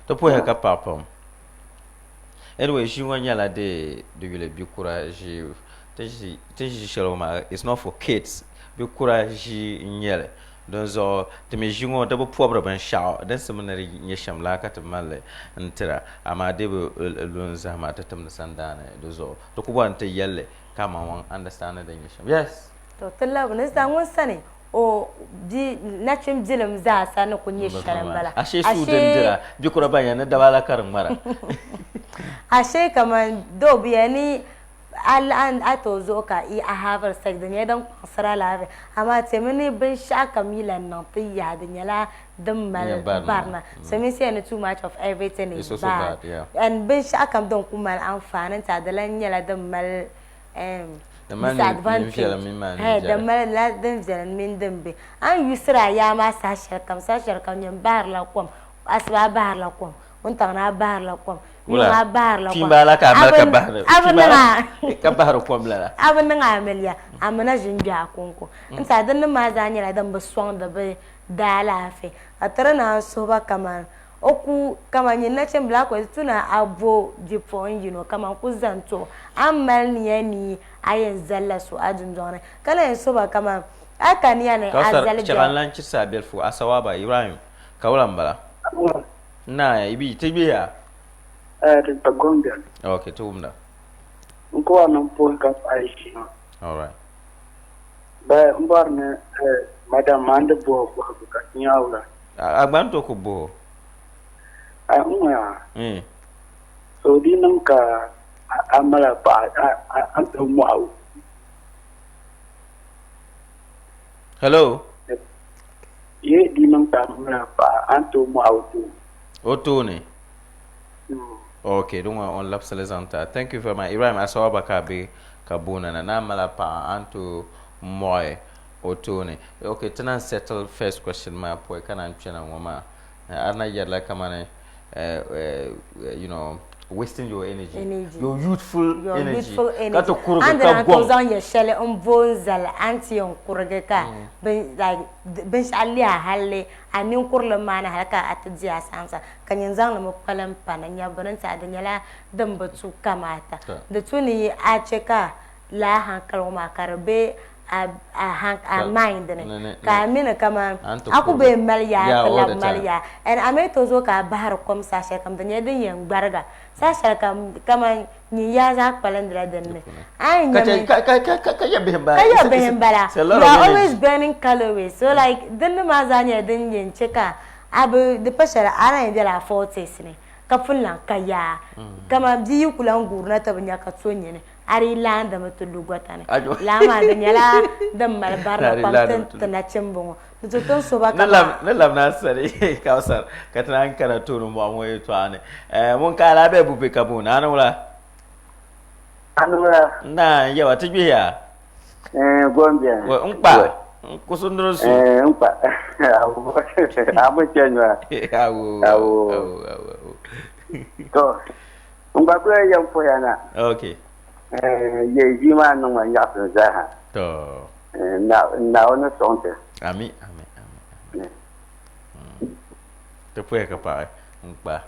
S3: Ti puhiya ka paɣa pam. Anyway, ʒii ŋɔ nyɛla di di yuli bikura ʒii. Ti ʒi ti ʒi shɛli ŋɔ maa it's not for kids bi kura ʒi n nyɛli dinzuɣu ti mi ʒi ŋɔ di bi pɔbiri binshaɣu din simdi ni di nyɛ shɛm laa ka ti malli n tira amaa di bi lu n zahima ti timdi sandaani di zuɣu ti ku bɔri ni ti yɛlli ka amaŋmaŋ understand din nyɛ shɛm yes.
S4: To ti labi ni zaa ŋun sani o bi nachin bilim zaa sa ni ku nyɛ shɛli n bala.
S3: Ashee suu din dira bikura ban yɛn ni daba la ka di ŋmara.
S4: Ashee kaman doo bi yɛn ni a laɣim a tooi zuɣu ka i a have sex di nyɛla din kpaŋsiri alaafee amaa temi ni binshɛɣu kam yi lan niŋ ti yaha di nyɛla din mali barina so minsi yɛn ni too much of everything is bad and binshɛɣu kam din ku mali anfaani n-ti a di lan nyɛla din mali disadvantage din mali la din viɛli mini din be a ni yusiri a yaa maa saha shɛli kam saha shɛli kam nyin bahirila kom asiba a bahirila kom wuntaŋ ni a bahirila kom yuŋ a bahirila kom
S3: kpiimba la ka a mali ka bahiri a bi niŋ a ka bahiri kom lala
S4: a bi niŋ amiliya a mi na ʒini gbe a kɔŋko n tiɛha din nim maa zaa nyɛla din bi sɔŋdi bi daalaafee ka ti di naan suhi ba kamani o ku kaman nyin nachimbila a ku yɛn ti tu ni a bo bipuɣin yino kaman ku zani ti o a ni mali nia ni a yɛn zalila so a dundɔŋ ni ka lahi yɛn suhi ba kaman a ka nia ni a
S3: Kausar,
S4: zali
S3: chɛɣu
S4: biɛɣu.
S3: n lan chirisi a bilifu Asawaba Ibrahim ka wula m-bala? Naa, i bi ti gbiya?
S15: Eh, di pa Gombe.
S3: Ok, ti wumda.
S15: N ku bɔri ni m puhi ka paɣi ʒii maa.
S3: Alright.
S15: Bɛ m bɔri ni eh, madam maa n di bohi o bɔhigu ka ti nya wula.
S3: A gba ni tooi ku bohi o.
S15: A n ŋɔ
S3: Mm.
S15: So di niŋ ka a mali a paɣa a ni tooi mɔhi o.
S3: Hello?
S15: Ye di niŋ ka a mali a paɣa a ni tooi mɔhi o tooni.
S3: O tooni? Ok, din ŋɔ o ni labisili zaŋ ti a. Thank you very much. Ibrahim Asawaba ka a be ka booni na. Ni a mali a paɣa a ni tooi mɔhi o tooni. Ok, ti naan settle first question maa pɔi ka naan kpɛna ŋɔ maa. A na yɛrila kamani you know, wasting your energy,
S4: energy.
S3: your youthful
S4: your
S3: energy.
S4: Youthful energy.
S3: Ka ti kurigi
S4: And
S3: ka
S4: then
S3: gɔŋ.
S4: zaŋ yɛ shɛli n bo n zali a ni ti yɛn kurigi ka bin like binshɛɣu lihi a halli a ninkurili maa ni hali ka a ti di a saamsa ka nyin zaŋ li mi kpalim pa ni nyɛbu bini n tiɛha di nyɛla din bi tu kamaata. Di tu ni a chɛ ka lala hankali ŋɔ maa ka di be a a a mind ni ka a mi ni kaman a ku bee mali yaa ti labi mali yaa and a mi tooi zooi ka a bahiri kom saha shɛli kam di nyɛla din yɛn gbariga saha shɛli kam kaman nyin yaa zaa kpalindila din ni a yi nyami
S3: ka yɛ bihi
S4: ka yɛ bihi m-bala you are always burning calories so like din ni maa zaa nyɛla din yɛn che ka a bi di pa shɛli a na yɛn bela a forties ni ka pun lan ka yaa kaman bia yi ku lan guurina ti bi nya ka to nyini A dii laandimi ti lu gɔta ni. Laa maa di nyɛla din mali barina pam ti nachimba ŋɔ. Di to tin so ba
S3: kaman. Ni labina a sani Kausar ka ti naan kana tooni mɔɣu ŋɔ yɛltɔɣa ni. Ŋun ka a lahi be bupe ka booni a ni wula?
S15: A ni wula?
S3: Naa n-yɛba ti gbihiya?
S15: Gombiɛni.
S3: N kpa n kusunduri su.
S15: N kpa awo a bi chɛ nyɔa.
S3: Awo awo awo.
S15: To N gba kuli yɛn puhiya na.
S3: Okay.
S15: Yɛ ʒii maa niŋ ma nyaɣisim zaaha.
S3: To.
S15: Naawuni ni sɔŋ ti.
S3: Ami, ami, ami, ami. Ti puhiya ka paɣi n kpa.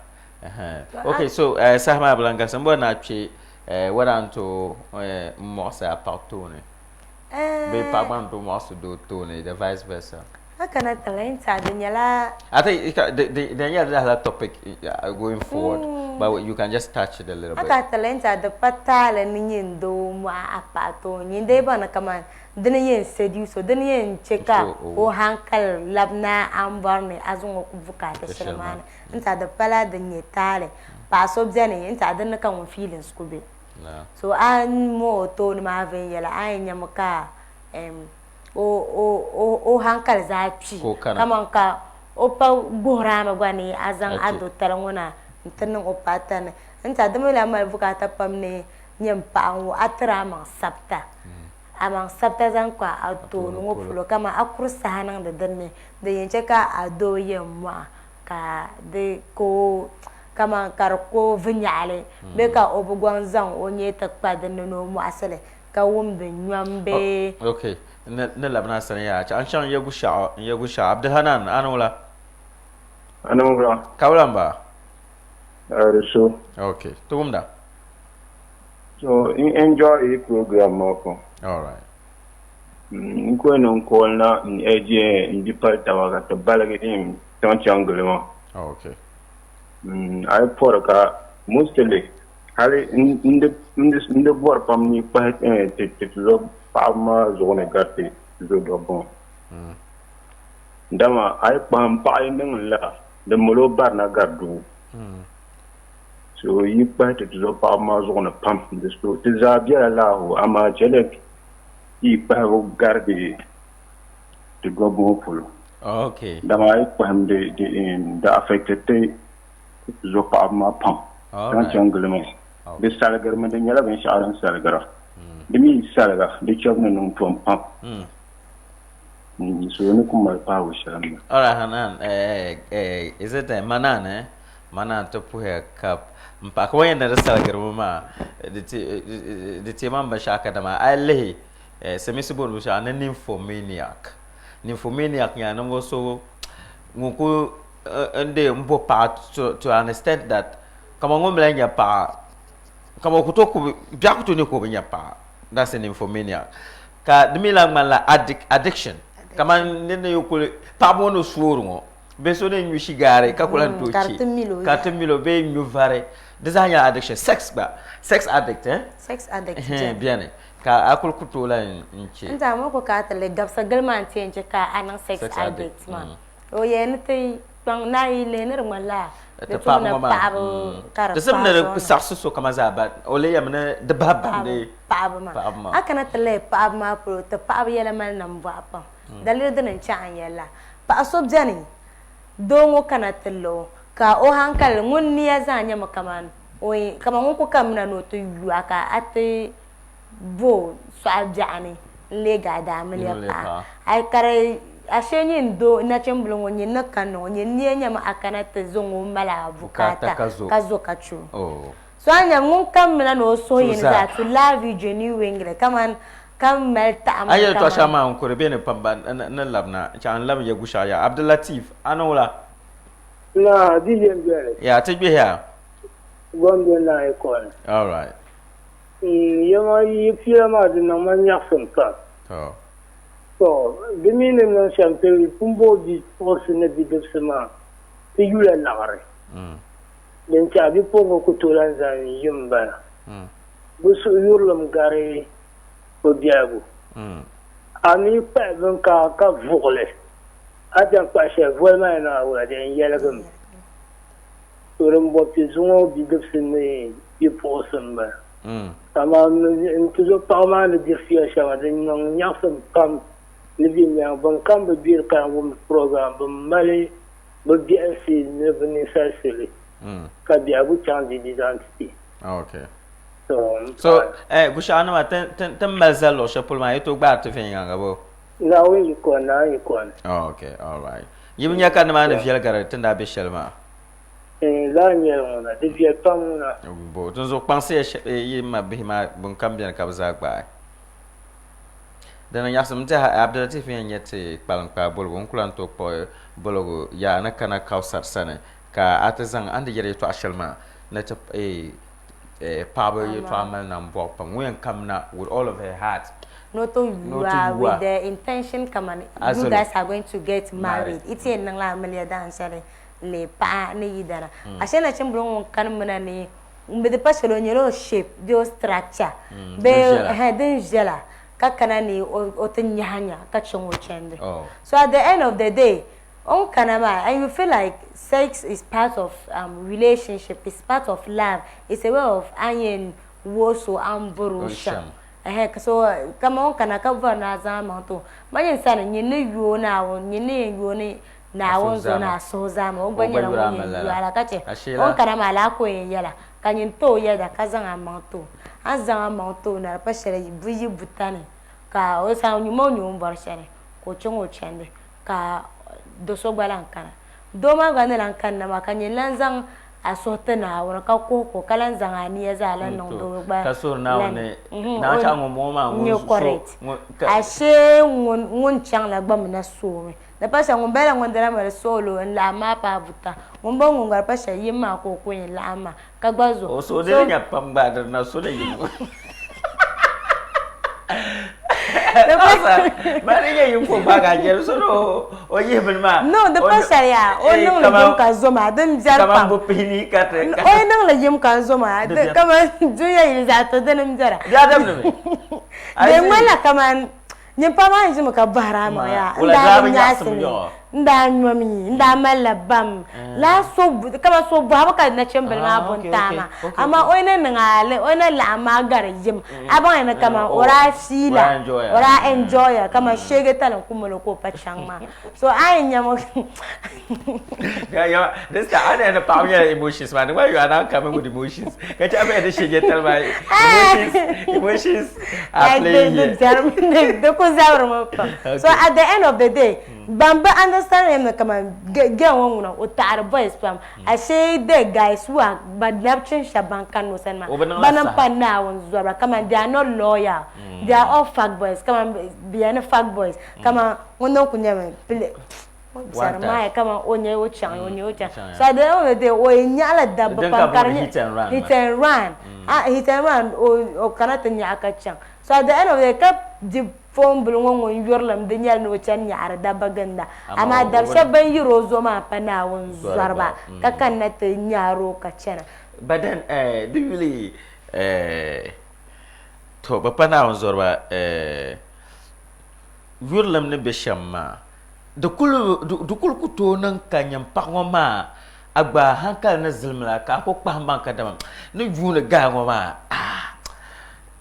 S3: Okay, so saha maa bi lan galisi. M bɔri ni a kpe whether a ni tooi m muɣisi a paɣa tooni bee paɣa gba ni tooi muɣisi doo tooni the vice versa.
S4: Haka na talenta di nyɛla.
S3: I think di nyɛla di lahi topic going forward mm. but you can just touch it a little bit.
S4: Haka talenta di pa taali ni nyin doo mɔɣu a paɣa tooni nyin dee baŋ ni kaman dini yɛn seduce o dini yɛn che ka o hankali labina a ni bɔri ni a zaŋ o ku bukaata shɛli maa ni n tiɛha di pala din nyɛ taali paɣa so beni n tiɛha dinni ka ŋun feelings ku be so a ni mɔɣi o tooni maa viɛnyɛla a yɛn nyami ka o hankali zaa kpi kaman ka o pa guhiri a mi gba ni a zaŋ a dotali ŋɔ na nti niŋ o paɣa tani. N tiɛha di mi lahi mali bukaata pam ni nyini paɣa ŋɔ a tiri a maŋ sabita. A maŋ sabita zaŋ kpa a tooni ŋɔ polo kaman a kuri saha niŋdi din ni din yɛn che ka a doo yɛn mɔɣa ka di ka o kaman ka di ka o vinyɛɣili bee ka o bi gɔŋ zaŋ o nyee ti kpa din ni ni o mɔɣisi li. Ka wumdi nyom bee?
S3: Ok, ni labina a sani yaa. N chaŋ n-yɛgu shɛɣu, n-yɛgu shɛɣu. Abdulhanan, a ni wula?
S16: A ni wula.
S3: Ka wula m-bala?
S16: Di so.
S3: Ok, ti wumda.
S16: So n enjoy yi program maa pam.
S3: All right.
S16: N ku yɛn niŋ call na n urge n di pali taba ka ti baligi n chaŋ chaŋ gili maa.
S3: Oh, okay.
S16: A yi pɔri ka mostly hali n di bɔri pam ni kpahi ti ti zo paɣaba maa zuɣu ni gari ti zo dabba ŋɔ. Dama a yi kpahim paɣa yi niŋ n la di mali o barina gari doo. So yi kpahi ti tuzo paɣaba maa zuɣu ni pam di so ti zaa bela laahu amaa chɛliya yi kpahibu gari di ti gɔbu ŋɔ polo.
S3: Okay.
S16: Dama a yi kpahim di di di affect ti tuzo paɣaba maa pam zaŋ chaŋ gili maa. Di saligirimi di nyɛla binshɛɣu din saligira. Di mi yi saliga di chɛbu ni niŋ tom pam. So ni ku mali pahigu shɛli m-bala.
S3: Alright Hanan, eh, eh, is it eh, Manan eh? Manan ti puhiya ka m pahi ka o yɛn ni di saligirimi maa di ti di ti ma binshɛɣu kadama a yi lihi eh, silimiinsi booni binshɛɣu ni nymphomaniac. Nymphomaniac nyɛla ninvuɣ so ŋun ku n dee n bo paɣa to, to an extent that kaman ŋun bi lahi nya paɣa kaman o ku tooi ku biɛɣu ku tooi ne ka o bi nya paɣa. That's a nymphomaniac. Ka di mi lahi ŋmanila addiction. Kaman ni ni kuli paɣaba ŋɔ ni soori ŋɔ bee so ni nyu shigaari ka ku lahi tooi
S4: Ka di ti mili o
S3: ka di ti mili o bee nyu vari di zaa nyɛla addiction. Sex gba sex addict eh?
S4: Sex addict
S3: Ɛhɛn, beni ka a kuli ku tooi lahi n che.
S4: N zaa ŋɔ ku ka a ti lihi gabisa gili maa n-ti yɛn che ka a niŋ sex addict maa. O yɛn ni ti kpaŋ ni a yi lihi ni di ŋmanila di tum ni paɣaba ka
S3: di pahi zuɣu ni. Saɣisi so kama zaa ba o lee yɛmi ni di bahi bahindi
S4: paɣaba maa. A kana ti lihi paɣaba maa polo ti paɣaba yɛla mali nambɔɣu pam. Daliri dini n-chaɣ n yɛli la, paɣa so beni doo ŋɔ kana ti lihi o ka o hankali ŋun nia zaa nyɛmi kaman o kaman ŋun kuli kamina ni o ti yu a ka a ti bo sɔɣa biɛɣu ni n-leegi a daamiliya paɣa. A yi ka di ashee nyin doo nachimbila ŋɔ nyin ni kanna ŋɔ nyin nia nyɛmi a kana ti zaŋ o mali a bukaata ka zo ka che o. So a nya ŋun kam mina ni o suhu yini zaa to love you genuinely kaman ka mali taɣimu
S3: A yɛltɔɣa
S4: kaman.
S3: shɛŋa maa n kuri bɛ ni pam ba ni labina n chaŋ n labi ya gu shɛɣu ya Abdulatif a ni wula?
S15: Naa, di yɛn beni.
S3: Ya ti gbihiya.
S15: Gom beni naa yi kɔni.
S3: All right.
S15: Yɛma yi pia maa di niŋ ma nyaɣisim pam. To, di mi ni niŋ shɛm ti pumpɔŋɔ bipuɣinsi ni bidibisi maa ti yula liɣiri. Din chɛ a bipuɣiŋga ku tooi lan zani yim m-bala. Bɛ suhuyurilim gari o biɛhigu. A mi kpahi bini ka ka vuɣi li, a ti yɛn kpahi shɛli voli maa yɛn niŋ a wula, di yɛn yɛligimi. To din bɔbi ti zuŋɔ bidibisi ni bipuɣinsi m-bala. Amaa n tizo paɣ maa ni diri fiya shɛŋa din niŋ nyaɣisim pam ni bɛ nyaŋ bɛnkam bi gbiri ka wumdi program bɛ mali bɛ biɛhisi ni bɛ ninsalisi li ka biɛhigu chaŋ di di zaŋ ti ti.
S3: Okay. So, eh, Gushaɣinima, ti ni mali zali luɣ shɛli polo maa, yi tooi gbaari ti viɛnyɛliŋga bɔ?
S15: Naawuni yi kɔni, Naawuni yi kɔni.
S3: Oh, okay, all right. Yi bi nya ka nimaani viɛli gari ti ni daa be shɛli maa?
S15: Ɛɛn, lala n-nyɛ li ŋuna, di viɛli pam ŋuna.
S3: Bo, dinzuɣu kpaŋsiya yi ma bihi maa bɛn kam beni ka bɛ zaa gbaai. Dini nyaɣisim n-ti ha, Abdulatif yɛn nyɛ ti kpaliŋkpaa boligu, n ku lan tooi kpuɣi boligu yaa ni kana Kausar sani ka a ti zaŋ a ni di yɛri yɛtɔɣ shɛli maa ni ti paɣaba yɛtɔɣa mali nambɔɣu pam ŋun yɛn kamina with all of her heart
S4: Ni o ti yua with the intention kaman you guys are going to get married. I ti yɛn niŋla amiliya dahin shɛli n-leei paɣa ni yidana. Ashe nachimbila ŋun kani mina ni ŋun bi di pa shɛli o nyɛla o shape bee o structure bee din viɛla ka kana ni o ti nyahi nya ka chaŋ o chandi. So at the end of the day O ni kana maa and you feel like sex is part of um, relationship, it's part of love, it's a way of a ni yɛn wuhi so a ni bɔri o shɛm. Ɛhɛn, so kaman o ni kana ka bɔri ni a zaŋ amaŋ ti o, ma nyin sani nyin ni yu o Naawuni, nyin ni yɛn yu o ni Naawuni zuɣu ni a suhu zaa maa, o gba nyɛla ŋun yɛn yu a la ka chɛ o ni kana maa lala ka o yɛn yɛla, ka nyin ti o yɛda ka zaŋ amaŋ ti o. A ni zaŋ amaŋ ti o na di pa shɛli buyi buta ni ka o sani nyuma o ni o ni bɔri shɛli ka o chaŋ o chandi. ka do so gba lahi kana. Doo maa gba ni lahi kanna maa ka nyini lahi zaŋ a suhu ti Naawuni ka kuhi ku ka lan zaŋ a nia zaa lan niŋ doo gba
S3: Ka suhiri Naawuni
S4: lan.
S3: ni Naawuni chaɣ ŋumbɔŋɔ maa ŋun
S4: N-nyɛ
S3: so
S4: correct.
S3: ŋun ka.
S4: Ashee ŋun ŋun chaŋla gba mi na soomi. Di pa shɛli ŋun bala ŋun dina mali soolo n-laɣim maa paai buta. Ŋun bɔŋɔ ŋun gba di pa shɛli yim maa ka o ku yɛn laɣim maa ka gba zo.
S3: O suhu dini nya pam gba di na so ni yim. Maa ni nyɛ yim ka o gbaagi a jɛli so ni o yihi bini maa.
S4: No, di pa shɛli yaa o niŋli yim ka zo maa din biɛri pam.
S3: Kaman bu pihini ka ti.
S4: O yi niŋli yim ka zo maa kaman dunia yili zaa to dini m-biɛra.
S3: Di adam ni mi.
S4: Di ŋmanila kaman Nyimpa maa ʒimi ka bɔhiri a maŋ yaa, n daa bi nyaɣisi mi, n daa nyomi, n daa malila bam. Lala so, kaman so bɔhibu ka nachimbila maa bo n-taai maa. Amaa o yi ni niŋ a li, o yi ni laɣim maa gari yim, a baŋya ni kaman o daa fiila, o daa enjoy-a kaman sheegi tali n-ku mali o ka o pa chaŋ maa. So a yi nya ma.
S3: Yeah, this time I know paɣaba nyɛla emotions maa ni you are now coming with emotions ka chɛ a di shege tali maa emotions emotions are playing here.
S4: Di ku zabirimi pam. So at the end of the day ban bi understand yɛm ni kaman girl ŋɔ ŋuna o taɣiri boys pam ashe the guys who are ban nabi chin shɛba ban kanna o sani maa bana m-pa Naawuni zɔriba kaman they are not loyal they are all fuck boys kaman bɛ yɛli ni fuck boys kaman ŋun niŋ ku nyɛmi Jeremiah kaman o nyɛ o chaŋ o nyɛ o chaŋ so at the end of the day o yi nyaɣila dabba pam ka di nyɛ hit and run ah hit and run o kana ti nyaɣi ka chaŋ so at the end of the day ka di phone bili ŋɔ ŋun yurilim di nyɛli ni o chani nyaɣiri dabba ginda amaa dab shɛba ban yiri o zuɣu maa pa Naawuni zɔriba ka kanna ti nyaari o ka chana.
S3: But then eh, di yuli eh, to bi pa Naawuni zɔriba eh, yurilim ni be shɛm maa, di kul ku tooi niŋ ka nyin paɣ ŋɔ maa a gba hankali ni zilim la ka a ku kpahim baŋ kadama ni yuuni gaya ŋɔ maa, aah,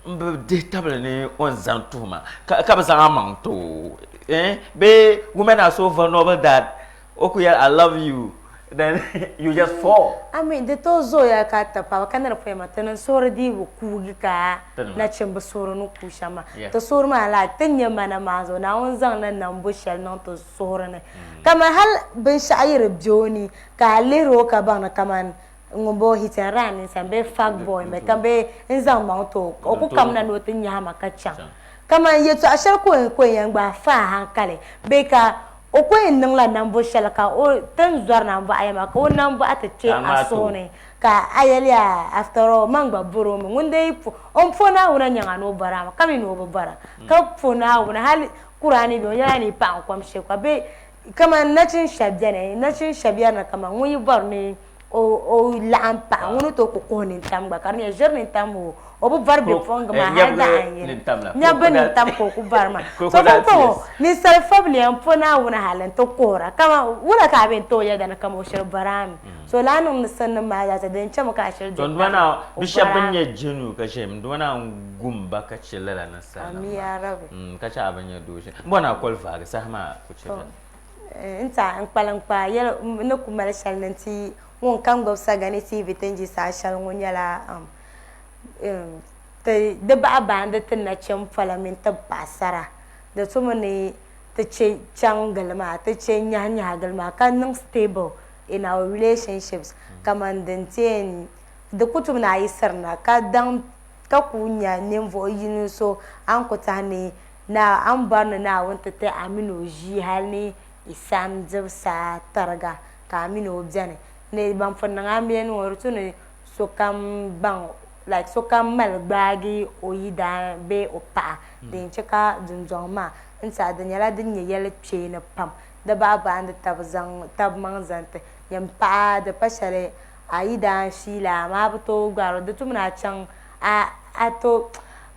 S3: m bi dihi tabili ni o ni zaŋ tuhi ma ka bi zaŋ amaŋ ti o, eh, bee women are so vulnerable that O ku yɛli I love you then you just fall.
S4: I mean di tooi zooya ka ti paɣaba ka ni di pɔya maa ti ni suhuri dii bi kuugi ka nachimbi suhuri ni kuui shɛm maa. Ti suhuri maa like ti ni nyɛ mana maa zuɣu Naawuni zaŋla nambo shɛli niŋ ti suhuri ni. Kaman hali binshɛɣu yi di be o ni ka a lihiri o ka baŋ ni kaman ŋun bo hit and run ninsal bee fuck boy m-be ka bee n zaŋ maŋ ti o o ku kamina ni o ti nyahi ma ka chaŋ. Kaman yɛtɔɣa shɛli ka o yɛn gbaai faai hankali bee ka O ko yɛn niŋla nambo shɛli ka o ti ni zɔri nambɔɣu yɛli maa ka o nambɔɣu ti kpe a suhu ni ka a yɛli yaa after all man gba bɔri o mi ŋun dee yi po o ni po Naawuni nyaŋa ni o bɔri a mi ka mi ni o bi bɔra ka po Naawuni hali Kurani bɛ o yɛla ni yi paɣi n-kom shee ka bɛ kaman nachin shɛba beni nachin shɛba yɛri ni kaman ŋun yi bɔri ni o laɣim paɣa ŋun ni tooi ku kuhi nintam gba ka di nyɛ ʒiri nintam o o bi bɔri bipuɣingi maa hali zaɣ yini nyɛbu nintam ka o ku bɔri maa so pumpɔŋɔ ninsal fabiliya m-po Naawuni hali nti kuhira kaman wula ka a bɛ n-ti o yɛda ni kaman o shiri bɔri a mi so lala niŋdi sinnim maa zaa sa din chami ka a shiri
S3: di
S4: taba o
S3: Bi shɛba
S4: bɔri
S3: bɛn
S4: a mi.
S3: nyɛ jinu ka chɛ n Duuma Naawuni gum ba ka chɛ lala ninsalinima
S4: Ami yaa Rabbi.
S3: Ka chɛ a bi nya dooshee. M bɔri ni a koli vaagi saha maa ku chɛ bɛ.
S4: N tiɛha n kpalim kpa yɛli ni ku mali shɛli ni n-ti ŋun kam gbubi Sagani TV ti ni ʒi saha shɛli ŋɔ nyɛla ti di bahi baandi ti nachin pola mini ti paɣasara di tumi ni ti chɛ chaŋ gili maa ti chɛ nyahi nyahi gili maa ka niŋ stable in our relationships kaman din ti yɛn di ku tumi ni a yi sirina ka daŋ ka ku nya ninvuɣ yino so a ni ku tahi ni Na a ni bɔri ni Naawuni ti ti a min o ʒii hal ni Isam dibu saha tariga ka a min o beni. Ni ban pun niŋ amiliya ni ŋɔ, di tu ni sokam baŋ like sokam mali gbaagi o yidaan bee o paɣa din chɛ ka dundɔŋ maa n-ti a di nyɛla din nyɛ yɛli kpeeni pam. Di bahi baandi tab zaŋ tab maŋ zaŋ ti nyini paɣa di pa shɛli a yidaan fiila amaa a bi tooi gbaari o di tu mi ni a chaŋ a a to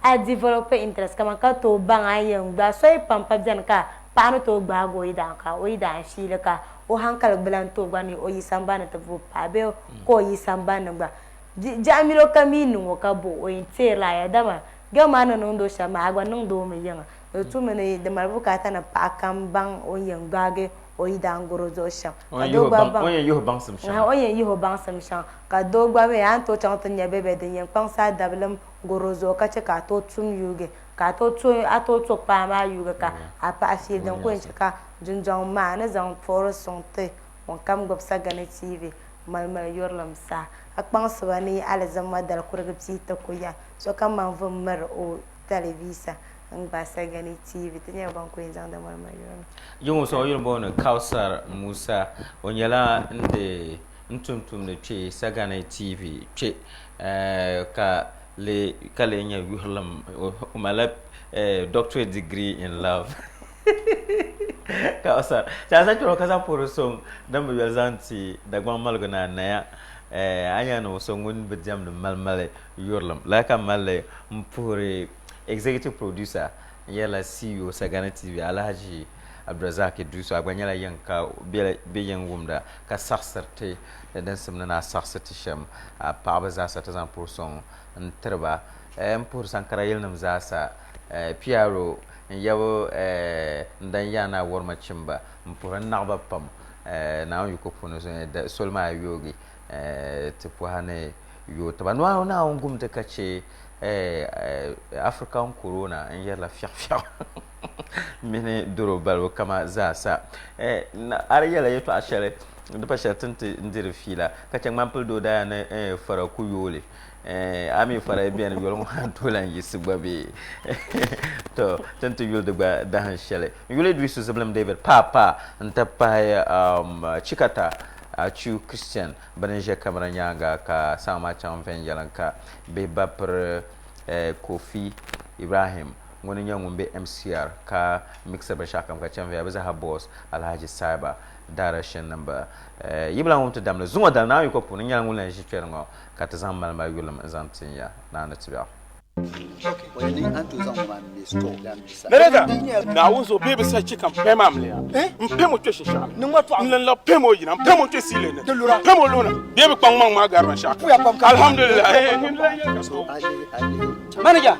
S4: a develop interest kaman ka tooi baŋ a ni yɛn gbaai so yi pam pa beni ka paɣa ni tooi gbaagi o yidaan ka o yidaan fiili ka o hankali gba lan tooi gba ni o yi sambani ti bo paɣa bee ka o yi sambani ni gba jaɣamilo ka mi niŋ o ka bo o yɛn teerila a ya dama girl maa ni niŋdi o shɛm maa a gba niŋdi o mi yiŋa di tumi ni di mali bukaata ni paɣa kam baŋ o ni yɛn gbaagi o yidaan garo zuɣu shɛm ka doo gba baŋ
S3: o ni yɛn yihi o baŋsim shɛŋa
S4: o ni yɛn yihi o baŋsim shɛŋa Ka doo gba mi, a ni tooi chaŋ ti nya bɛ din yɛn kpaŋsi a dabilim garo zuɣu ka chɛ ka a tooi tum yuugi, ka a tooi a tooi to kpaa maa yuugi ka a paɣi fiili din ku yɛn chɛ ka dundɔŋ maa ni zaŋ puɣiri suŋ ti ŋun kam gbubi Sagani TV. Malimali yurilim saha, ka kpaŋsi ba ni alizama dali kurigi pii ti ku ya sokam man vu m-miri o talivisa n-gbaai Sagani TV. Ti nyɛla ban ku yɛn zaŋdi malimali yurilim.
S3: Yiŋ so o yuli booni Kausar Musa, o nyɛla n di n tum tumdi kpe Sagani TV kpe ka lee ka lee nyɛ yuhirilim o malila doctorate degree in love. Kausar, chɛ a zaŋ kpɛri ŋɔ ka zaŋ puhiri so din bi yoli zaŋ ti Dagbaŋ maligu ni a naya. A nya ni so ŋun bi diɛmdi malimali yurilim lala ka mali li m-puhiri executive producer n-yɛrila CEO Sagani TV Alhaji Abdulrazak Iddrisu. A gba nyɛla yiŋ ka be yiŋ wumda ka saɣisiri ti din simdi ni a saɣisi ti shɛm. A paɣaba zaasa ti zaŋ puhi sɔŋ n-tiri ba. M puhiri Sankara yilinim zaasa, PRO n yabo n dan yaa naa Worima Chimba m puhiri n naɣiba pam Naawuni yiko puuni soli maa yoogi ti puha ni yooi tiba. Naawuni gum ti ka che African corona n yɛrila fiɛɣufiɛɣu mini doro balibu kama zaasa. A di yɛla yɛtɔɣa shɛli di pa shɛli ti ni ti diri fiila ka che ŋmanpili doo daa ni fara ku yooli. A mi fara yi beni yoli ŋɔ a tooi lan yiɣisi gba bee? To, ti ni ti yuli di gba dahin shɛli. N yuli Idrisu Zibilim David Paapaa n-ti pahi Chikata Achu Christian bɛ ni ʒe kamara nyaaŋa ka saŋa maa chaŋ viɛnyɛliŋga bihi ba piri Kofi Ibrahim ŋuni n-nyɛ ŋun be MCR ka mixiri binshɛɣukam ka chani viɛla bɛ zaaha boss Alhaji Saiba direction nima yi bi lan wum ti damli zuŋɔ dali Naawuni yiko puuni n nyɛla ŋun lan ʒi kpɛri ŋɔ ka ti zaŋ mali mali yulim n-zaŋ tin ya Naa ni tibiɛɣu.
S5: Narrator, Naawuni zuɣu bee bi sa chɛ ka m pɛm a amiliya, m pɛm o kpe shinshɛɣu ni, n lan labi pɛm o yina, m pɛm o kpe siilin ni, m pɛm o luɣi ni, bee bi kpaŋ maŋ maa gari binshɛɣu. Alhamdulillah.
S6: Manager,